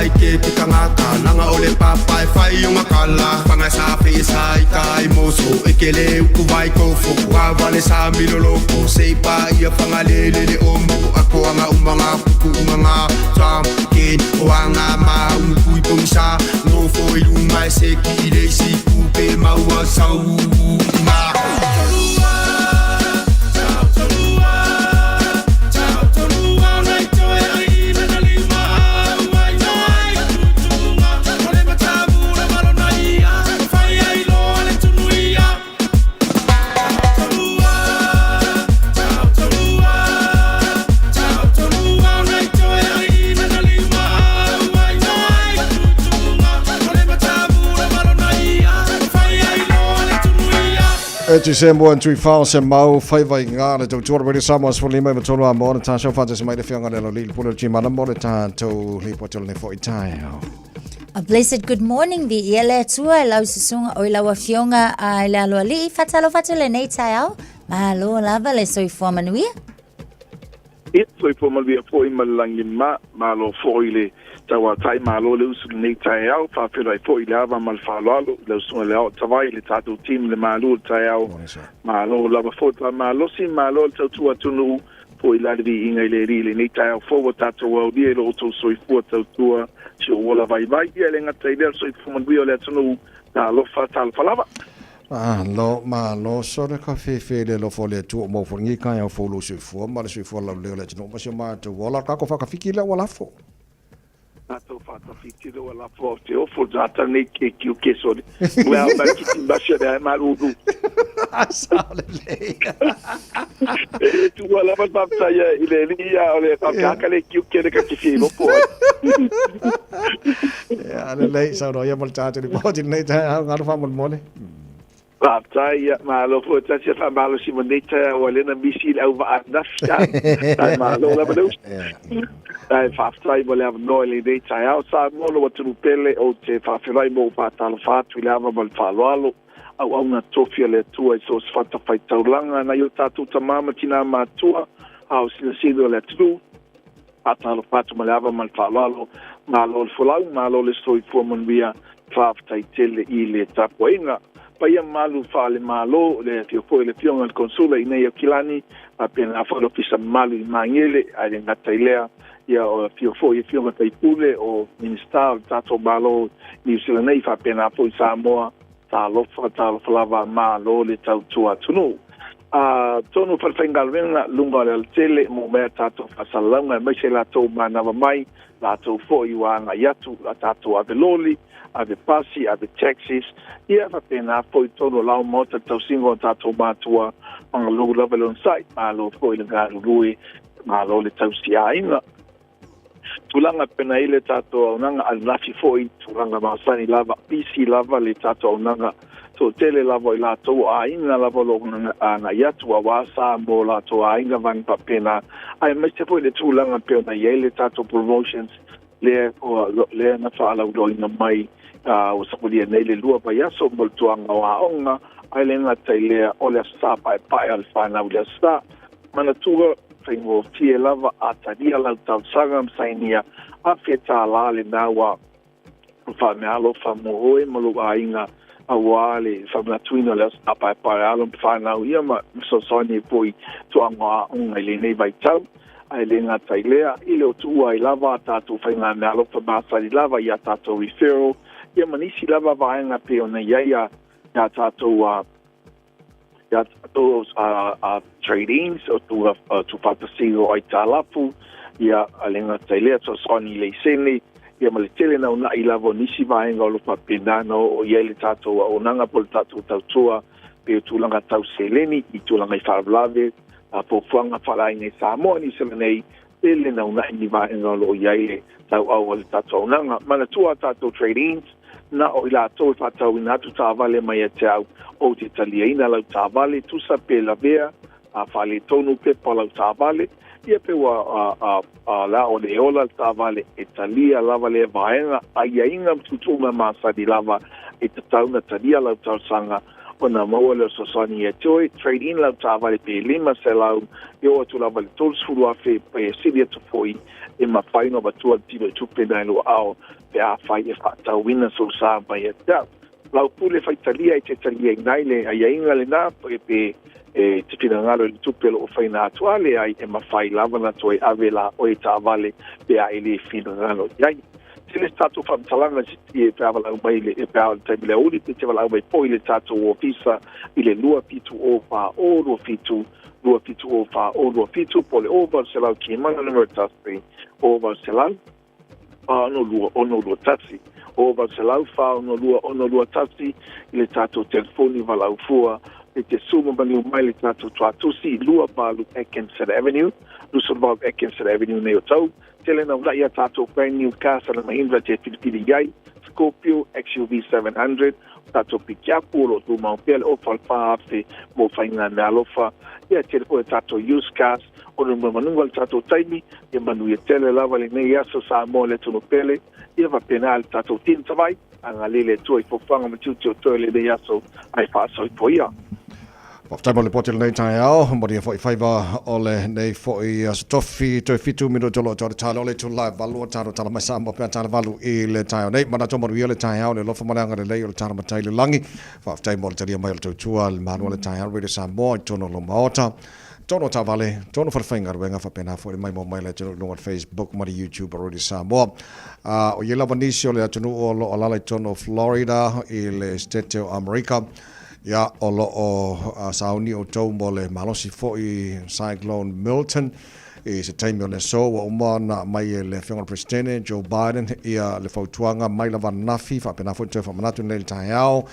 ai ke ke tangata Langa o le papa e whai o ngakala Whanga sa fe sa i tai moso E ke le uku vai kofo Wa wale sa miloloko Se pa ia whanga le le le omo Ako anga umanga kuku umanga Tam ken o anga ma uku i pongisa Ngofo i lunga e se ki le si kupe maua sau ma. E te se mo tui whao se mau whaiva i ngā le tau tuara wele Samoa sfo lima i matolo a mōna tā sau whāta se mai le whianga le lo li pule o tīmana mō le tātou li po tolo ne fo i tai. A blessed good morning vi ia le atua e lau susunga o i lau afioga a i le aloalii fatalofa atu lenei taeao malo lava le soifua manuia. Ia, soifua manuia foi ma le lagi ma, malo foi le tauatai, malo le usu lenei taeao, faafeiloai foi i le ava ma le faaaloalo, i lau susuga i le Aoatavai, le tatou team le malu o le taeao, malo lava foi le faamalosi, malo le tautua atunuu, foi la le viiga i le Alii i lenei taeao fou ua tatou aulia i lo outou soifua tautua si ou ola vaivai, ia e le gata i lea le soifua manuia o le atunuu, talofa, talofa lava. Malo, malo, sole ka fefe le alofa o le Atua o mau foi lenei taeao fou lou soifua ma le soifua laulelei o le atunuu ma si o matou ola. Tatou whakawhiti lea ua lafo. Tatou whakawhiti lea ua lafo au te ofo tata nei ke kiu ke sole. Ua au mai ki timasi le ai malulu. Sa o lelei. E tua lava le faafetai i le alii a o le faapea le kiu ke le ka ki fia i loko ai. Ia, lelei, saunoa ia mo le tātou ripoti lenei taeao, ngaro faamolemole. Faafetai, ia, malo foi tasi a faamalosi ma nei taeao ua lena misi i le auvaa ananafi, a, ae malo lava le uso. Ae faafetai mo le avanoa i lenei taeao. Samoa lou atunuu pele, ou te faafeiloai ma ou faatalofa atu i le ava ma le faaaloalo, auauna tofi a le Atua i so o se fatafaitaulaga nai o tatou tamā ma tinā matua, a o sinasina o le atunuu. Faatalofa atu ma le ava ma le faaaloalo, malo le folau, malo le soifua manuia, faafetai tele i le tapuaiga. Paia mamalu faale-Malo, le afio foi o le Afioga i le Konsula i nei Aukilani, faapena foi le Ofisa mamalu i Magele, ae le gata i lea, ia o afio foi Afioga Faipule o Minisita o le tatou Malo i Niu Sila nei, faapena foi Samoa, Talofa, talofa lava, malo le tautua atunuu. Atonu falefaigaluega luga o le alatele mo mea tatou faasalalauga aemaise latou manava mai, latou foi ua agai atu a tatou ave loli, ave pasi, ave taxis, ia faapena foi tonu o lao maota le tausiga o tatou matua, magalou lava le onosai, malo foi le galulue, malo le tausiaiga. Tulaga pena i le tatou auaunaga ananafi foi, tulaga masani lava, pisi lava le tatou auaunaga, toatele lava o i latou o aiga lava o lo o agai atu auā sa mo latou aiga vaega faapena, aemaise foi le tulaga pei ona i ai le tatou promotions lea lea na faalauiloaina mai ua savalia nei le 2 vaiaso mo le tuaga o aoga, ae le gata i lea o le Aso Sa paepae o le fanau i le Aso Sa. Manatua, faigofie lava a talia lau talosaga ma sainia $1,000 lena ua faameaalofa mo oe ma lou aiga auā le faamanatuina o le aso paepae alo ma fanau ia ma fesoasoani ai foi tuaga aoga i lenei vaitau. Ae le gata i lea, i le o tuua ai lava a tatou faigameaalofa masani lava i a tatou referral ia ma nisi lava vaega pei ona i ai a tatou ia tatou a trade-ins o tuufaatasiga o aitalafu, ia a le gata i lea fesoasoani i leisene, ia ma le tele naunai lava o nisi vaega o lo o faapena ona oo i ai le tatou auaunaga po o le tatou tautua pei o tulaga tau seleni i tulaga i faalavelave, fuafuaga faaleaiga i Samoa, Niu Sila nei, tele naunai ni vaega o lo o i ai le tauau a le tatou auaunaga. Manatua a tatou trade-ins, na o i latou e faatauina atu taavale mai ia te au, ou te taliaina lau taavale, tusa pe lavea, a faaletonu pepa o lau taavale, ia pe ua a la o le ola le taavale, e talia lava lea vaega, aiaiga ma tuutuuga masani lava e tatau ona talia lau talosaga. ona maua lea o le fesoasoani ia te oe. Trade in lau taavale pe $500 e oo atu lava i le $30,000 pe sili atu foi e mafai ona avatua le tino i tupe na i lou aao pe afai e faatauina sou sa mai ia te au. Lau pule faitalia e te taliaina ai le aiaiga lena pe e te finagalo i le tupe o lo o faina atu a leai e mafai lava ona toe ave la oe taavale pe a e le finagalo i ai. Tele se tatou faamatalaga e pe a valaau mai le pe a o le taimi le aoauli pe te valaau mai foi i le tatou ofisa i le 270 40 27 270 40 27 po o le 0800 Kimana numera 1 0800 462 621 0800 462 621 i le tatou telefoni valaau fua i te suma maliu mai le tatou tuatusi 28 Atkinson Avenue 28 Atkinson Avenue nei o tau tele na ula'i a tatou brand new cars a le Mahindra te filifili i ai Scorpio XUV 700 o tatou pikiapu o lo o tumau pea le ofa o le 4,000 mo faiga meaalofa ia tele foi a tatou used cars ona ua manuga le tatou taimi, ia manuia tele lava lenei aso Samoa le atunuu pele, ia faapena le tatou tini tavai, agalelei le Atua i fofoga ma tiute o toe lenei aso ae faasoifua ia. Faafetai mo le lipoti i lenei taeao, manuia foi faiva o lenei foi aso tofi, toe 7 minute o lo o toe tala o le itula e 8 o tatou tala mai Samoa pe a tala 8 i le taeao nei. Manatu manuia le taeao, le alofa ma le agalelei o le tala matai i le lagi. Faafetai mo le talia mai o le tautua i le malu o le taeao Radio Samoa i totonu o lou Maota. Tonu o taavale, tonu o falefaigaluega, faapena foi le maimoa mai le atunuu i luga o le Facebook ma le YouTube a Radio Samoa. O i ai lava nisi o le atunuu o lo o alaala i totonu o Florida i le Setete o Amerika, ia, o lo o sauni outou mo le malosi foi Cyclone Milton i se taimi o le aso. Ua uma ona aumai e le Afioga i le Peresetene Joe Biden ia le fautuaga mai lava ananafi, faapena foi toe faamanatu nei i le taeao,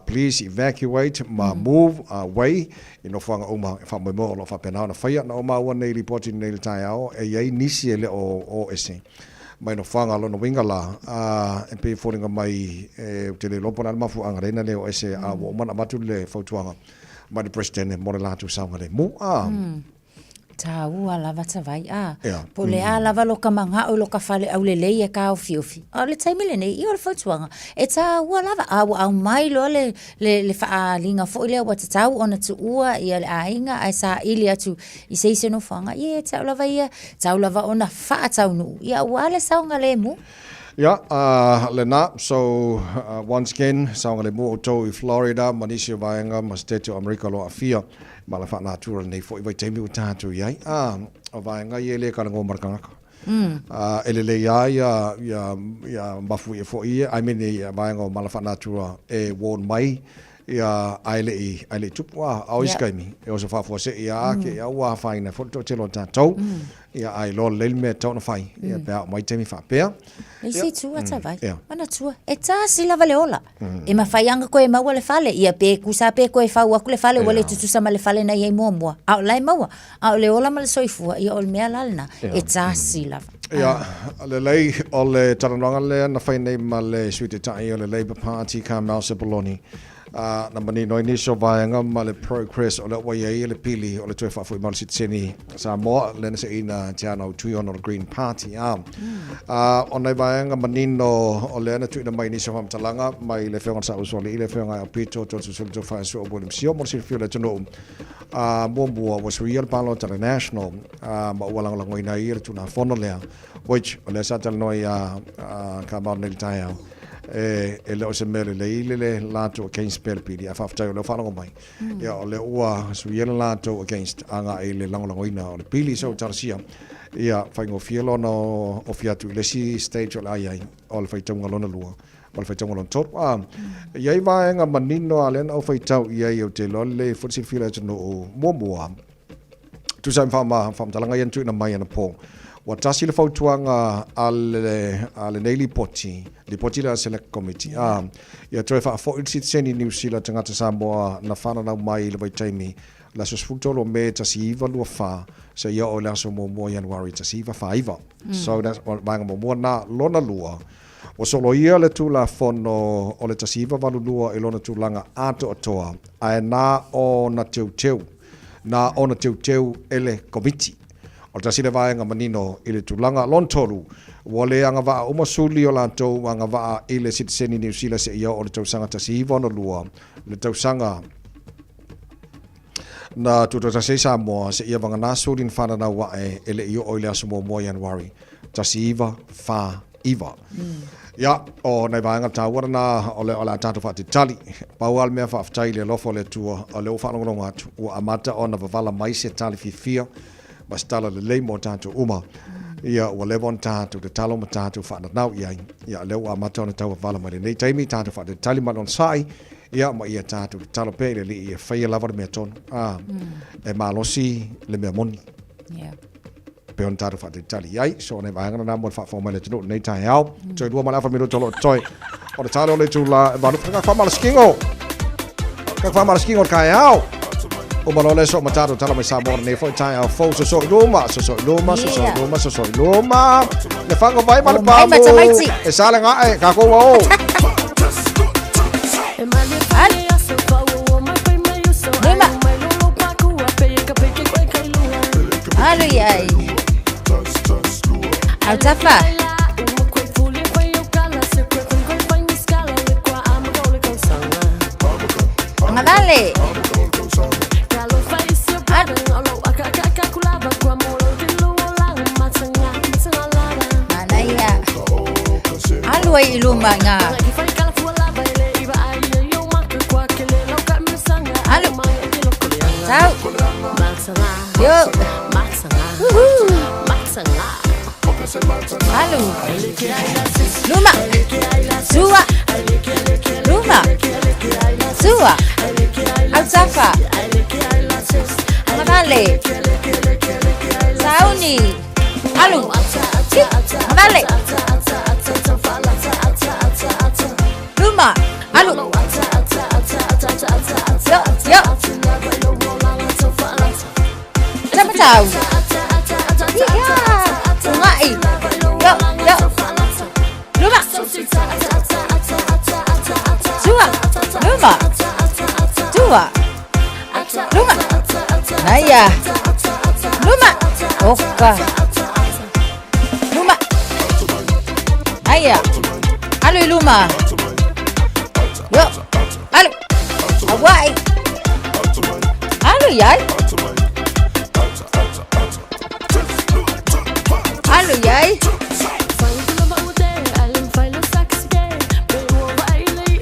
please evacuate ma move away I nofoaga uma e faamoemoe o lo o faapena ona faia. Na ou maua nei lipoti nei i le taeao, e i ai nisi e le o o ese mai nofoaga. O lona uiga la, e pei e foliga mai ou te le iloa po o le a le mafuaaga lea na le o ese, a ua uma ona avatu le fautuaga mai le Peresetene mo le latou saogalemu. Taua lava tavai a. Yeah. Po le a lava lo ka manga'o i lo ka fale aulelei e kāofiofi. A o le taimi lenei, ia o le fautuaga, e tāua lava, a ua aumai loa le, le, le faaaliga foi lea ua tatau ona tuua ia le aiga ae saili atu i se isi nofoaga, ia e te au lava ia, tau lava ona faataunuu, ia aua le saogalemu. Ia, lena, so, once again, saogalemu outou i Florida ma nisi o vaega ma Setete o Amerika o lo o aafia ma le faanatura i lenei foi vaitaimi ua tatou i ai. A, o vaega ia e le kalagoa ma le kanaka. E lelei lava ia, ia, ia mafuie foi ia, I mean, ia vaega o mala faanatura e warn mai Ia, ae le i, ae le i tupu, a, a o isi taimi, e oso faafuasei a ake, ia ua afaina ai foi le toatele o tatou, ia, ae iloa lelei le mea e tatau ona fai, ia, pe a oo mai taimi faapea. Le isi itu a Tavai, manatua, e tasi lava le ola. E mafai lava ona toe maua le fale, ia pe tusa pe toe fau atu le fale ua le tutusa ma le fale na i ai muamua, a o la e maua. A o le ola ma le soifua, ia o le mea la lena, e tasi lava. Ia, lelei, o le talanoaga lea na fai nei ma le Sui Taitai o le Labour Party, Carmel Sepuloni, na manino ai nisi o vaega ma le progress o lea ua i ai le pili o le toe faafoi mai o le sitiseni Samoa, lea na seina Teanau Tuiono o le Green Party. O nai vaega manino o lea na tuuina mai nisi o faamatalaga mai le Afioga i le Saausoalii, le Afioga ia Aupito, Toeolesulusulu Tofaeosuo William Sio mo le silafia o le atunuu. Muamua, ua suia le palota a le National, ma ua lagolagoina ai le Tulafono lea, which o lea sa talanoa ia Carmel nei i le taeao, e le o se mea lelei le le latou against pea le pili, ae faafetai o lea ua faalogo mai, ia o lea ua suia le latou against agai i le lagolagoina o le pili. So talosia ia faigofie lona ofi atu i le isi stage o le a i ai o le faitauga lona lua ma le faitauga lona tolu. A, e i ai vaega manino a lea na ou faitau i ai ou te iloa lelei foi le silafia o le atunuu. Muamua, tusa ai ma faamatalaga ia na tuuina mai anapo, ua tasi le fautuaga a le, a lenei lipoti, lipoti lea a le Select Committee, a, ia toe faafoi le sitiseni Niu Sila tagata Samoa na fananau mai i le vaitaimi le aso 13 o Me 1924 seia oo i le aso 1 o Ianuari 1949. So, that's, vaega muamua na. Lona lua, Ua soloia le Tulafono o le 1982 i lona tulaga atoatoa, ae na ona teuteu, na ona teuteu e le Komiti. O le tasi lea vaega manino i le tulaga lona tolu, ua le agavaa uma suli o latou ua agavaa i le sitiseni Niu Sila seia oo i le tausaga 1962, le tausaga na tutoatasi ai Samoa seia vagana suli na fananau ae e le i oo i le aso muamua o Ianuari 1949. Ia, o nai vaega taua lena o le, o le a tatou faatalitali. Pau lava le mea faafetai i le alofa o le Atua, o lea ua faalogologo atu, ua amata ona wavala mai se tali fiafia ma se tala lelei mo tatou uma. Ia, ua leva ona tatou tatalo ma tatou faananau i ai. Ia, o lea ua amata ona tau wavala mai lenei taimi, tatou faatalitali ma le onosai, ia, ma ia tatou tatalo pea i le Alii e faia lava le mea tonu. Ah, E malosi le mea moni. Yeah. Pe ona tatou faatalitali i ai. So, o nai vaega na mo le faafofoga mai le atunuu lenei taeao. Toe lua ma le afa minuta o lo o totoe. O le tale o le itula e valu. Ka faamalosikino. Ka faamalosikino o le taeao. Uma loa le so ma tatou tala mai Samoa lenei foi taeao fou. Soso i luma, soso i luma, soso i luma, soso i luma. Le fango vai ma le mai pamu. tamaiti. E sale nga'e, kākou ua o. Luma. Alu iai. Autafa. Agavale. Alu. Manaia. Alu ai i luma ngā. Alu. Tau. Yo. Woohoo. Alu. Luma. Sua. Luma. Sua. Autafa. Agavale. Sauni. Alu. Agavale. Luma. Alu. Yo, yo. Tau. Ia. Ungai. Yo, yo. Luma. Tua. Luma. Tua. Luma. Naia. Luma. Oka. Luma. Naia. Alu i luma. Yo. Alu. Hawaii. Alu iai. Alu iai.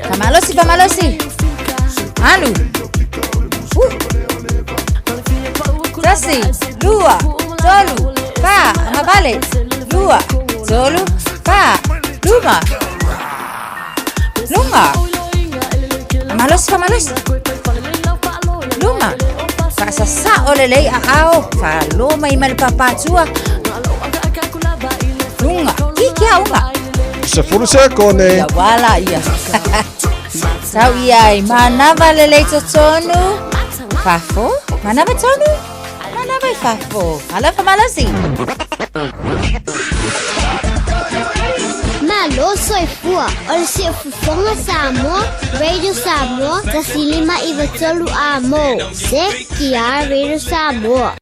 Famalosi, famalosi. Alu. Tasi, lua, tolu, fa, agavale. Lua, tolu, fa, luma. Luma. Famalosi, famalosi. Luma. Faasasao lelei aao, faaloa mai ma le papatua. Luga, kiki auga. 10 sekone. Ia wala ia. Sau ia i manava lelei totonu. Fafo, manava tonu. Manava i fafo. Alofa malosi. Malo soifua, o le siufofoga Samoa, Radio Samoa, 105 93 A mo, CKR Radio Samoa.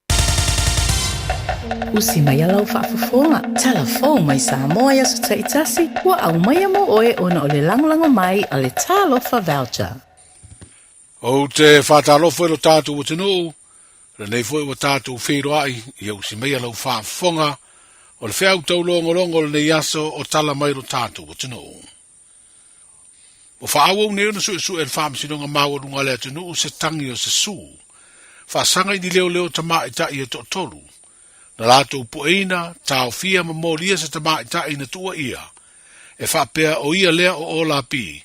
Usi mai lau faafofoga, tala fou mai Samoa i aso taitasi, ua aumaia mo oe ona o le lagolago mai a le Talofa Voucher. Ou te faatalofa i lo tatou atunuu, lenei foi ua tatou feiloai ia usi maia lau faafofoga o le feau taulogologo o lenei aso o tala mai lo tatou atunuu. Ua faaauau nei ona suesue e le Faamasinoga Maualuga a le atunuu se tagi o se sū, faasaga i ni leoleo tamaitai e toatolu, na latou pueina, taofia ma molia se tamaitai na tuua ʻia, e faapea o ia lea o Olapi,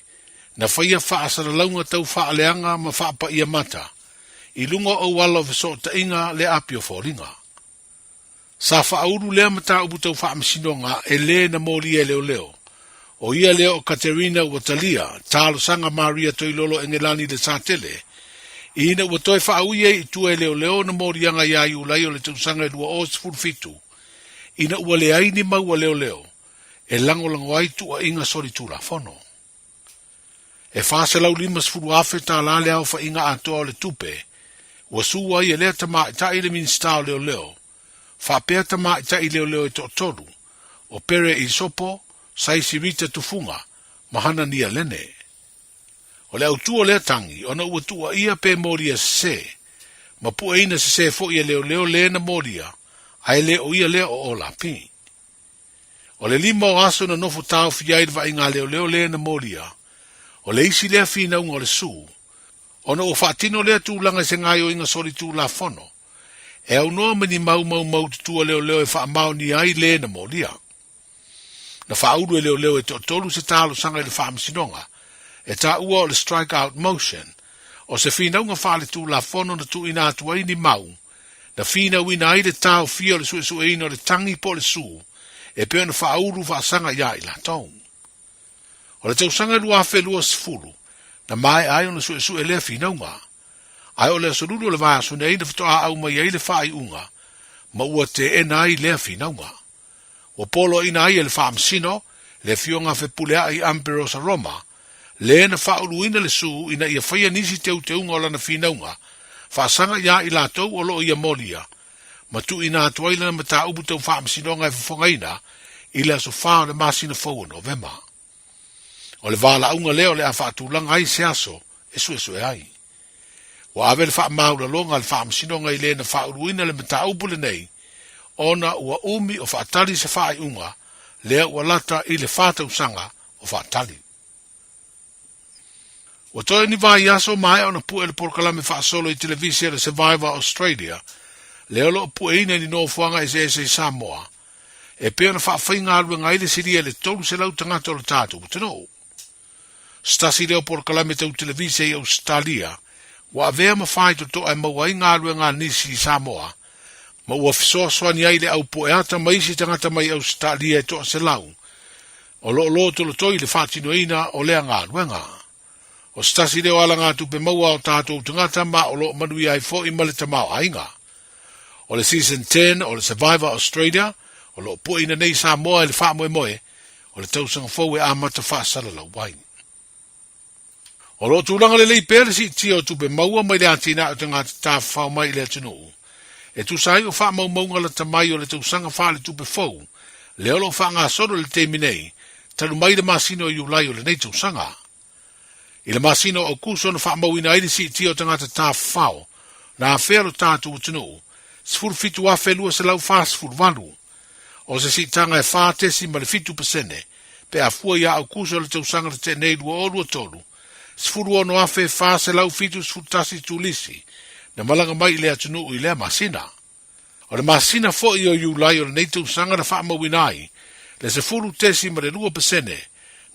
na faia faasalalauga tau faaleaga ma faapaia mata, i luga o auala o fesootaiga le api o foliga. Sa faaulu lea mataupu tau faamasinoga e lē na molia e leoleo, o ia lea o Katerina ua talia, talosaga Maria Toilolo Engelani i le Satele, ina ua toe faaui ai i tua e leoleo ona moliaga iā Iulai o le tausaga e 2017, ina ua leai ni mau a leoleo e lagolago ai tuuaiga solitulafono. E $450,000 tālā le aofaiga atoa o le tupe ua sū ai e lea tamaitai le Minisita o Leoleo, Faapea tamaitai leoleo e toatolu, o Pere Isopo, Saisi Rita Tufuga, ma Hanania Lene. O le autū o lea tagi, ona ua tuuaia pe molia sesē, ma pueina sesē foi e leoleo le na molia, ae le o ia lea o Olapi. O le lima o aso na nofo taofi ai le vaaiga a leoleo le na molia, o le isi lea finauga o le sū, ona ua faatino lea tulaga i se gaoioiga solitulafono, e aunoa ma ni mau maumaututu a leoleo e faamaonia ai le na molia. Na faaulu e leoleo e toatolu se talosaga i le Faamasinoga, e taua o le Strike Out Motion, o se finauga faaletulafono na tuuina atu ai ni mau, na finauina ai le taofia o le suesueina o le tagi po o le sū e pei ona faaulu faasaga iā i latou. O le tausaga 2020, na maea ai ona suesue lea finauga. Ae o le aso lulu o le vaiaso nei na faatoa aumai ai le faaiuga ma ua teena ai lea finauga. Ua poloaiina ai e le Faamasino le Afioga Fepuleai Amberosa Roma, le na faauluina le sū ina ia faia nisi teuteuga o lana finauga faasaga iā i latou o lo o ia molia, ma tuuina atu ai lana mataupu tau faamasinoga e fofogaina i le aso 4 o le masina fou o Novema. O le valaauga lea o le a faatulaga ai se aso e suesue ai. Ua ave le faamaualaloga a le Faamasinoga i le na faauluina le mataupu lenei ona ua umi o faatali se faaiuga lea ua lata i le 4 tausaga o faatali. Ua toe ni vaiaso maea ona pue le polokalame faasolo i televise o le Survivor Australia, lea o lo o pueina i ni nofoaga eseese i Samoa, e pei ona faafaigaluega ai le silia i le 300 tagata o le tatou atunuu. Se tasi lea o polokalame tau televise i Ausetalia ua avea ma faitotoa e maua ai galuega a nisi i Samoa, ma ua fesoasoani ai le au pueata ma isi tagata mai Ausetalia e toaselau o lo o lotolotoi i le faatinoina o lea galuega. O se tasi lea o alagatupe maua a o tatou tagata ma o lo o manuia ai foi ma le tamaoaiga. O le Season 10 o le Survivor Australia o lo o pueina nei i Samoa i le faamoemoe o le tausaga fou e amata faasalalau ai. O lo o tulaga lelei pea le siitia o tupe maua mai le atinae o tagata tafafao mai i le atunuu, e tusa ai o faamaumauga lata mai o le tausaga faaletupe fou lea o lo o faagasolo i le taimi nei, talu mai le masina o Iulai o lenei tausaga. I le masina o Aokuso na faamauina ai le siitia o tagata tafafao na afea lo tatou atunuu, 17,248. O se siitaga e 4.7% pe a fua ia Aokuso o le tausaga na tea nei 2023, 16,471 turisi na malaga mai i le atunuu i lea masina. O le masina foi o Iulai o lenei tausaga na faamauina ai le 10.2%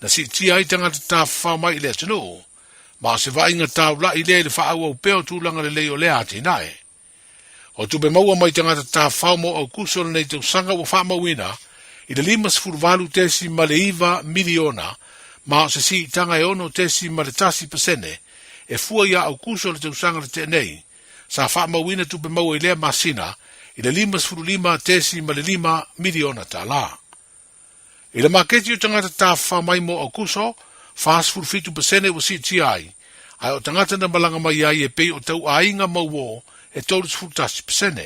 na siitia ai tagata tafafao mai i le atunuu, ma o se vaaiga taulai lea i le faaauau pea o tulaga lelei o lea atinae. O tupe maua mai tagata tafafao mo Aokuso o lenei tausaga ua faamauina i le $58.9 miliona ma o se siitaga e 6.1% e fua ia Aokuso o le tausaga na tea nei, sa faamauina tupe maua i lea masina i le $55.5 miliona tala. I le maketi o tagata tafafao mai mo Aokuso, 47% ua siitia ai, ae o tagata na malaga mai ai e pei o tauaiga ma uō e 31%.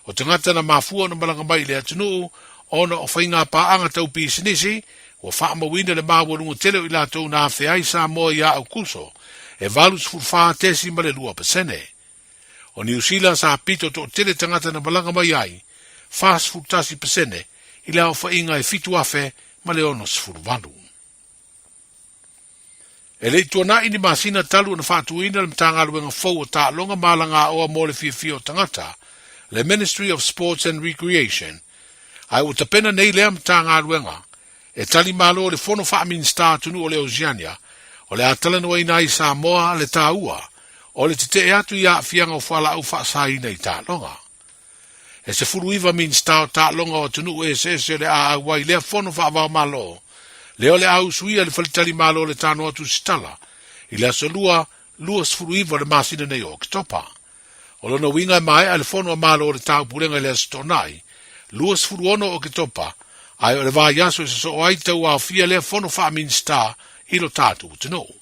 O tagata na mafua ona malaga mai i le atunuu ona o faiga paaga tau pisinisi, ua faamauina le maualuga tele o i latou na afea ai Samoa ia Aokuso e 84.2%. O Niu Sila sa pito toatele tagata na malaga mai ai, 41% i le aofaiga e 7,068. E le i tuanai ni masina talu ona faatuina le Matagaluega fou o Taaloga ma Alagaoa mo le Fiafia o Tagata, le Ministry of Sports and Recreation, ae ua tapena nei lea Matagaluega e tali malo le Fono Faa-Minisita Atunuu o le Oceania o le a talanoaina ai Samoa le taua o le tetee atu i aafiaga o fualaau faasaina i taaloga. E 19 Minisita o Taaloga o atunuu eseese o le a auai i lea fono faava-o-Malo, lea o le a usuia i le faletalimalo o le Tanoa Tusitala i le aso Lua 29 o le masina nei o Oketopa. O lona uiga e maea le fono a Malo o le Taupulega i le Aso Toonai, 26 o Oketopa, ae o le vaiaso e sosoo ai tauaofia lea fono faa-Minisita i lo tatou atunuu.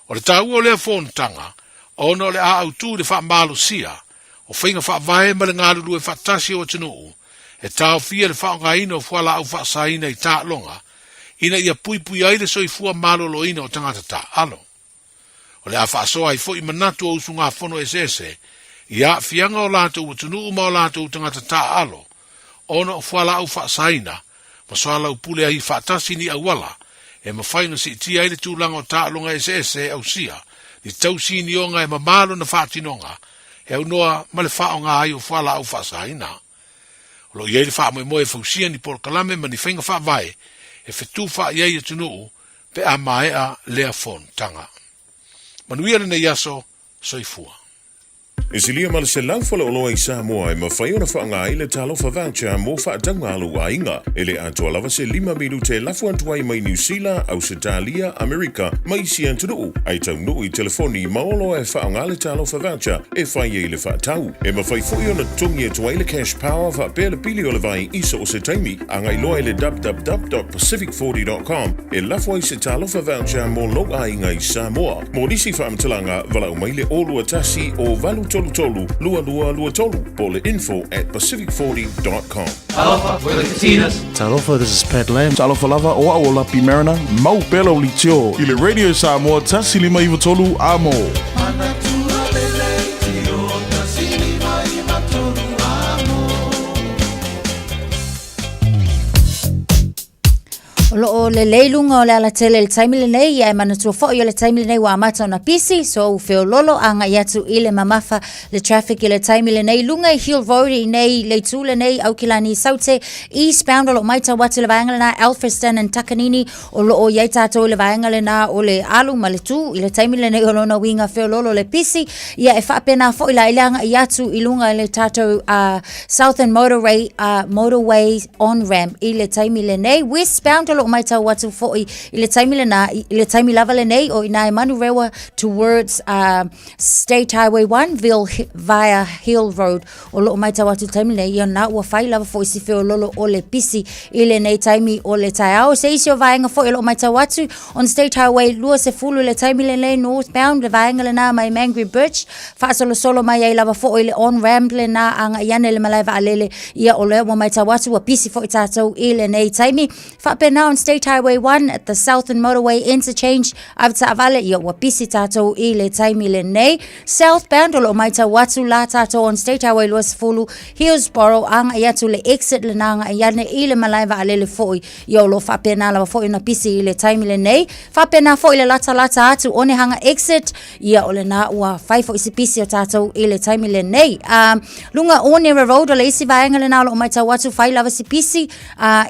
O le taua o lea fonotaga, ona o le a autu i le faamalosia O faiga faavae ma le galulue faatasi o atunuu e taofia le faaaogaina o fualaau faasaina i taaloga ina ia puipuia ai le soifua maloloina o tagata taaalo. O le a faasoa ai foi manatu o usugafono eseese i aafiaga o latou atunuu ma o latou tagata taaalo ona o fualaau faasaina ma soalaupule ai faatasi ni auala e mafai ona siitia ai le tulaga o taaloga eseese e ausia ni tausinioga e mamā lona faatinoga e aunoa ma le faaaoga ai o fualaau faasaina. O lo o i ai le faamoemoe e fausia ni polokalame ma ni faiga faavae e fetufaai ai atunuu pe a maea lea fonotaga. Manuia lenei aso, soifua. E silia ma le 100 faleoloa i Samoa e mafai ona faaaoga ai le Talofa Voucher mo faatauga a lou aiga. E le atoa lava se lima minute e lafo atu ai mai Niu Sila, Ausetalia, Amerika ma isi atunuu, ae taunuu i telefoni ma oloa e faaaoga le Talofa Voucher e fai ai le faatau. E mafai foi ona totogi atu ai le Cash Power faapea le pili o le vai i so o se taimi. Agai loa i le www.pacific40.com e lafo ai se Talofa Voucher mo lou aiga i Samoa. Mo nisi faamatalaga, valaau mai le 021 o 833 2223 po o le info@pacific40.com. Talofa, we're the Katinas. Talofa, this is Pat Lam. Talofa lava, o au o Lapi Mariner, mau pea lau leitio i le Radio Samoa 153 Amo. O loo lelei luga o le alatele i le taimi lenei, ia e manatua foi o le taimi lenei ua amata ona pisi, so ua feololo agai atu i le mamafa le traffic i le taimi lenei luga i Hill Road i nei le itu lenei Aukilani Saute eastbound o loo maitau atu le vaega lena Alfriston and Takanini o loo i ai tatou i le vaega lena o le alu ma le tu i le taimi lenei o lona uiga feololo le pisi ia e faapena foi la i le agai atu i luga i le tatou Southern Motorway, Motorway on ramp i le taimi lenei. Westbound o loo maitau atu foi i le taimi lena, i le taimi lava lenei o ina e Manurewa towards State Highway 1 vil, via Hill Road o loo maitau atu i le taimi lenei ia na ua fai lava foi si feololo o le pisi i lenei taimi o le taeao. Se isi o vaega foi o loo maitau atu on State Highway 20 i le taimi lenei northbound le vaega lena mai Mangere Bridge faasolosolo mai ai lava foi le on ramp lena agai ane le malae vaalele ia o lea ua maitau atu ua pisi foi tatou i lenei taimi faapena on State Highway 1 at the Southern Motorway Interchange avetaavale ia ua pisi tatou i le taimi lenei southbound o loo maitau atu la tatou on State Highway 20 Hillsborough agai atu le exit lena agai ane i le malae vaalele foi Ia o lo o faapena lava foi ona pisi i le taimi lenei. Faapena foi le latalata atu Onehunga exit, ia o lena ua fai foi si pisi o tatou i le taimi lenei. Luga Onera Road o le isi vaega lena o lo o maitau atu fai lava si pisi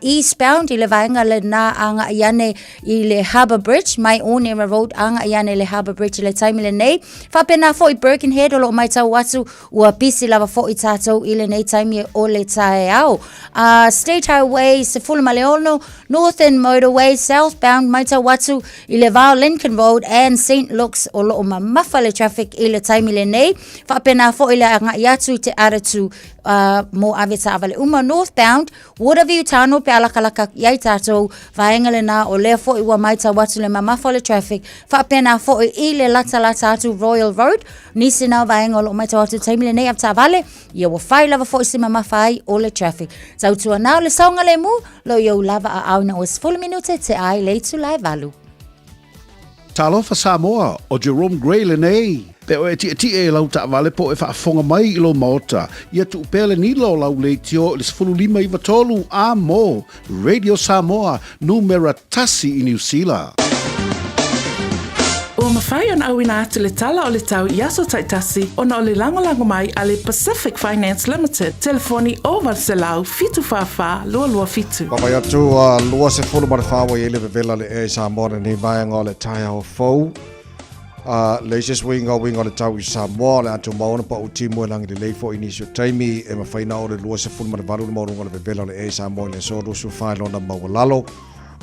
eastbound i le vaega lena agai ane i le Harbour Bridge, mai Onera Road agai ane i le Harbour Bridge i le taimi lenei. Faapena foi Birkenhead o lo o maitau atu Ua pisi lava foi tatou i lenei taimi o le taeao. State Highway 16, Northern Motorway southbound maitau atu i le va o Lincoln Road and St Luke's o loo mamafa le traffic i le taimi lenei. Faapena foi le agai atu i te Aratu mo avetaavale uma northbound Waterview Tunnel pe a lakalaka i ai tatou vaega lena o lea foi ua maitau atu le mamafa o le traffic faapena foi i le latalata atu Royal Road nisi na vaega o loo maitau atu taimi lenei avetaavale ia ua fai lava foi si mamafa ai o le traffic. Tautuana o le saogalemu lo i ou lava a ao ina ua 10 minute te ai le itula e 8. Talofa Samoa, ʻo Jerome Gray lenei. Pe o e tietie i lau taavale po o e faafofoga mai i lou maota, ia tuu pea le nila o lau leitio i le 15 9 3 a mo Radio Samoa, numera tasi i Niu Sila. Ua mafai ona auina atu le tala o le tau i aso taitasi ona o le lagolago mai a le Pacific Finance Limited, telefoni 0800 744 227. Vaavaai atu a 24 ua i ai le vevela le ea i Samoa lenei vaega o le taeao fou. Le isi suiga uiga o le tau i Samoa o le a tumau ona pau timu e lagi lelei foi i nisi o taimi e mafai na o le 28 le maualuga o le vevela o le ea i Samoa i le aso 24 i lona maualalo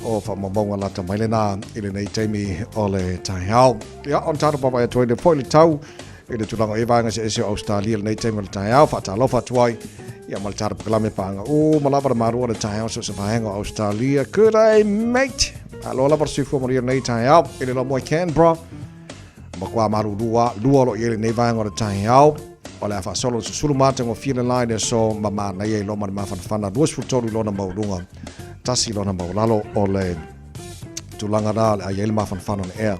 o faamaumauga lata mai lena i lenei taimi o le taeao. Ia, ona tatou vaavaai atu ai lea foi i le tau i le tulaga o ia vaega eseese o Australia lenei taimi o le taeao. Faatalofa atu ai ia ma le tatou polokalame paaga uma lava le malu o le taeao so o se vaega o Australia. Good day, mate! Aloha lava le soifua manuia lenei taeao i le loa mo i Canberra. Matua malulu lua o lo o i ai lenei vaega o le taeao. o le a faasolo le susulu matagofie le la i le aso ma manaia i loma le mafanafana 23 i lona maualuga, tasi lona maualalo o le tulaga la o le a i ai le mafanafana o le ea.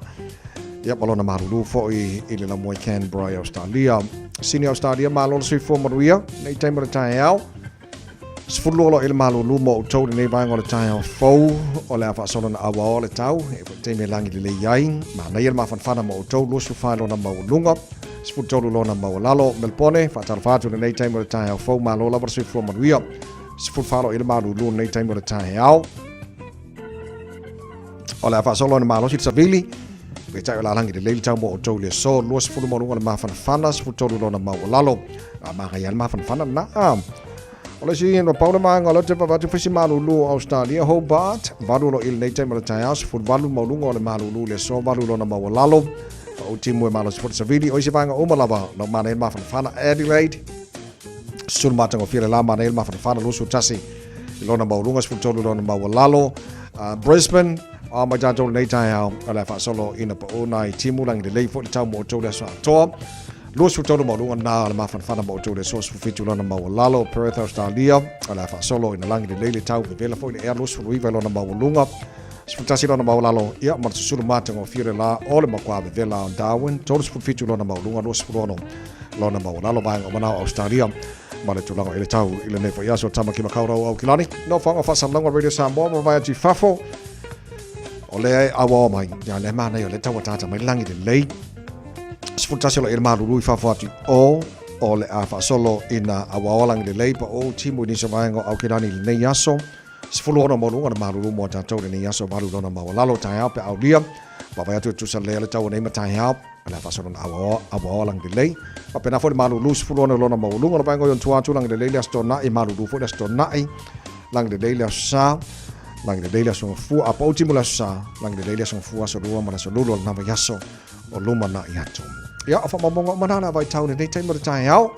Ia ma lona malulu foi i le lamoe Canberra i Australia. Sini Australia, malo le soifua manuia, nei taimi o le taeao. 12 loa i le malulu mo outou lenei vaega o le taeao fou o le a faasolo na auao le tau e foi taimi e lagi lelei ai. Manaia le mafanafana mo outou 24 lona maualuga, 13 lona maualalo. Melbourne, faatalofa atu lenei taimi o le taeao fou, malo lava le soifua manuia. 14 loa i le malulu lenei taimi o le taeao. O le a faasolo ina malosi le savili, peitai o le a lagi lelei le tau mo outou i le aso, 20 maualuga le mafanafana, 13 lona maualalo. A manaia le mafanafana lena. O le isi na pau le vaega o lea ou te vaavaai atu fai si malulu o Australia, Hobart, 8 o lo i lenei taimi o le taeao, 18 maualuga o le malulu i le aso, 8 lona maualalo. Pau timu e malosi foi le savili. O isi vaega uma lava, na manaia le mafanafana, Adelaide, Susulu matagofie le la manaia le mafanafana, 21 i lona maualuga, 13 i lona maualalo. Brisbane, a mai tatou lenei taeao, o le a faasolo ina pau nai timu lagi lelei foi le tau mo outou le aso atoa. 23 maualuga na o le mafanafana mo outou le aso, 17 lona maualalo. Perth, Australia, o le a faasolo ina lagi lelei le tau, vevela foi le ea, 29 i lona maualuga, 11 lona maualalo, ia ma le susulu matagofie le la o le makuā vevela o Darwin, 37 lona maualuga, 26 lona maualalo, vaega o manao Australia ma le tulaga i le tau i lenei foi aso. Tamaki Makaurau Aukilani, nofoaga faasalalauga Radio Samoa, mavae atu i fafo o lea e auaoa mai ia le manaia o le tau ataata mai lagi lelei. 11 o le malulu i fafo atu o o le a faasolo ina auaoa lagi lelei pa o timu i nisi o vaega o Aukilani i lenei aso. 16 maualuga le malulu mo tatou lenei aso, 8 lona maualalo taeao pe aulia. Vaavaai atu e tusa lea le tau o nei ma taeao, o le a faasolo na auaoa, auaoa lagi lelei. Faapena foi le malulu 16 lona maualuga, le vaega o i ona tua atu lagi lelei le Aso Toonai, malulu foi le Aso Toonai, lagi lelei le Aso Sa, lagi lelei le Aso Gafua, a pau timu le Aso Sa, lagi lelei le Aso Gafua, Aso Lua ma le Aso Lulu o lena vaiaso o lumanai atu. Ia, o faamaumauga uma na le vaitau lenei taimi o le taeao.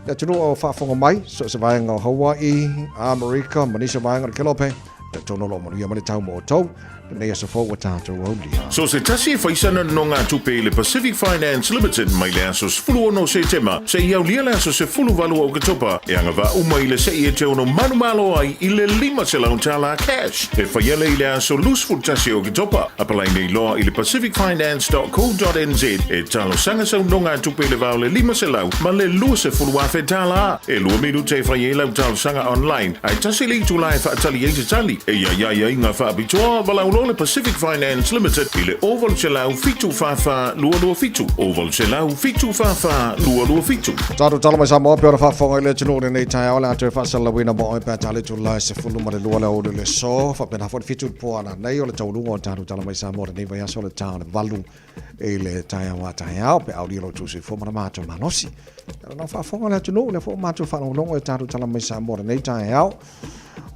Le atunuu o faafofoga mai, so o se vaega o Hawaii, Amerika, ma nisi o vaega o le Kelope, talitonu o lo o manuia mai le tau mo outou, lenei aso fou ua tatou aulia. So se tasi e fai sana nonogatupe i le Pacific Finance Limited mai le aso 16 o Setema seia aulia le aso 18 o Oketopa e agavaa uma i le se'i e te ono manumalo ai i le $500 cash e faia lea i le aso 21 o Oketopa. Apalai nei loa i le pacificfinance.co.nz e talosaga sau nogatupe i le va o le 500 ma le 20,000 tala. E lua minute e fai ai lau talosaga online, ae tasi le itula e faatali ai se tali. E i ai aiaiga faapitoa, valaau loa le Pacific Finance Limited i le 0800 744 227, 0800 744 227. Tatou tala mai Samoa pe ona faafofoga i le atunuu lenei taeao le a toe faasalalauina mo oe pe a tali itula e 12 le aoauli o le aso faapena foi le 7 i le po a nanei o le taualuga o tatou tala mai Samoa lenei vaiaso le ta o le 8 i le taeao a taeao pe aulia lo outou soifua ma le matou malosi. Na faafofoga le atunuu lea foi ua matou faalogologo i tatou tala mai Samoa lenei taeao.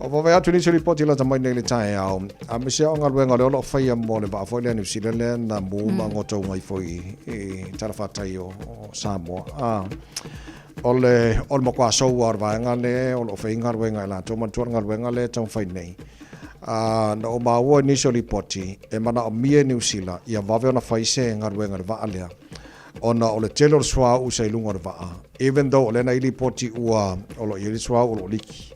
O vaavaai atu nisi o lipoti lata mai nei le taeao, aemaise o galuega o lea o lo o faia mo le vaa foi lea Niu Sila lea na mu ma gotouga ifo i talafatai o Samoa. A, o le, o le matua soua o le vaega lea o lo o fai galuega e latou, manatua le galuega lea e taumafai nei. A, na ou maua i nisi o lipoti e manaomia e Niu Sila ia vave ona fai se galuega i le vaa lea, ona o le tele o le suauu sa i luga o le vaa, even though o lea na i lipoti ua o lo o i ai le suauu o lo o liki,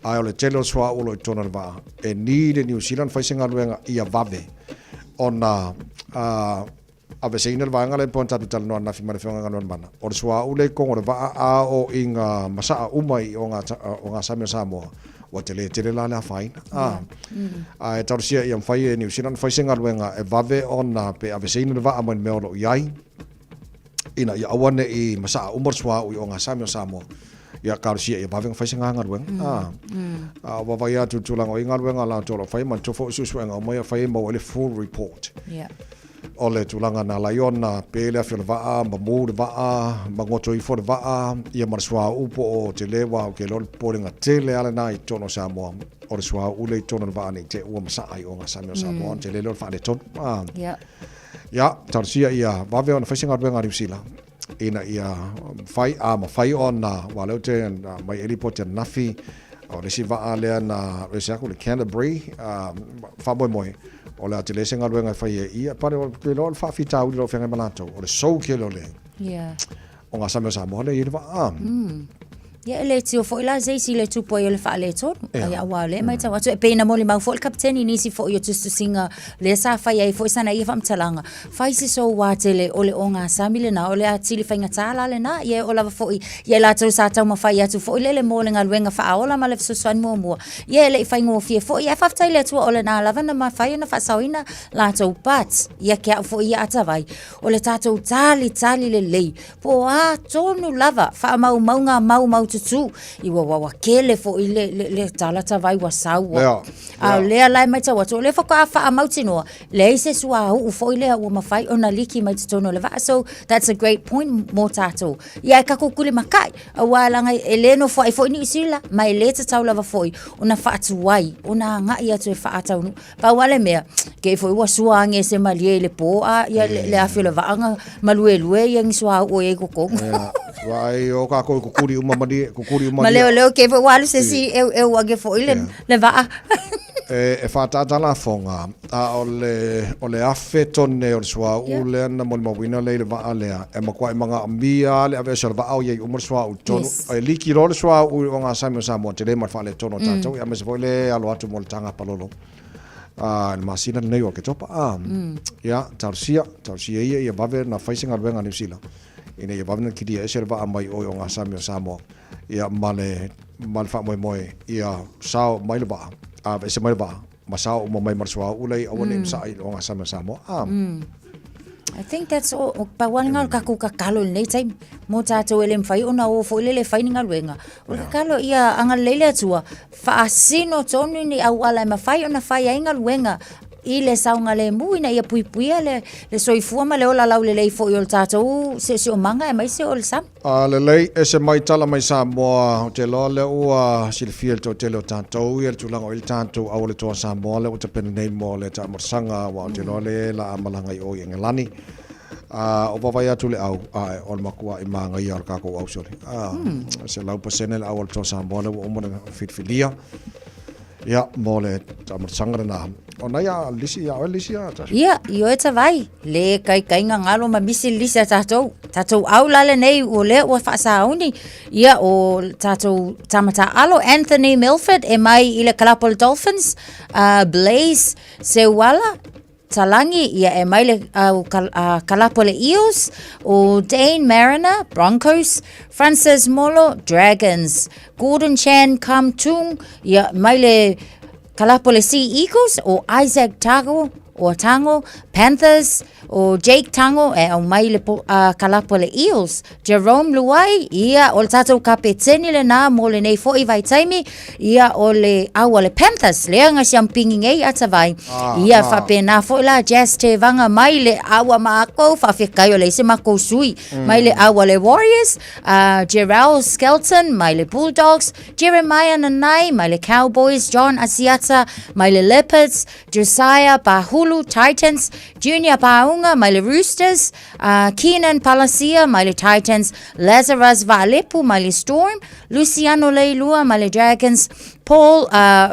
ae o le tele o le suauu o lo o i totonu o le vaa, e need e Niu Sila ona fai se galuega ia vave ona aveseina le vaega lea e pei ona tatou talanoa ananafi ma le Afioga ia Galumalemana, o le suauu lea i totonu o le vaa a o i ngā masaa uma i o ngā sami o Samoa, ua tele tele la le afaina. Ae talosia ia mafai e Niu Sila ona fai se galuega e vave ona pe aveseina le vaa mai le mea o lo o i ai, ina ia aua ne i masaa uma le suauu i o ngā sami o Samoa. Ia talosia ia vave ona fai se galuega. A vaavaai atu i le tulaga o i galuega a latou o lo o fai, manatua foi o suesuega uma ia fai e maua ai le full report. O le tulaga na ala ai ona pe le afi o le vaa, ma mu le vaa, ma goto ifo le vaa, ia ma le suauu po o tele, aua ou te iloa o le popolega tele lava lena i totonu o Samoa, o le suauu lea i totonu o le vaa ne i te i ua masaa i o ga sami o Samoa, ona tele lea o le faaletonu. Ia, talosia ia vave ona fai se galuega a Niu Sila, ina ia mafai, a mafai ona, aua o lea ou te mai ai lipoti ananafi, o le isi vaa lea na rese aku, le Canterbury, faamoemoe, o le a tele se galuega e fai e ia, pale o ke loa o le faafitauli o lo o feagai ma latou, o le sou tele o le, ogasami o Samoa lea i ai le vaa. Ia e le tio foi la se isi i le tupu ai o le faaletonu. Ai aua o lea e matau atu e pei na molimau foi le kapiteni i nisi foi o tusitusiga lea sa fai ai foi sana ia faamatalaga, fai se soua tele o le ogasami lena, o le atili faigata la lena. Ia e oo lava foi ia i latou sa taumafai atu foi lele mo le galuega faaola ma le fesoasoani muamua, ia e le i faigofie foi. Ae faafetai i le Atua o lena lava na mafai ona faasaoina latou parts. Ia ke au foi ia atavai, o le tatou talitali lelei Po o a tonu lava faamaumauga maumaututu i ua ua tele foi le, le, le tala tavai ua sau ua. Yeah. A o lea la e matau atu, o lea faatoa faamautinoa, leai se suauu foi lea ua mafai ona liki mai totonu o le vaa. So, that's a great point mo tatou. Ia e tatou tulimatai, aua leaga e le nofoai foi Niu Sila, ma e le tatau lava foi ona faatuai, ona agai atu e faataunuu. Pau lava le mea, kei foi ua sua age se malie i le po a ia le afi o le vaa na maluelue ia ni suauu o i ai i totonu. Ia, vaai o kākou i kukuli uma malie, kukuli uma Ma leoleo kei foi ua alu se isi eueu age foi le vaa. E whātātā lafoga, a o le, o le afe tone o le suauu lea na molimauina lea i le vaa lea, e matuai manaomia lava le aveese o le vaa o i ai uma le suauu i totonu. Yes. E liki loa le suauu i ogasami o Samoa, tele ma le faaletonu o tatou, mm. aemaise foi le alo atu mo le taga palolo. A, le masina lenei o Oketopa. A, ia, talosia, talosia ia ia vave na fai se galuega a Niu Sila. Ina ia vave na kilia ese le vaa mai o i ogasami o Samoa. Ia, ma le, ma le faamoemoe, ia sao mai le vaa, aveese mai le vaa, ma sao uma mai ma le suauu lea ia aua ne i masaa i le ogasami o Samoa. A, I think that's all. O pau lava lena o le tatou tatalo i lenei taimi. Mo tatou e le mafai ona o foi lele e fai ni galuega. O le tatalo ia agalelei le Atua, faasino tonu ni auala e mafai ona fai ai galuega i le saogalemu ina ia puipuia le, le soifua ma le ola laulelei foi o le tatou siosiomaga aemaise o le sami. A lelei, ese mai tala mai Samoa, ou te iloa lea ua silafia e le toatele o tatou ia le tulaga o i le tatou au o le Toa Samoa lea ua tapena nei mo le taamolosaga aua ou te iloa lea la a malaga i o i Engelani. A o vaavaai atu le au, ae o le matua'i manaia o le tatou au sole. A, 100% le au o le Toa Samoa lea ua uma ona filifilia. Ia, mo le taamolosaga lena. O nai a lisi ia oe lisi a Tasha? Ia, i oe tavai, le kaikaiga galo ma misi le lisi a tatou. Tatou au la lenei o lea ua faasauni, ia o tatou tama taalo Anthony Milford e mai i le kalapu o le Dolphins, Blaze Seuala, Talangi, ia e mai le au kalapu a le Eels, o Dane Mariner, Broncos, Francis Molo, Dragons, Gordon Chan Kam Tung, ia mai le kalapu a le Sea Eagles, o Isaac Tago, o Tango, Panthers, o Jake Tango, e au mai le kalapu a le Eels, Jarome Luai, ia, o le tatou kapeteni lena mo lenei foi vaitaimi, ia, o le au a le Panthers, lea na siampingi nei a Tavai, ia, faapena foi la Jazz Tevaga mai le au a makou, faafetai o leai se makou sui, mai le au a le Warriors, Jeral Skelton mai le Bulldogs, Jeremiah Nanai mai le Cowboys, John Asiata mai le Leopards, Josiah Pahulu, Titans, Junior Paunga mai le Roosters, Keenan Palasia mai le Titans, Lazarus Vaalepu mai le Storm, Luciano Leilua mai le Dragons, Paul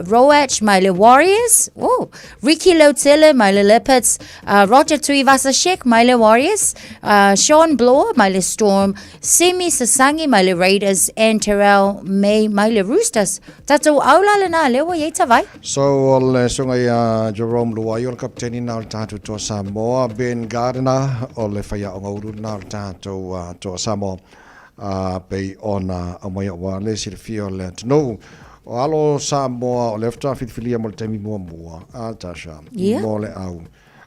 Roach mai le Warriors, oh, Ricky Leutele mai le Leopards, Roger Tuivasa-Sheck mai le Warriors, Shawn Blore mai le Storm, Simi Sasangi mai le Raiders and Terrell May mai le Roosters. Tatou au la lena lea ua i ai tavai. So o le susuga ia Jerome Luai o le kapiteni na o le tatou Toa Samoa, Ben Gardiner o le faiaoga ulu na o le tatou Toa Samoa pei ona aumaia aua le silafia o le atunuu. O alo Samoa o lea faatoa filifilia mo le taimi muamua a Tasha mo le au.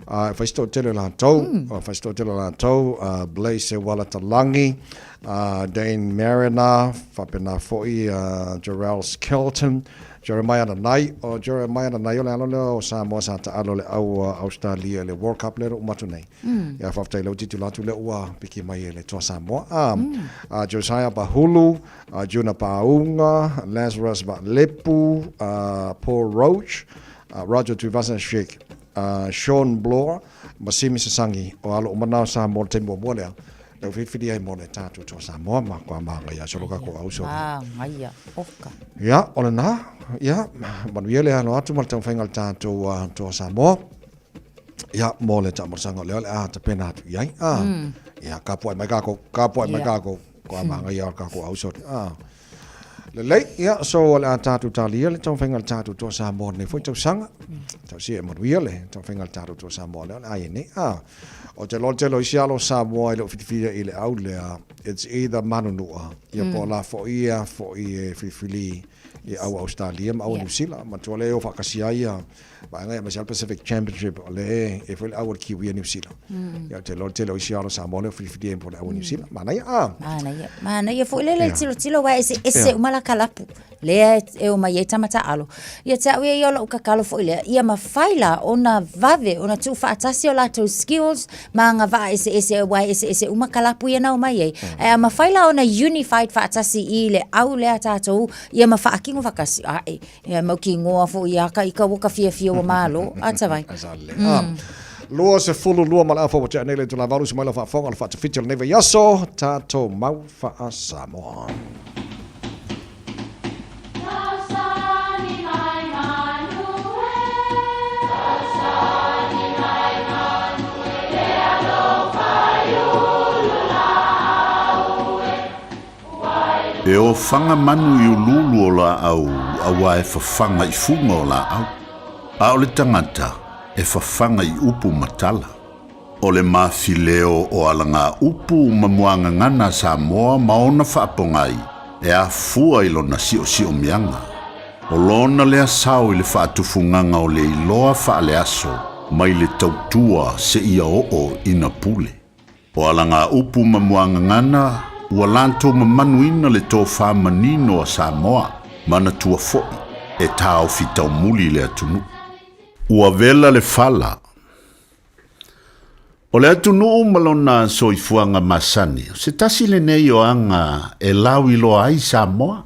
E fai se toatele o latou, mm. fai se toatele o latou, Blaise Seuala Talangi, Dane Mariner, faapena foi Jorel Skelton, Jeremiah Nanai, o Jeremiah Nanai o le alo lea o Samoa sa taalo le au Australia le World Cup lea na uma atu nei. Ia faafetai lea ua tilotilo atu lea ua piki mai e le Toa Samoa. Josiah Pahulu, Juna Paunga, Lazarus Vaalepu, Paul Roach, Roger Tuivasa-Sheck, Shawn Blore ma Simi Sasangi o alo uma na o Samoa le taimi muamua lea lea ua filifili ai mo le tatou Toa Samoa ma kua māngaia solo ka ko au solo. Māngaia, oka. Ia, o lena, ia, manuia le alo atu ma le taumafaiga o le tatou Toa Samoa. Ia, mo le taamolosaga o lea o le a tapena atu i ai. Ia, kapuaʻi mai kākou, kapuaʻi mai kākou. Ko a māngaia o le kākou ausoli. Ah. Lelei, ia, so o le a tātou talia le taumafaiga o le tātou Toa Samoa lenei foi tausaga. Tausia e manuia le taumafaiga o le tātou Toa Samoa lea o le a ia nei. Ah. O te loa tele o isi alo o Samoa e le o filifilia i le au lea, it's either Manunua, ia po o la foi ia foi e filifili i au Australia ma au Niu Sila. Matua le o faatasi ai ia vaega ia aemaise lava le Pacific Championship o le e foi le au a le Kiwi a Niu Sila. Ia ou te iloa le tele o isi alo Samoa lea ua filifilia po o le au a Niu Sila. Manaia a. Manaia. Manaia foi le le tilotilo aua e eseese uma la kalapu. Lea e omai ai tama taalo. Ia te au ia ia o lou kakalo foi lea, ia mafai la ona vave ona tuufaatasi o latou skills ma agavaa eseese aua e eseese uma kalapu ia na omai ai. Ae a mafai la ona unified faatasi i le au lea a tatou ia ma faakino faatasi, ae Ia mau ki ngoa fo ia ka ika woka fia fia wa malo. A tawai. Mm. 22 ma le afa ua tea nei le itula valu se mai lau faafofoga o le faatafiti o lenei vaiaso, tatou mau faa-Samoa. E ofaga manu i uluulu o laau auā e fafaga i fuga o laau, a o le tagata e fafaga i upu ma tala. O le mafileo o alagaupu ma muagagana a Samoa ma ona faapogai e afua i lona siosiomiaga. O lona lea sao i le faatufugaga o le iloa faaleaso mai le tautua seia oo ina pule. O alagaupu ma muagagana ua latou mamanuina le tofa manino a Samoa, manatua foi e taofi taumuli i le atunuu. Ua vela le fala. O le atunuu ma lona soifuaga masani, o se tasi lenei o aga e lauiloa ai Samoa,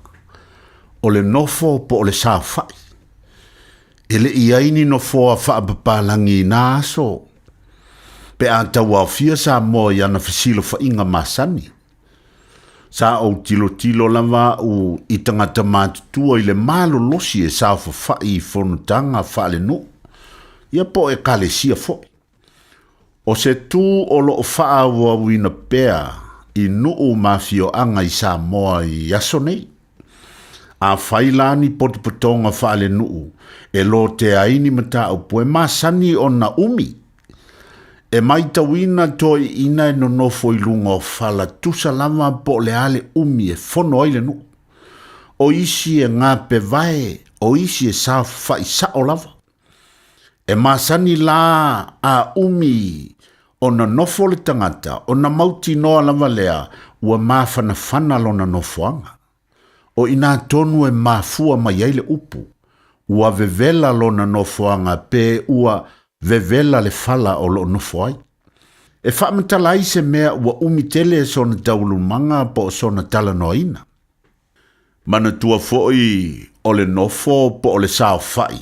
o le nofo po o le saofai. E le i ai ni nofoa faapapalagi i na aso, pe a tauaofia Samoa i ana fesilafaiga masani. Sa ou tilotilo lava au i tagata matutua i le malolosi e saofafai i fonotaga faalenuu, ia po o ekalesia foi. O se tu o lo o faaauauina pea i nuu ma afioaga i Samoa i aso nei. Afai la ni potopotoga faalenuu e lotea ai ni mataupu e masani ona umi, e maitauina toeaiina e nonofo i luga o fala tusa lava po o le a le umi e fono ai le nuu. O isi e gapevae, o isi e saofafai sao lava. E masani la a umi ona nofo le tagata, ona mautinoa lava lea ua mafanafana lona nofoaga. O inā tonu e mafua mai ai le upu, ua vevela lona nofoaga pe ua vevela le fala o loo nofo ai. E faamatala ai se mea ua umi tele sona taualumaga po o sona talanoaina. Manatua foi o le nofo po o le saofai,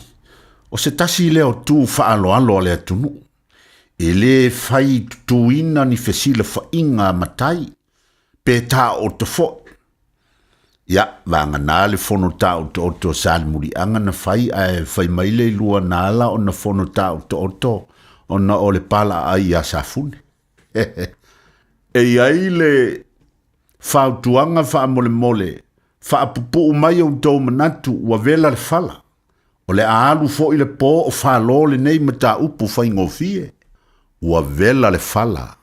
o se tasi lea o tu faaaloalo a le atunuu. E lē fai tutuina ni fesilafaiga a matai, pe taooto foi. Ia, vagana le fono taotooto a Salemuliaga na fai ae fai mai le ilua na ala ona fono taotooto ona o le palaaai ia Safune. E i ai le fautuaga faamolemole, faapupuu mai outou manatu ua vela le fala. O le a alu foi le po o falo lenei mataupu faigofie. Ua vela le fala.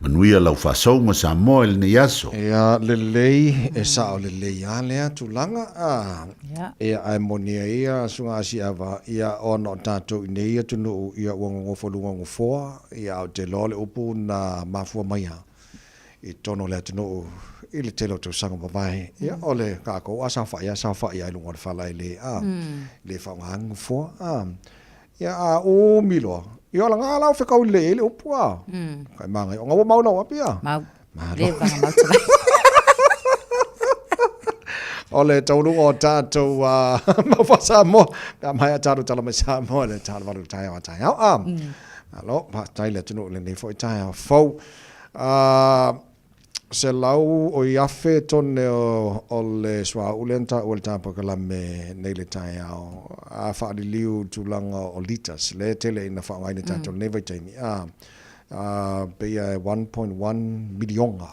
Manuia lau faasouga Samoa i lenei aso. Ia lelei, e sao lelei a lea tulaga a. Ia ae moni ai ia Suga Asiava, ia ona o tatou i nei atunuu ia ua gogofo luga gofoa, ia a o te iloa le upu na mafua mai a i totonu o le atunuu i le tele o tausaga mavae, ia o le kākou a saofai a saofai a i luga o le fala e le a, le faaaoga nofoa a. Ia a umi loa, ia ola ngā lau whekau i le le upu a. Kai māngai, o ngā mau lau api a. Mau. Le vanga mau te O le taunuuga o tātou mau faa-Samoa, pe a mai a tātou tala mai Samoa le tātou valu taeao a taeao. A, alo, faafetai le atunuu i lenei foi taeao fou. Selau oi afe tone o le suauu lea na taua i le tapolokalame nei le taeao, a faaliliu i tulaga o litres, lea e tele ina faaaogaina e tatou i lenei vaitaimi. Pei e 1.1 miliona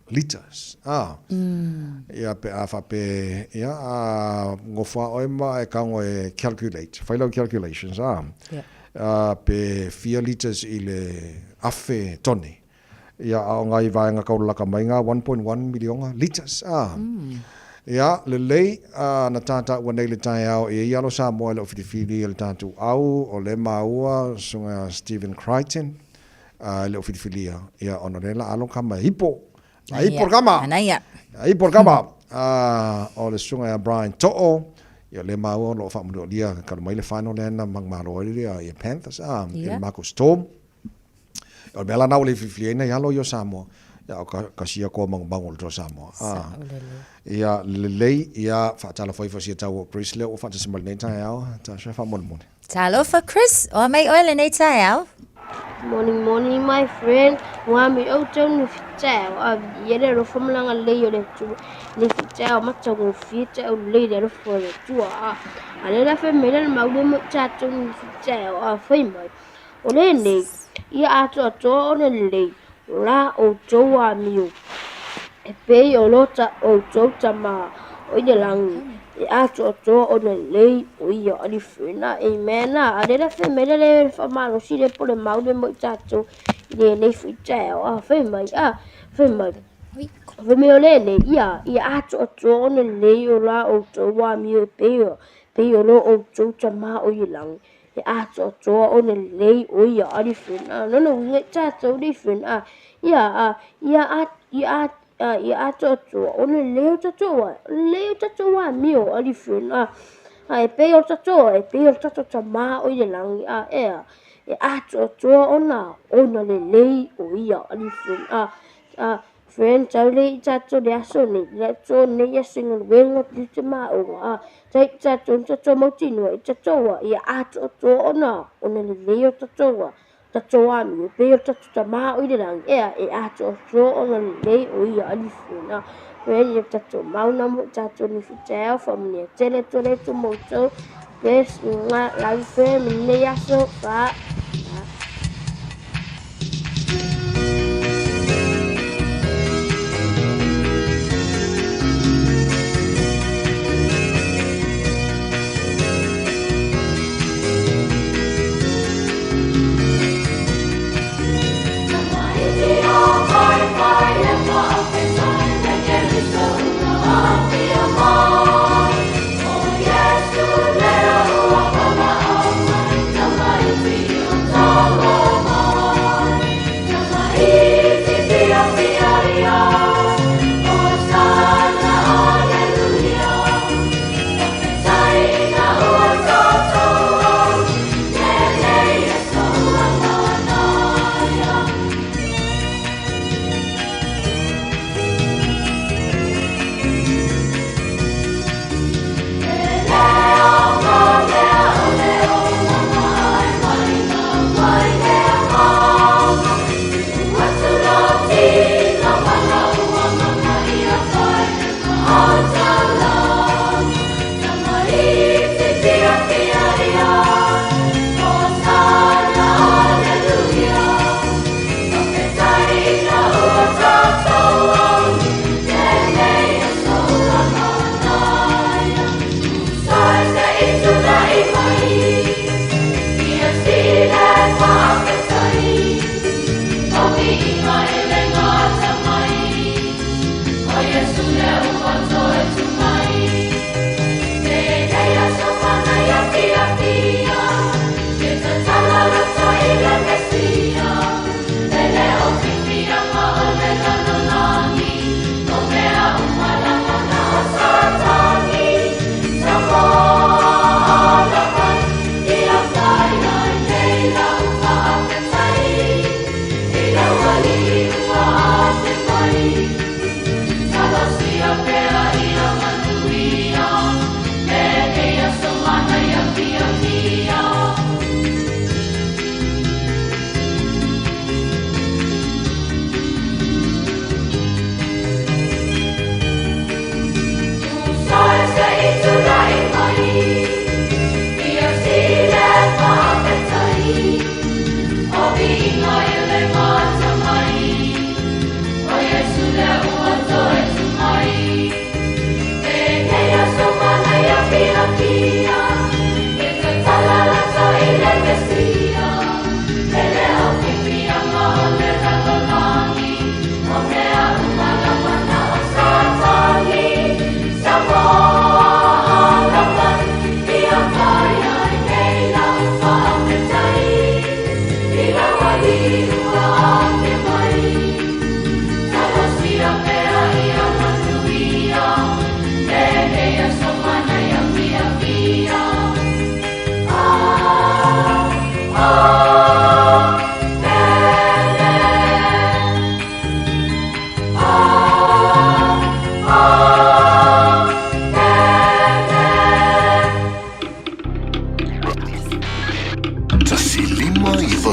liters. Ia pe a whape, ia, a ngofua oe ma e kaungo e calculate, whai lau calculations, a. Yeah. Pe fia liters i le afe tone. Ia, a o ngai vaenga kaulalaka mai ngā 1.1 miliona liters, a. Ia, lelei, na tātā ua nei le taeao e ia alo Samoa i le o filifili e le tātou au, o le maua, sunga Stephen Crichton, i le o filifilia. Ia, ona le la alo kama e ipo. A ipo le kama. Anaia. A ipo le kama. O le susuga ia Brian To'o, ia le maua o lo o faamuliualia talu mai le final lea na manumalo ai le ia Panthers, i le Marco Storm. O le mea la na ua le filifilia ai nai alo ia o Samoa, ia o ka sia koa magumagu o le toa Samoa. Ia lelei, ia faatalofa ifo sia tau o Chris lea ua faatasi mai lenei taeao, Tasha faamolemole. Talofa Chris, o a mai oe lenei taeao? Morning, morning, my friend. Ua mi ou tau ni fitao a vi ia le alofa ma langa lei o le Atua. Ni fitao matagofie taʻu lelei le alofa o le Atua a. A le la fai mai le maule mo tatou ni fitao a fai mai. O lenei, ia atoatoa ona lelei, o la outou amio, e pei o lo outou Tama o i le lagi, e atoatoa ona lelei o ia alifena. Amen. A lea fai mai le le faamalosi le po le mau le mo i tatou i lenei foi taeao. A fai mai, a fai mai. Fai mai o lenei, ia atoatoa ona lelei o la outou amio e pei o lo outou Tama o i le lagi. E atoatoa ona lelei o ia alifena. Lona uiga i tatou le ifena. Ia a ia a ia a ia atoatoa ona lelei o tatou a lelei o tatou amio alifena. A e pei o tatou e pei o tatou Tama o i le lagi a ea e atoatoa ona ona lelei o ia alifena. A Friend, tau le i tatou le aso nei, le aso nei aso i galuega o te maoga, a tai i tatou ni tatou mautinoa i tatou a, ia atoatoa ona, ona lelei o tatou a, tatou amio, pei o tatou Tama o i le lagi, ea, e atoatoa ona lelei o ia alifi na. Friend, ia tatou mauna mo i tatou ni fitaeao, faamanuia tele atu le Atua mo outou, bless, nga, love you friend, nei aso, fa,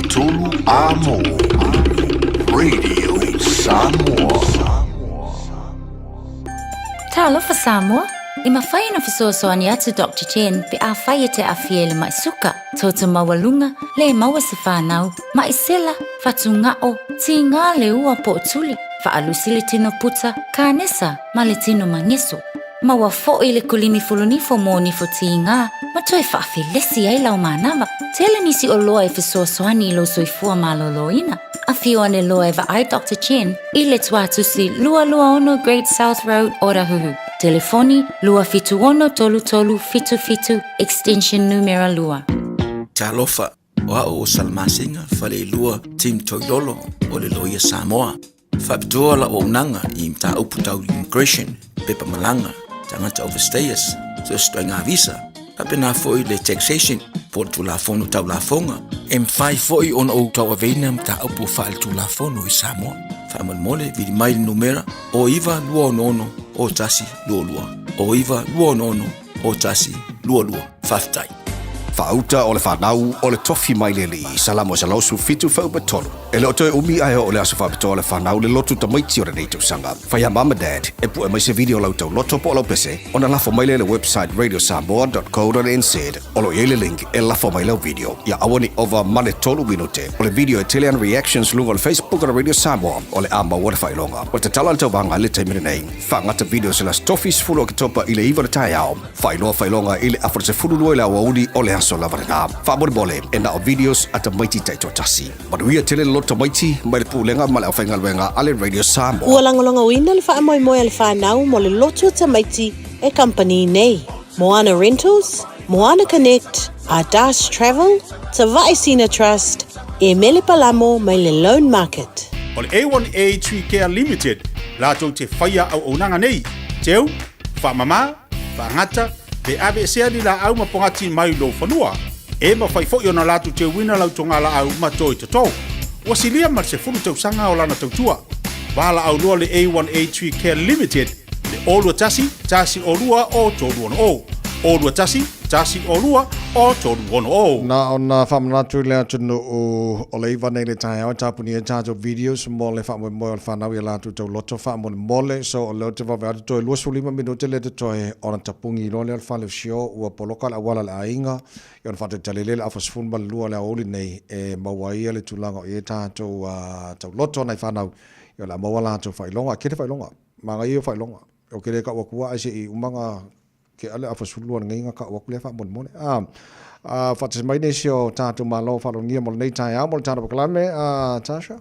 153 Amo Radio Samoa. Talofa Samoa! E mafai ona fesoasoani atu Doctor Chen pe afai e te aafia i le ma'i suka, toto maualuga, le maua se fanau, ma'i sela, fatuga'o, tigā le ua po o tuli, faalusi le tino puta, kanesa ma le tino mageso. Maua foʻi le kolimi fulunifo mo nifo tigā ma toe faafelesi ai lau manava. Tele nisi oloa e fesoasoani i lou soifua malōlōina. Afio ane loa e vaai Doctor Chen i le Tuatusi 226 Great South Road, Otahuhu. Telefoni, 276 3377, extension numera 2. Talofa, o au o Salamasina Faleilua Tim Toilolo o le Loia Samoa. Faapitoa lau auaunaga i mataupu tau immigration, pepa malaga, tagata overstayers, so se ituaiga visa, faapena foi le taxation po o le Tulafono Tau Lafoga. E mafai foi ona ou tauaveina mataupu faaletulafono i Samoa. Faamolemole, vili mai le numera o 9 2 6 o 1 2 2, o 9 2 6 o 1 2 2. Faafetai. Faauta o le fanau o le tofi mai le Alii, Salamo 117 fuaiupu 3. E le o toe umi ae oo le aso faapitoa o le fanau le lotu tamaiti o lenei tausaga. Fai a mom ma dad e pue mai se video o lau tauloto po o lau pese ona lafo mai lea i le website radiosamoa.co.nz o lo o i ai le link e lafo mai lau video. Ia aua ne i ova ma le tolu minute o le video e tele ana reactions luga o le Facebook o le Radio Samoa o le a maua le faailoga. O le tatalo a le tauvaga i le taimi lenei, faagata video se le Aso Tofi 10 Oketopa i le 9 o le taeao. Faailoa faailoga i le afa 12 i le aoauli o le aso lava lena. Faamolemole, e na o videos a tamaiti taitoatasi. Manuia tele le loto tamaiti mai le Pulega ma le Aufaigaluega a le Radio Samoa. Ua lagolagoina le faamoemoe a le whanau mo le lotu o tamaiti e kamupani nei. Moana Rentals, Moana Connect, Ardas Travel, Tavae Sina Trust, e Mele Palamo mai le Loan Market. O le A1A Tree Care Limited latou te whaia auaunaga nei, teu, whaamama, Faagata, pe aveesea ni laau ma pogati mai lou fanua. E mafai foi ona latou teuina lau togalaau ma toi toto. Ua silia ma le 10 tausaga o lana tautua. Valaau loa le A1A Tree Care Limited i le 0 21 1 0 2 0 3 6. 0 21 1 0 2 0 3 6. Na ona faamanatu i le atunuu o le iva nei le taeao e tapuni ai tatou videos mo le faamoemoe o le fanau i a latou tauloto faamolemole so o lea ou te vave atu toe 25 minute lea totoe ona tapugi loa lea o le fale o Sio ua poloka le auala a le aiga i ona faatalitali lea i le afa 12 o le aoauli nei e maua ai le tulaga o i ai tatou tauloto nai fanau i o le a maua latou faailoga e tele faailoga manaia ia o faailoga ou te le tau atua ae se i uma na Ke ale afa 12 lenei na kau atu lea faamolemole. A, a faatasi mai nisi o tatou malo faalogia mo lenei taeao mo le tatou polokalame, a Tasha?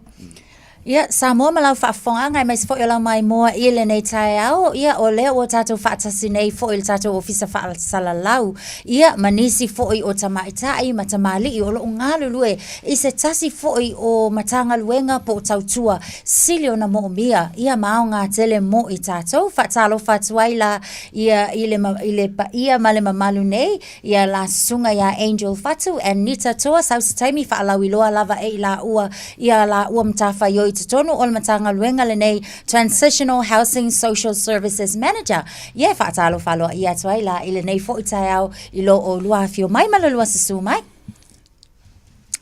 Ia, Samoa ma lau faafofogaaga aemaise foi o lau maimoa i lenei taeao. Ia, o lea ua tatou faatasi nei foi i le tatou Ofisa Faasalalau, ia, ma nisi foi o tamaitai ma tamalii o lo o galulue i se tasi foi o Matagaluega po o tautua sili ona moomia, ia, ma aoga tele mo i tatou. Faatalofa atu ai la Ia i le, i le paia ma le mamalu nei, ia la susuga ia Angel Fatu and Nita Toa sau se taimi faalauiloa lava e i laua ia laua matafaioi i totonu o le Matagaluega lenei Transitional Housing Social Services Manager. Ia e faatalofa aloaia atu ai la i lenei foi taeao i lo oulua afio mai ma lo lua susu mai.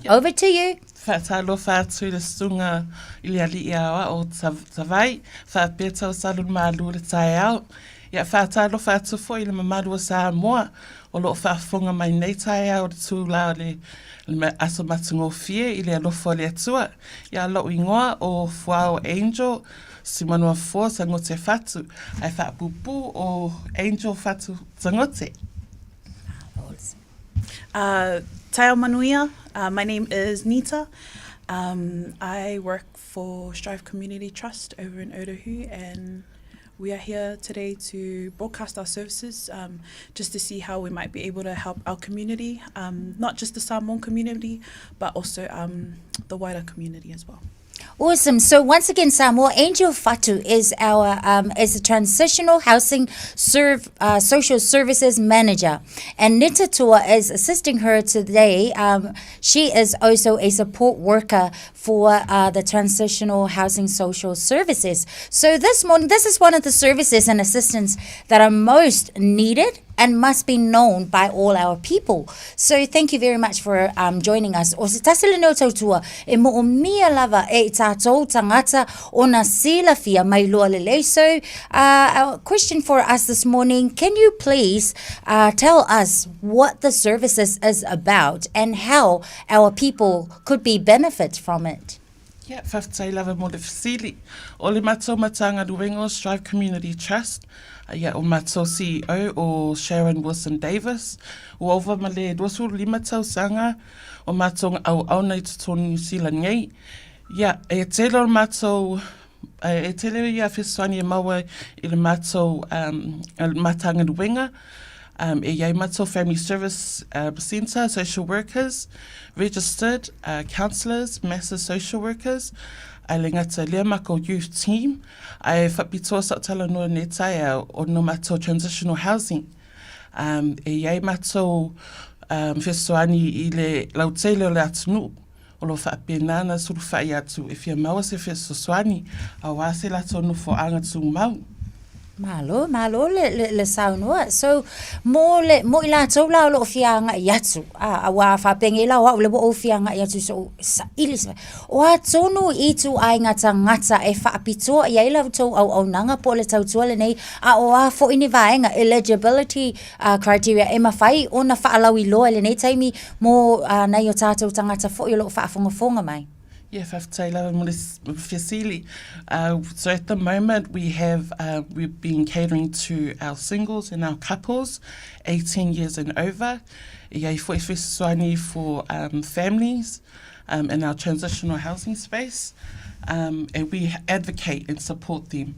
Over to you. Faatalofa atu i le susuga i le alii aoao o Tavai, faapea tausalu le malu o le taeao. Ia faatalofa atu foi i le mamalu o Samoa o lo o faafofoga mai nei taeao i le tula o le aso matagofie i le alofa o le Atua. Ia lou igoa o Fuao Angel. Simanoafoa Sagote Fatu, ae faapuupuu o Angel Fatu Sagote. Taeao Manuia, my name is Nita. I work for Strive Community Trust over in Otahuhu and we are here today to broadcast our services just to see how we might be able to help our community, not just the Samoan community, but also the wider community as well. Awesome. So once again, Samoa, Angel Fatu is our is a transitional housing serve social services manager, and Nita Tua is assisting her today. She is also a support worker for the transitional housing social services. So this morning, this is one of the services and assistance that are most needed and must be known by all our people. So thank you very much for um, joining us. O se tasi lenei o tautua e moomia lava e i tātou tangata ona silafia mai loa lelei. So our question for us this morning, can you please tell us what the services is about and how our people could be benefit from it? Ia, faafetai lava mo le fesili. O le matou Matagaluega o Strive Community Trust, ia, o matou CEO o Sharon Wilson Davis, ua ova ma le 25 tausaga o matou auauna i totonu Niu Sila nei. Ia, e tele o le matou, e tele ia fesoasoani e maua i le matou Matagaluega, E i ai matou Family Service Centre, social workers, registered counsellors, massive social workers, ae le gata lea makou youth team, ae faapitoa sa talanoa nei taeao o no matou transitional housing. E i ai matou fesoasoani i le lautele o le atunuu. O lo o faapena ona sulufai atu e fia maua se fesoasoani aua se latou nofoaga tumau. Malo, malo le, le, le saunoa. So, mo le, mo i latou la o lo o fia agai atu, a, aua faapea la o au le ua ou fia agai atu so saili se o a tonu i ituaiga tagata e faapitoa i ai la outou auaunaga po o le tautua lenei, a o a foi ni vaega, eligibility criteria e mafai ona faalauiloa i lenei taimi mo nai o tātou tagata foi o lo o faafogafoga mai. Yeah, faafetai lava mo le fesili. So at the moment we have, we've been catering to our singles and our couples 18 years and over. E ai foi fesoasoani for families in our transitional housing space and we advocate and support them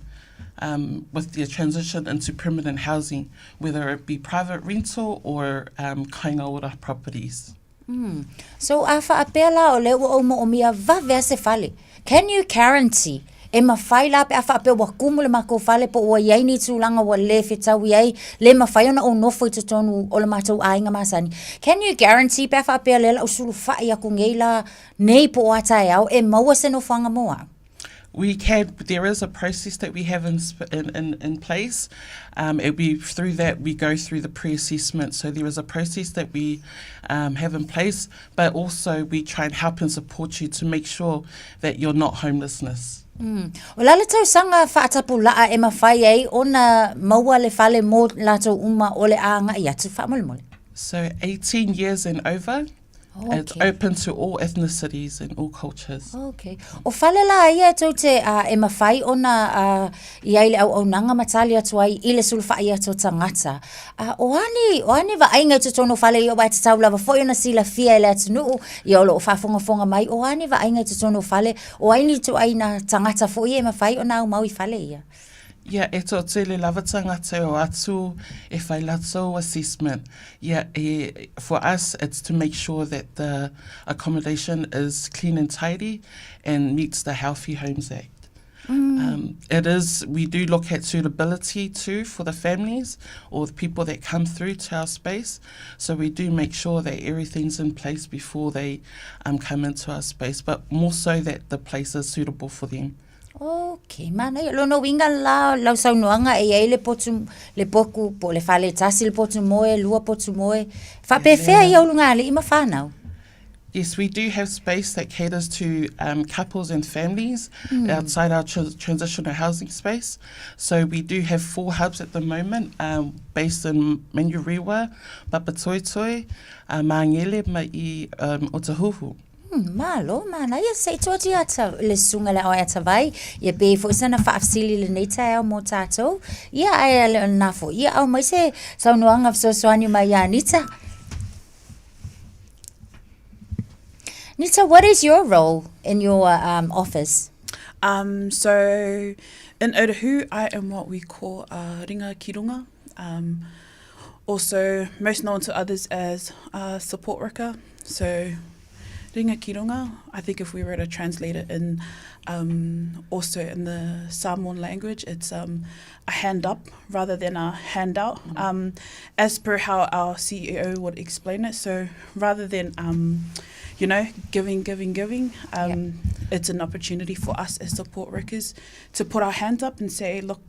with their transition into permanent housing, whether it be private rental or kainga ora properties. So a faapea la o lea ua ou moomia vave a se fale, can you guarantee e mafai la pe a faapea ua kumu le makou fale po ua iai ni tulaga ua le fetaui ai, le mafai ona ou nofo i totonu o le matou aiga masani, can you guarantee pe a faapea lea la ou sulufai aku nei la nei po o a taeao e maua se nofoaga mo au? We can, there is a process that we have in, in, in, in place. And we, through that, we go through the pre-assessment. So there is a process that we have in place, but also we try and help and support you to make sure that you're not homelessness. O le a le tausaga faatapulaa e mafai ai ona maua le fale mo latou uma o le a agai atu faamolemole? So 18 years and over. Okay. It's open to all ethnicities and all cultures. Okay. O fale la ia e tou te e mafai ona i ai le auaunaga ma tali atu ai i le sulufai atu o tagata. O a ni, o a ni vaaiga i totonu o fale ia aua e tatau lava foi ona silafia e le atunuu ia o lo o faafogafoga mai, o a ni vaaiga i totonu o fale, o ai ni ituaiga tagata foi e mafai ona aumau i fale ia? Ia, e toatele lava tagata e o atu e whai latou assessment. Ia, e, for us, it's to make sure that the accommodation is clean and tidy and meets the Healthy Homes Act. It is, we do look at suitability too for the families or the people that come through to our space. So we do make sure that everything's in place before they come into our space, but more so that the place is suitable for them. Okay, manaia. Lona uiga la lau saunoaga e i ai le potu, le poku, po o le fale tasi le potu moe, lua potu moe. Faapefea ia ulugalii ma fanau? Yes, we do have space that caters to couples and families outside our transitional housing space. So we do have 4 hubs at the moment based in Manurewa, Papatoetoe, Māngere ma i Otahuhu. Malo, manaia, se i tuu atu ia le susuga i le Aoai Atavai, ia pe i ai foi sana faafesili i lenei taeao mo tatou. Ia, ae le o lena foi, ia aumai se saunoaga fesoasoani mai ia Nita. Nita, what is your role in your office? So, in Otahuhu, I am what we call a ringa ki runga. Also, most known to others as a support worker. So, ringa ki runga, I think if we were to translate it in also in the Samoan language, it's a hand up rather than a handout, as per how our CEO would explain it. So rather than, giving, giving, giving, it's an opportunity for us as support workers to put our hands up and say, look,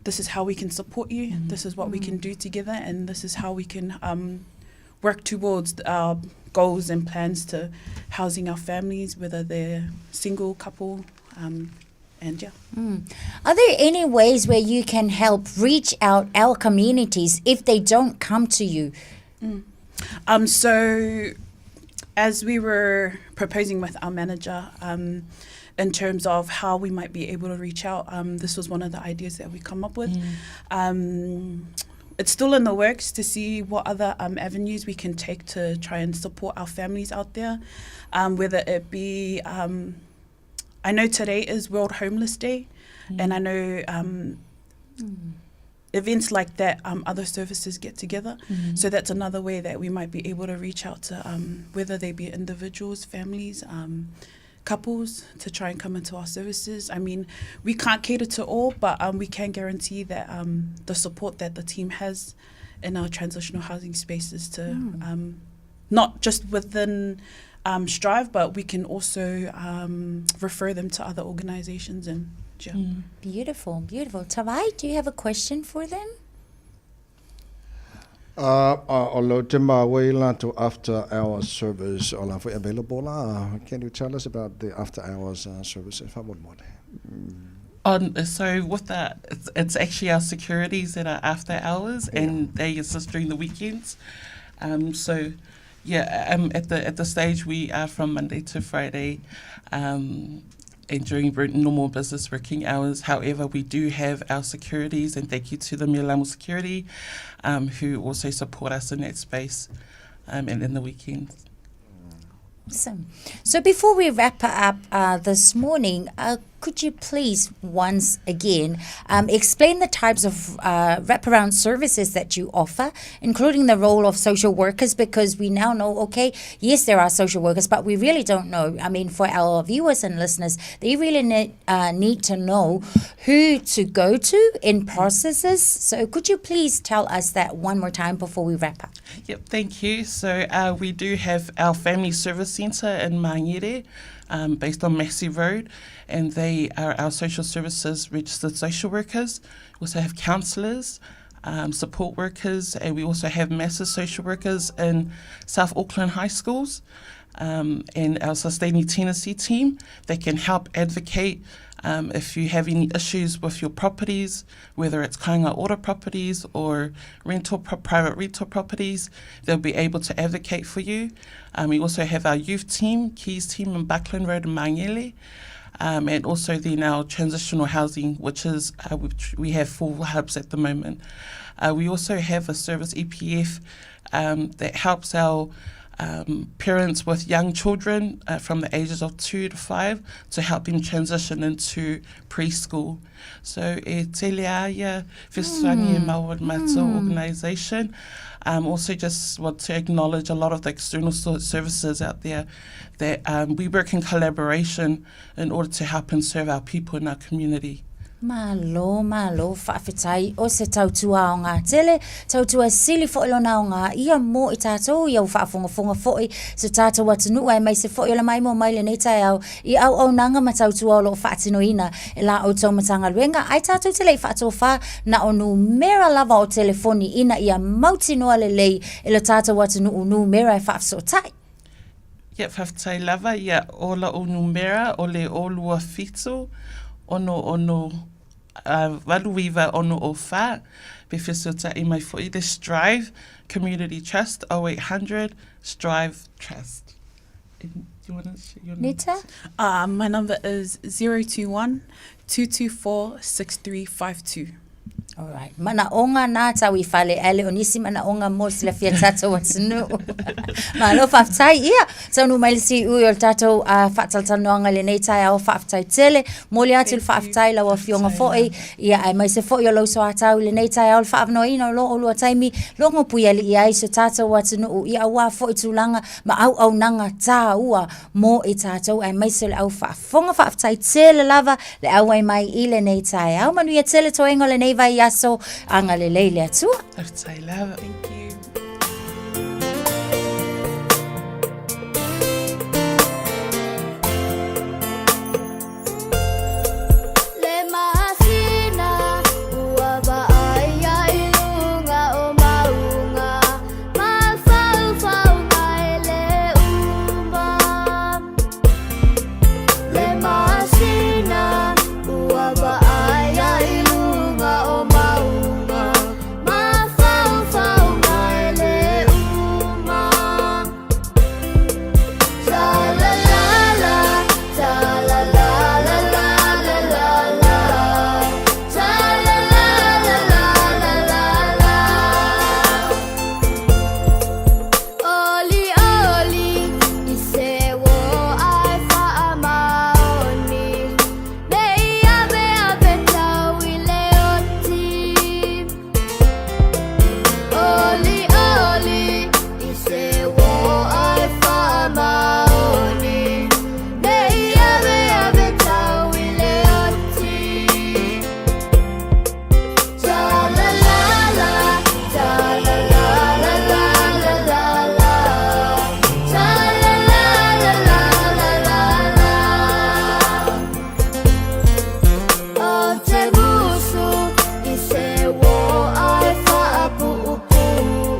this is how we can support you, this is what we can do together, and this is how we can work towards our goals and plans to housing our families, whether they're single, couple, and yeah. Are there any ways where you can help reach out our communities if they don't come to you? So as we were proposing with our manager, in terms of how we might be able to reach out, this was one of the ideas that we come up with. It's still in the works to see what other avenues we can take to try and support our families out there, whether it be, I know today is World Homeless Day, and I know events like that, other services get together. So that's another way that we might be able to reach out to, whether they be individuals, families, couples, to try and come into our services. We can't cater to all, but we can guarantee that the support that the team has in our transitional housing spaces to not just within Strive, but we can also refer them to other organizations and yeah. Beautiful, beautiful. Tavai, do you have a question for them? O lo te maua i latou after hours service o la foi available la. Can you tell us about the after hours service e faamolemole? On, so with that, it's actually our securities that are after hours, and they assist during the weekends. So, yeah, at the stage we are from Monday to Friday, and during normal business working hours. However, we do have our securities, and thank you to the Mealamu Security, who also support us in that space, and in the weekends. Awesome. So before we wrap up this morning, could you please once again explain the types of wraparound services that you offer, including the role of social workers, because we now know, okay, yes, there are social workers, but we really don't know. For our viewers and listeners, they really need to know who to go to in processes. So could you please tell us that one more time before we wrap up? Yep, thank you. So we do have our Family Service Centre in Mangere, based on Massey Road, and they are our social services registered social workers. We also have counsellors, support workers, and we also have massive social workers in South Auckland high schools, and our sustaining tenancy team that can help advocate if you have any issues with your properties, whether it's kāinga ora properties or private rental properties, they'll be able to advocate for you. We also have our youth team, Keys team in Buckland Road in Mangere, and also then our transitional housing, which we have 4 hubs at the moment. We also have a service EPF that helps our parents with young children from the ages of 2 to 5 to help them transition into preschool. So e tele a ia fesoasoani e maua i mātou organisation. Also just want to acknowledge a lot of the external services out there that we work in collaboration in order to help and serve our people in our community. Malo, malo, faafetai o se tautua aoga tele, tautua sili foi lona aoga ia mo i tātou i au faafogafoga foi so tātou atunuu aemaise foi o le maimoa mai lenei taeao i auaunaga ma tautua o loo faatinoina e la outou Matagaluega ae tātou te le i faatofā na o numera lava o telefoni ina ia mautinoa lelei e lo tātou atunuu numera e faafesootai. Ia, faafetai lava, ia, o la'u numera o le o lua fitu, ono ono, valu iva ono o fa, pe fesota'i mai fo'i le Strive Community Trust 0800 Strive Trust. Do you want to share your number? Nita? My number is 021 224 6352. Alright. Manaʻoga nā tau i fale ae le o nisi manaʻoga mo le silafia tatou atunuu. Malo faafetai. Ia, taunuu mai le siui o le tatou faatalatalanoaga i lenei taeao faafetai tele. Momoli atu le faafetai i lau afioga foi, ia aemaise foi o lou soatau i lenei taeao le faaavanoaina o lo oulua taimi logo puialii ai si o tatou atunuu, ia aua foi tulaga ma auaunaga taua mo i tatou aemaise o le au faafofoga. Faafetai tele lava le auai mai i lenei taeao. Manuia tele toega o lenei vaiaso. Agalelei le Atua. Faafetai lava. Thank you. Le masina ua vaai ai i luga o mauga Mafaufauga e le uma Le masina ua vaai ai i luga o mauga Mafaufauga e le uma Tra la la la, tra la la la la la la la Tra la la la la la la la Oli oli i se uo ai faamaoni Ne i ave ave tau i le oti Oli oli i se uo ai faamaoni Ne i ave ave tau i le oti Tra la la la, tra la la la la la la la Tra la la la la la la la O te musu i se uo ai faapuupuu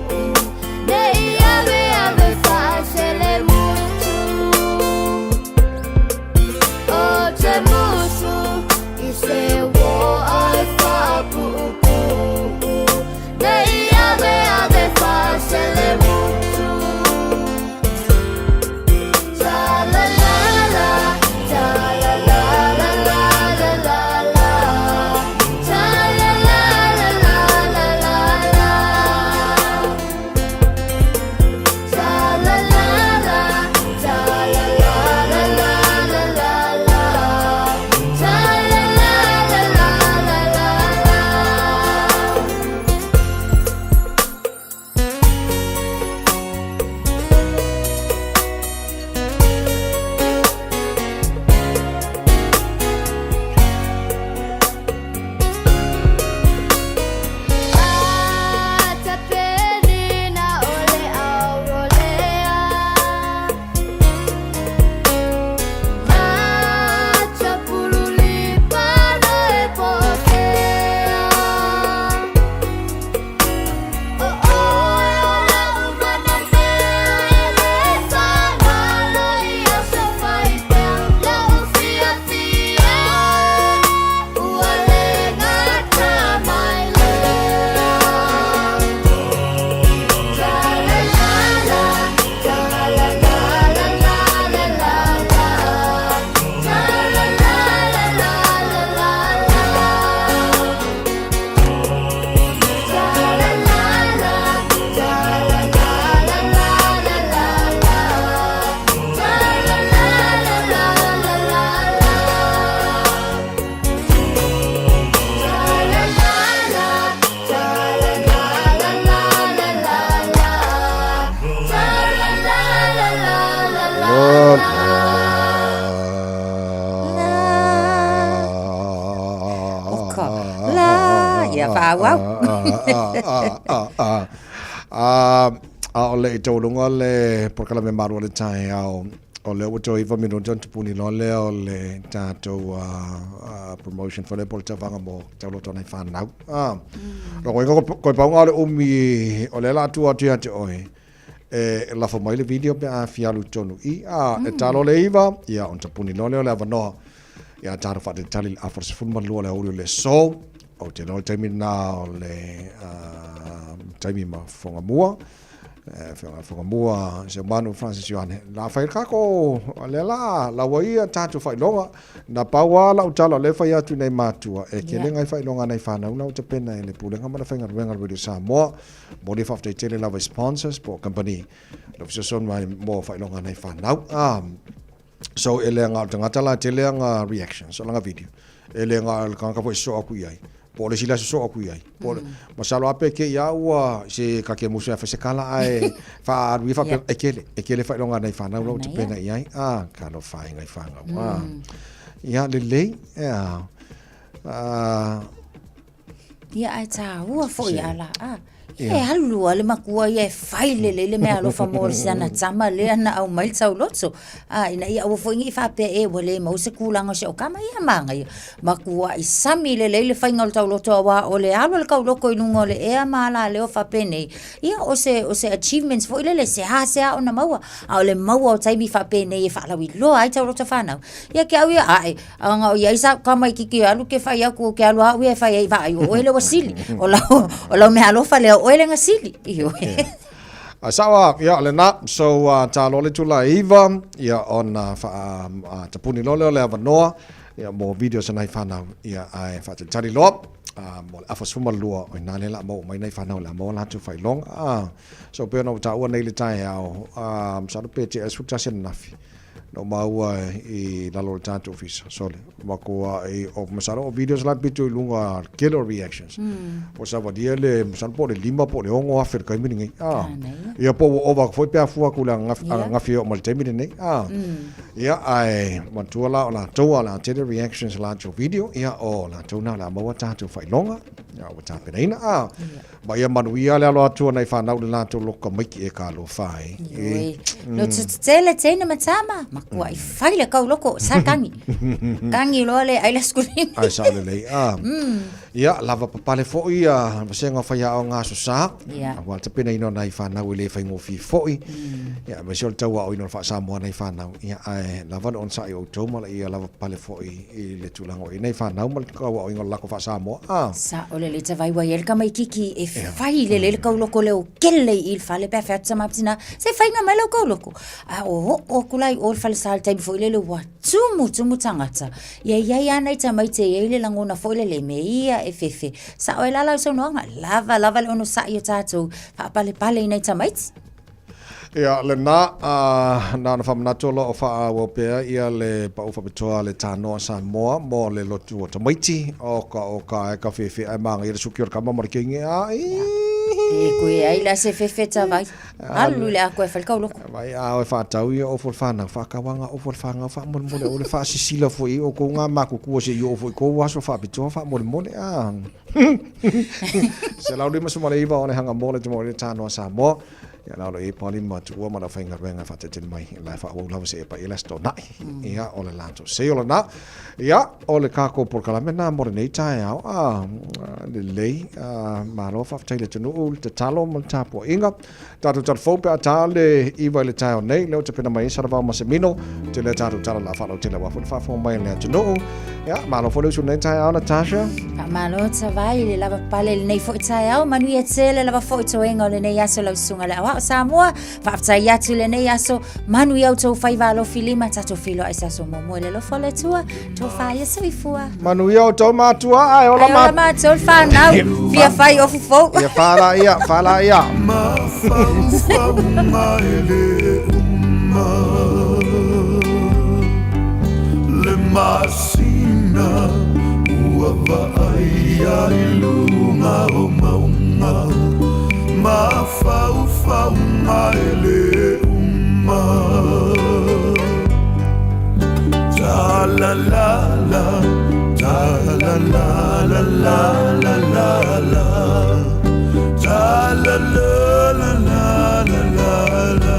Ne i ave ave faasele mutu O te musu i se uo ai faapuupuu Ne i ave ave faasele mutu Tra la la la, tra la la la la la la la Tra la la la la la la la Tra la la la, tra la la la la la la la Tra la la la la la la la Atapenina o le aurolea Achapululipa e potea O oe o lau manamea e le whangalo i aso whaipea Lau fiafia ua le gata mai lea Tra la la la, tra la la la la la la la Tra la la la la la la la Tra la la la, tra la la la la la la la Tra la la la la la la la Tra la la la, tra la la la la la la la Tra la la la la la la la Oka la ia faaauau. A o le i tauluga le polokalame malu o le taeao, o lea ua toe iva minute ona tapuni loa lea o le tatou promotion foi lea po o le tauvaga mo tauloto nai fanau. Lona uiga koe pauga o le umi o lea o le a tuu atu ia te oe e lafo mai le video pe a fia alu i totonu i i, e ta loa le iva, ia ona tapuni loa lea o le avanoa ia tatou faatalitali i le afa o le 12 o le aoauli o le aso. Ou te iloa o le taimi lena o le taimi ma fofoga mua. Afioga Fagamua Seumanu Francis Ioane la fai kako le la la wa ia tatou faailoga na pau lava lau tala o lea e fai atu i nai matua e kele ngai faailoga a nai fanau la ua tapena e le Pulega ma le Faigaluega a le Radio Samoa. Momoli faafetai tele lava i sponsors po o kamupani o lo o fesoasoani mai mo faailoga a nai fanau. So e leaga o le tagata la e tele ana reactions o lana video e leaga o le tagata foi e sosoo atu i ai po o le isi la e sosoo atu i ai po o le masalo lava pe te i a ua se ta te musu e fai se kala ae faaalu ia faapea e tele e tele faailoga a nai fanau la ua tapena i ai a talofa e nai fanau a ia lelei ea a Ia ae tāua foi a la a. Ia e alu a le makua ia e fai lelei le meaalofa mo si ana tama lea na aumai le tauloto. A ina ia aua foi ne i faapea e ua le maua se kulaga o si au kama, ia manaia. Makuai sami lelei le faiga o le tauloto aua o le alu a le tauloko i luga o le ea ma alaleo faapenei, ia o se, o se achievements foi lele e seasea ona maua. A o le maua o taimi faapenei e faalauiloa ai tauloto fanau. Ia ke au ia ae, Ana o i ai sa tamaititi e alu ke fai atu ke alu au ia e fai ai vaai o oe le ua sili. O lau o lau mea alofa lea o oe le na sili. Ioe. A sao a, ia lena, so uh, talo le tula e iva, ia ona wha, uh, tapuni loa lea o le avanoa, ia mo video sa nai whanau, ia ae whaatalitali loa, uh, mo le afa suma lua, o ina le la mau mai nai whanau le a maua latou whailonga. So pei ona ua taua nei le taeao, masalo pe tea le 11 ananafi, Na ou maua i lalo o le tatou ofisa, sole, matua i, o masalo o videos la pito i luga tele o reactions. Ua savalia le, masalo po o le 5 po o le 6 afe i le taimi lenei. Ah. Ia po ua ova atu foi pe a fua atu i le ananafi e oo mai i le taimi lenei. Ah. Ia, ae matua la o latou a o le a tele reactions a latou video, ia o latou na o le a maua tatou faailoga, ia ua tapenaina. Ah. Ma ia manuia le alo atu o nai fanau i le latou loto tamaiti e talofa ai. Ioe. Loto tetele teine ma tama, makuaʻi fai le kauloko, sa tagi. Tagi loa le ai le skulini. Ai sao lelei. Ah. Ia, lava papale foi ia vasega o faiaoga aso sa. Ia. Aua le tapenaina o nai fanau e le faigofie foi. Ia, aemaise o le tauaoina o le faa-Samoa nai fanau. Ia, ae lava le onosai o outou ma ia lava papale foi i le tulaga o i ai nai fanau ma le tauaoina o le lako faa-Samoa. Ah. Sao lelei tavaiwai ai le tamaititi e fai lelei le kauloko leo kele i le fale pe a fai atu tama ma tina, se faiga mai lau kauloko. A o oo atu la i o i le falesa i le taimi foi lele ua tumu tumu tagata. Ia i ai lava nai tamaiti e i ai le lagona foi lele me ia e fefe. Sao ai la lau saunoaga, lava lava le onosai o tatou faapalepale i nai tamaiti. Ia, lena, na ona faamanatu o lo o faaauau pea ia le pau faapitoa a le Tanoa Samoa mo le lotu o tamaiti, o ka o ka e ka fefe ae māngaia le suki o le kama ma le keinge a i. E koe ai la se fefe tavai. Alu le a koe fai le kauloko. Vai a oe whaatau ia ofo le whanau, whaakawanga ofo le whangau, whaamolemole o le whaasisila foi i o kou ngā makukua se i o foi kou aso whaapitoa whaamolemole a. 159 o le hanga mo le temo i le Tanoa Samoa. Ia la o lo e pali ma tuua ma la whaingaruenga whatetele mai. La e whaawau lava se e pa i las tōnai. Ia o le lato se o le nā. Ia o le kākou polokalame nā mo lenei taeao. A lelei, a malo faafetai i le atunuu, le tatalo ma le tapuaiga. Tatou tala fou pe a tā le iva i le taeao nei, lea ua tapena mai ai Salavao ma Semino, tele a tatou tala la faalautele aua foi le faafofoga mai a le atunuu. Ia, malo foi le usu i lenei taeao, Natasha. Faamalo Tavai i le lava pale i lenei foi taeao, manuia tele lava foi toega o lenei aso lau susuga le aoao Samoa. Faafetai atu i lenei aso, manuia outou faiva alofi lima, tatou feiloai se aso muamua i le alofa o le Atua. Tofa ia soifua. Manuia outou matua, ae ola ma... Ae ola matou le fanau, fia fai ofu fou. Ia whāla ia, whāla ia. Le masina ua vaaia i luga o mauga Mafaufauga e le uma Ta la la la Ta la la la la la la la Ta la la la la la la la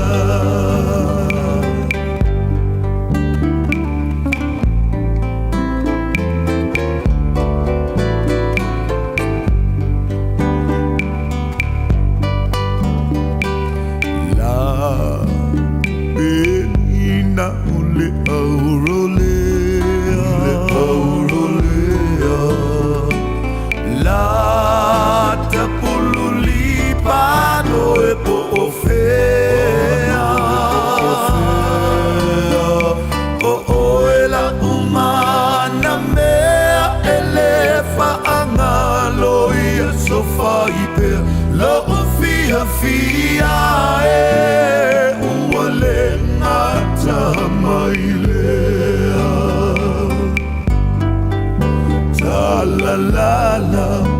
La peina o le aurolea Le aurolea La fiafia e ua le gata mai lea. Ta la la la.